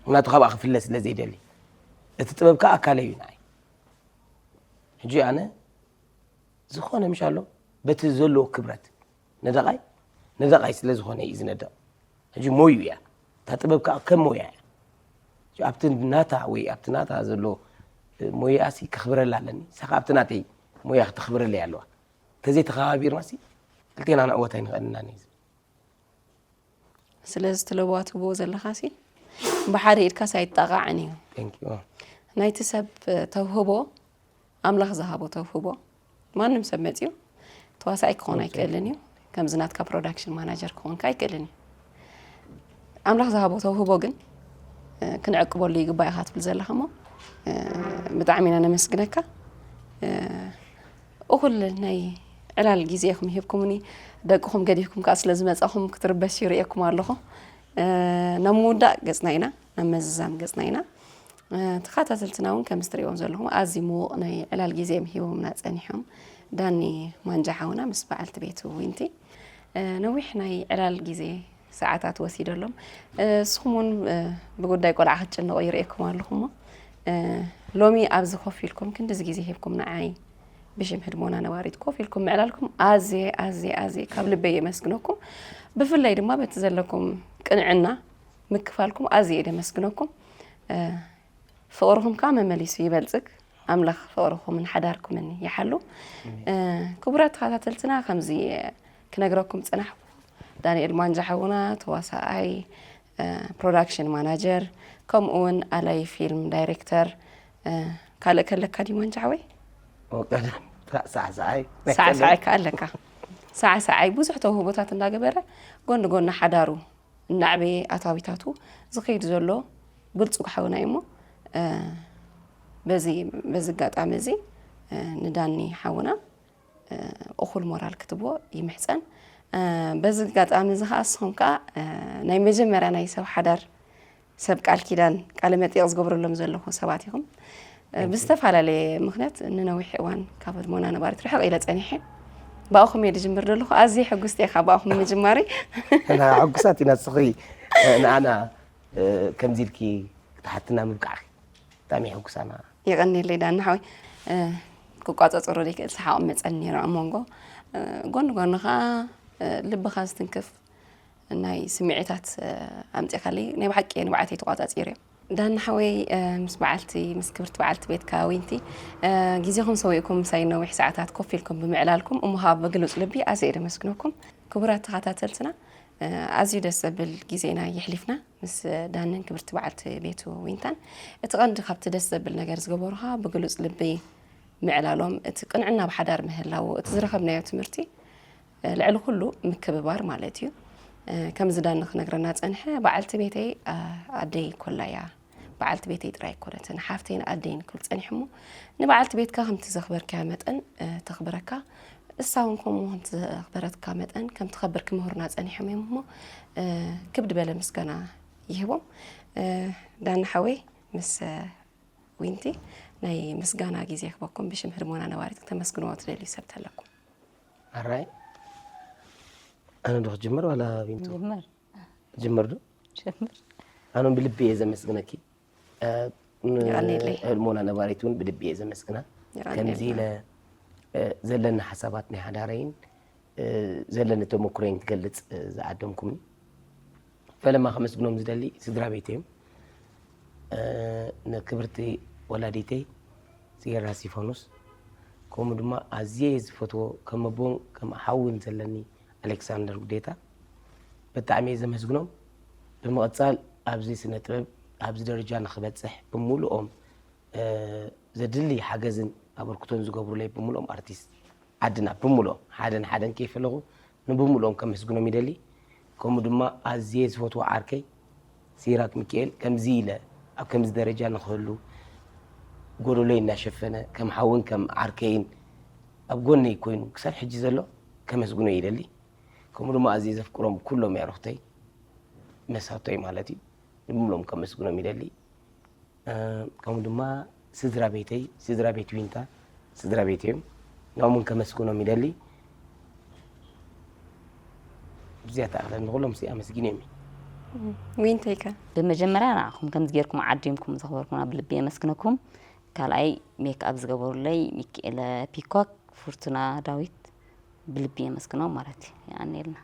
ምክንያቱ ካብኣ ክፍለ ስለ ዘይደሊ እቲ ጥበብ ከዓ ኣካለይ እዩ ንዓይ። ሕጂ ኣነ ዝኾነ ምሽ ኣሎ በቲ ዘለዎ ክብረት ነደቓይ ነደቓይ ስለ ዝኾነ እዩ ዝነደቕ። ሕጂ ሞዩ እያ እታ ጥበብ ከዓ ከም ሞያ እያ። ሕጂ ኣብቲ ናታ ወይ ኣብቲ ናታ ዘሎ ሞያኣሲ ከኽብረላ ኣለኒ። ንሳ ከዓ ኣብቲ ናተይ ሞያ ክተኽብረለይ ኣለዋ። እንተዘይተኸባቢርናሲ ክልቴና ንዕወት ኣይንኽእልናን እዩ ዝብል። ስለዚ እቲ ለበዋ ትህብዎ ዘለኻሲ ብሓደ ኢድካስ ኣይጣቓዕን እዩ። Thank you። ናይቲ ሰብ ተውህቦ ኣምላኽ ዝሃቦ ተውህቦ ማንም ሰብ መፅዩ ተዋሳኣይ ክኾን ኣይክእልን እዩ። ከምዚ ናትካ ፕሮዳክሽን ማናጀር ክኾንካ ኣይክእልን እዩ። ኣምላኽ ዝሃቦ ተውህቦ ግን ክንዕቅበሉ ይግባእ ኢኻ ትብል ዘለኻ እሞ ብጣዕሚ ኢና ነመስግነካ። እኹል ናይ ዕላል ግዜኹም ሂብኩምኒ ደቅኹም ገዲፍኩም ከዓ ስለ ዝመፃኹም ክትርበሽ ይርእየኩም ኣለኹ። ናብ ምውዳእ ገፅና ኢና፣ ናብ መዝዛም ገፅና ኢና። ተኸታተልትና እውን ከምዚ ትርእይዎም ዘለኹም ኣዝዩ ምዉቕ ናይ ዕላል ግዜ እዮም ሂቦምና ጸኒሖም። ዳኒ ማንጃ ሓውና ምስ በዓልቲ ቤቱ ዊንቲ ነዊሕ ናይ ዕላል ግዜ ሰዓታት ወሲደሎም። እስኹም እውን ብጉዳይ ቆልዓ ክትጭነቑ ይርእየኩም ኣለኹ እሞ ሎሚ ኣብዚ ኮፍ ኢልኩም ክንድዚ ግዜ ሂብኩም ንዓይ ብሽም ህድሞና ነባሪት ኮፍ ኢልኩም ምዕላልኩም ኣዝየ ኣዝየ ኣዝየ ካብ ልበይ የመስግነኩም። ብፍላይ ድማ በቲ ዘለኩም ቅንዕና ምክፋልኩም ኣዝየ እየ ደመስግነኩም። ፍቕርኹም ከዓ መመሊሱ ይበልጽግ። ኣምላኽ ፍቕርኹምን ሓዳርኩምን ይሓሉ። ክቡራት ተኸታተልትና ከምዚ ክነግረኩም ዝጸናሕኩ ዳንኤል ማንጃ ሓውና ተዋሳኣይ፣ ፕሮዳክሽን ማናጀር ከምኡ እውን ኣላይ ፊልም ዳይሬክተር ካልእ ከለካ ድዩ ማንጃ ሓወይ? ቀደም ሳዕሳዓይ ሳዕሳዓይ ከኣ ኣለካ። ሳዕሳዓይ ብዙሕ ተውህቦታት እንዳገበረ ጎኒ ጎኒ ሓዳሩ እናዕበየ ኣታዊታቱ ዝኸይድ ዘሎ ብልጹግ ሓውና እዩ እሞ በዚ በዚ ኣጋጣሚ እዚ ንዳኒ ሓውና እኹል ሞራል ክትብዎ ይምሕጸን። በዚ ኣጋጣሚ እዚ ከዓ እስኹም ከዓ ናይ መጀመርያ ናይ ሰብ ሓዳር ሰብ ቃል ኪዳን ቃለ መጠይቕ ዝገብረሎም ዘለኹ ሰባት ኢኹም። ብዝተፈላለየ ምኽንያት ንነዊሕ እዋን ካብ ህድሞና ነባሪት ርሕቕ ኢለ ጸኒሐ። ብኣኹም እየ ዝጅምር ዘለኹ። ኣዝየ ሕጉስቲ እየ ካብ ብኣኹም ምጅማረይ። ሕጉሳት ኢና ንስኺ ንኣና ከምዚ ኢልኪ ክትሓትና ምብቃዕኪ ብጣዕሚ የሕጉሳና። የቐንየለይ ዳኒ ሓወይ። ክቋፀፀሮ ዘይክእል ሰሓቕ መፀኒ ነይሩ ኣብ መንጎ። ጎኒ ጎኒ ከዓ ልብኻ ዝትንክፍ ናይ ስምዒታት ኣምፂእካለይ ናይ ብሓቂ እየ ንባዕተይ ተቋፃፂረ። ዳኒ ሓወይ ምስ በዓልቲ ምስ ክብርቲ በዓልቲ ቤትካ ዊንቲ ግዜኹም ሰዊእኩም ምሳይ ነዊሕ ሰዓታት ኮፍ ኢልኩም ብምዕላልኩም እሞ ከዓ ብግሉፅ ልቢ ኣዝየ እየ ደመስግነኩም። ክቡራት ተኸታተልትና ኣዝዩ ደስ ዘብል ግዜ ኢና የሕሊፍና ምስ ዳንን ክብርቲ በዓልቲ ቤቱ ዊንታን። እቲ ቀንዲ ካብቲ ደስ ዘብል ነገር ዝገበሩኻ ብግሉፅ ልቢ ምዕላሎም እቲ ቅንዕና ብሓዳር ምህላው እቲ ዝረኸብናዮ ትምህርቲ ልዕሊ ኩሉ ምክብባር ማለት እዩ። ከምዚ ዳኒ ክነግረና ጸንሐ በዓልቲ ቤተይ ኣደይ ኮላ እያ። በዓልቲ ቤተይ ጥራይ ኣይኮነትን ሓፍተይን ኣደይን ክብል ጸኒሑ እሞ ንበዓልቲ ቤትካ ከምቲ ዘኽበርካያ መጠን ተኽብረካ እሳ እውን ከምኡ ከምቲ ዘኽበረትካ መጠን ከም ትኸብር ክምህሩና ጸኒሖም እዮም እሞ ክብድ በለ ምስጋና ይህቦም። ዳኒ ሓወይ ምስ ዊንቲ ናይ ምስጋና ግዜ ክበኩም ብሽም ህድሞና ነባሪት ክተመስግንዎ ትደልዩ ሰብ ተለኩም። ኣራይ ኣነ ዶ ክጅምር ዋላ ዊንቱ? ጅምር ጅምር ዶ? ጀምር። ኣነ ብልቢ እየ ዘመስግነኪ። የቐንየለይ። ህድሞና ነባሪት እውን ብልቢ እየ ዘመስግና። የቐንየልና። ከምዚ ኢለ ዘለኒ ሓሳባት ናይ ሓዳረይን እ፣ ዘለኒ ተመክሮይን ክገልጽ፣ እ፣ ዝዓደምኩምኒ። ፈለማ ከመስግኖም ዝደሊ ስድራ ቤት እዮም። እ፣ ንክብርቲ ወላዲተይ ጽጌረዳ እስጢፋኖስ፣ ከምኡ ድማ ኣዝየ ዝፈትዎ ከም ኣቦን ከም ሓውን ዘለኒ ኣሌክሳንደር ጉዴታ ብጣዕሚ እየ ዘመስግኖም። ብምቕጻል ኣብዚ ስነ ጥበብ ኣብዚ ደረጃ ንኽበጽሕ ብምሉኦም፣ እ፣ ዘድሊ ሓገዝን ኣበርክቶን ዝገብሩለይ ብምሉኦም ኣርቲስት ዓድና ብምሉኦም ሓደን ሓደን ከይፈለኹ ንብምሉኦም ከመስግኖም ይደሊ። ከምኡ ድማ ኣዝየ ዝፈትዎ ዓርከይ ሲራክ ሚካኤል ከምዚ ኢለ ኣብ ከምዚ ደረጃ ንኽህሉ ጎደሎይ እናሸፈነ ከም ሓውን ከም ዓርከይን ኣብ ጎነይ ኮይኑ ክሳብ ሕጂ ዘሎ ከመስግኖ ይደሊ። ከምኡ ድማ ኣዝየ ዘፍቅሮም ኩሎም የዕሩኽተይ መሳቶይ ማለት እዩ። ንብምሉኦም ከመስግኖም ይደሊ። እ፣ ከምኡ ድማ ስድራ ቤተይ፣ ስድራ ቤት ዊንታ ስድራ ቤት እዮም። ንኦም እውን ከመስግኖም ይደሊ። ብዝያዳ ኣኽለን ንኹሎም ሲ ኣመስጊኖም እየ። ዊንተይከ? ብመጀመርያ ንዓኹም ከምዚ ጌርኩም ዓዲምኩም ዘኽበርኩምና ብልቢ የመስግነኩም። ካልኣይ ሜክ ኣብ ዝገበሩለይ ሚካኤለ ፒኮክ፣ ፍርቱና ዳዊት ብልቢ የመስግኖም ማለት እዩ። የቐንየልና።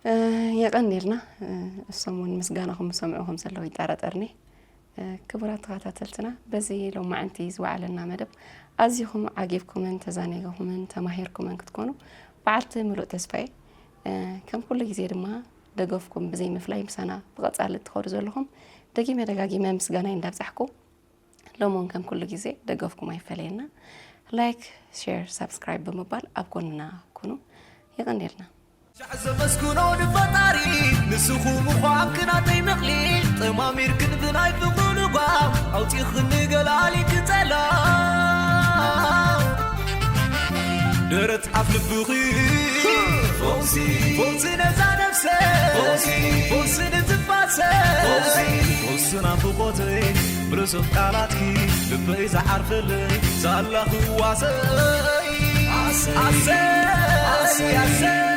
እ፣ የቐንየልና። እ፣ እሶም እውን ምስጋናኹም ዝሰምዑ ከም ዘለዉ ይጠራጠርኒ። እ፣ ክቡራት ተኸታተልትና፣ በዚ ሎማዕንቲ ዝወዓለና መደብ ኣዚኹም ዓጊብኩምን ተዛኒገኹምን ተማሂርኩምን ክትኮኑ በዓልቲ ምሉእ ተስፋ እየ። እ፣ ከም ኩሉ ግዜ ድማ ደገፍኩም ብዘይ ምፍላይ ምሳና ብቐጻሊ እትኸዱ ዘለኹም ደጊመ ደጋጊመ ምስጋናይ እንዳብጻሕኩ፣ ሎሚ እውን ከም ኩሉ ግዜ ደገፍኩም ኣይፈለየና። ላይክ፣ ሼር፣ ሳብስክራይብ ብምባል ኣብ ጎንና ኩኑ። የቐንየልና። ሻዕ ዘመስግኖ ንፈጣሪ ንስኹም ምዃንኪ ናተይ መቕሊል፣ ጠማሚርክን ብናይ ፍቕሩ ልጓም ኣውፂኽኒ ገላሊኪ ጸላም። ደረት ኣፍ ልብኺ ፈውሲ፣ ፈውሲ ነዛ ነፍሰ፣ ፈውሲ፣ ፈውሲ ንትንፋሰ፣ ፈውሲ፣ ፈውሲ ናፍቆተይ ብርሱፍ ቃላትኪ ልበይ ዝዓርፈለይ ሳላ ክዋሰይ ኣሰይ ኣሰይ ኣሰይ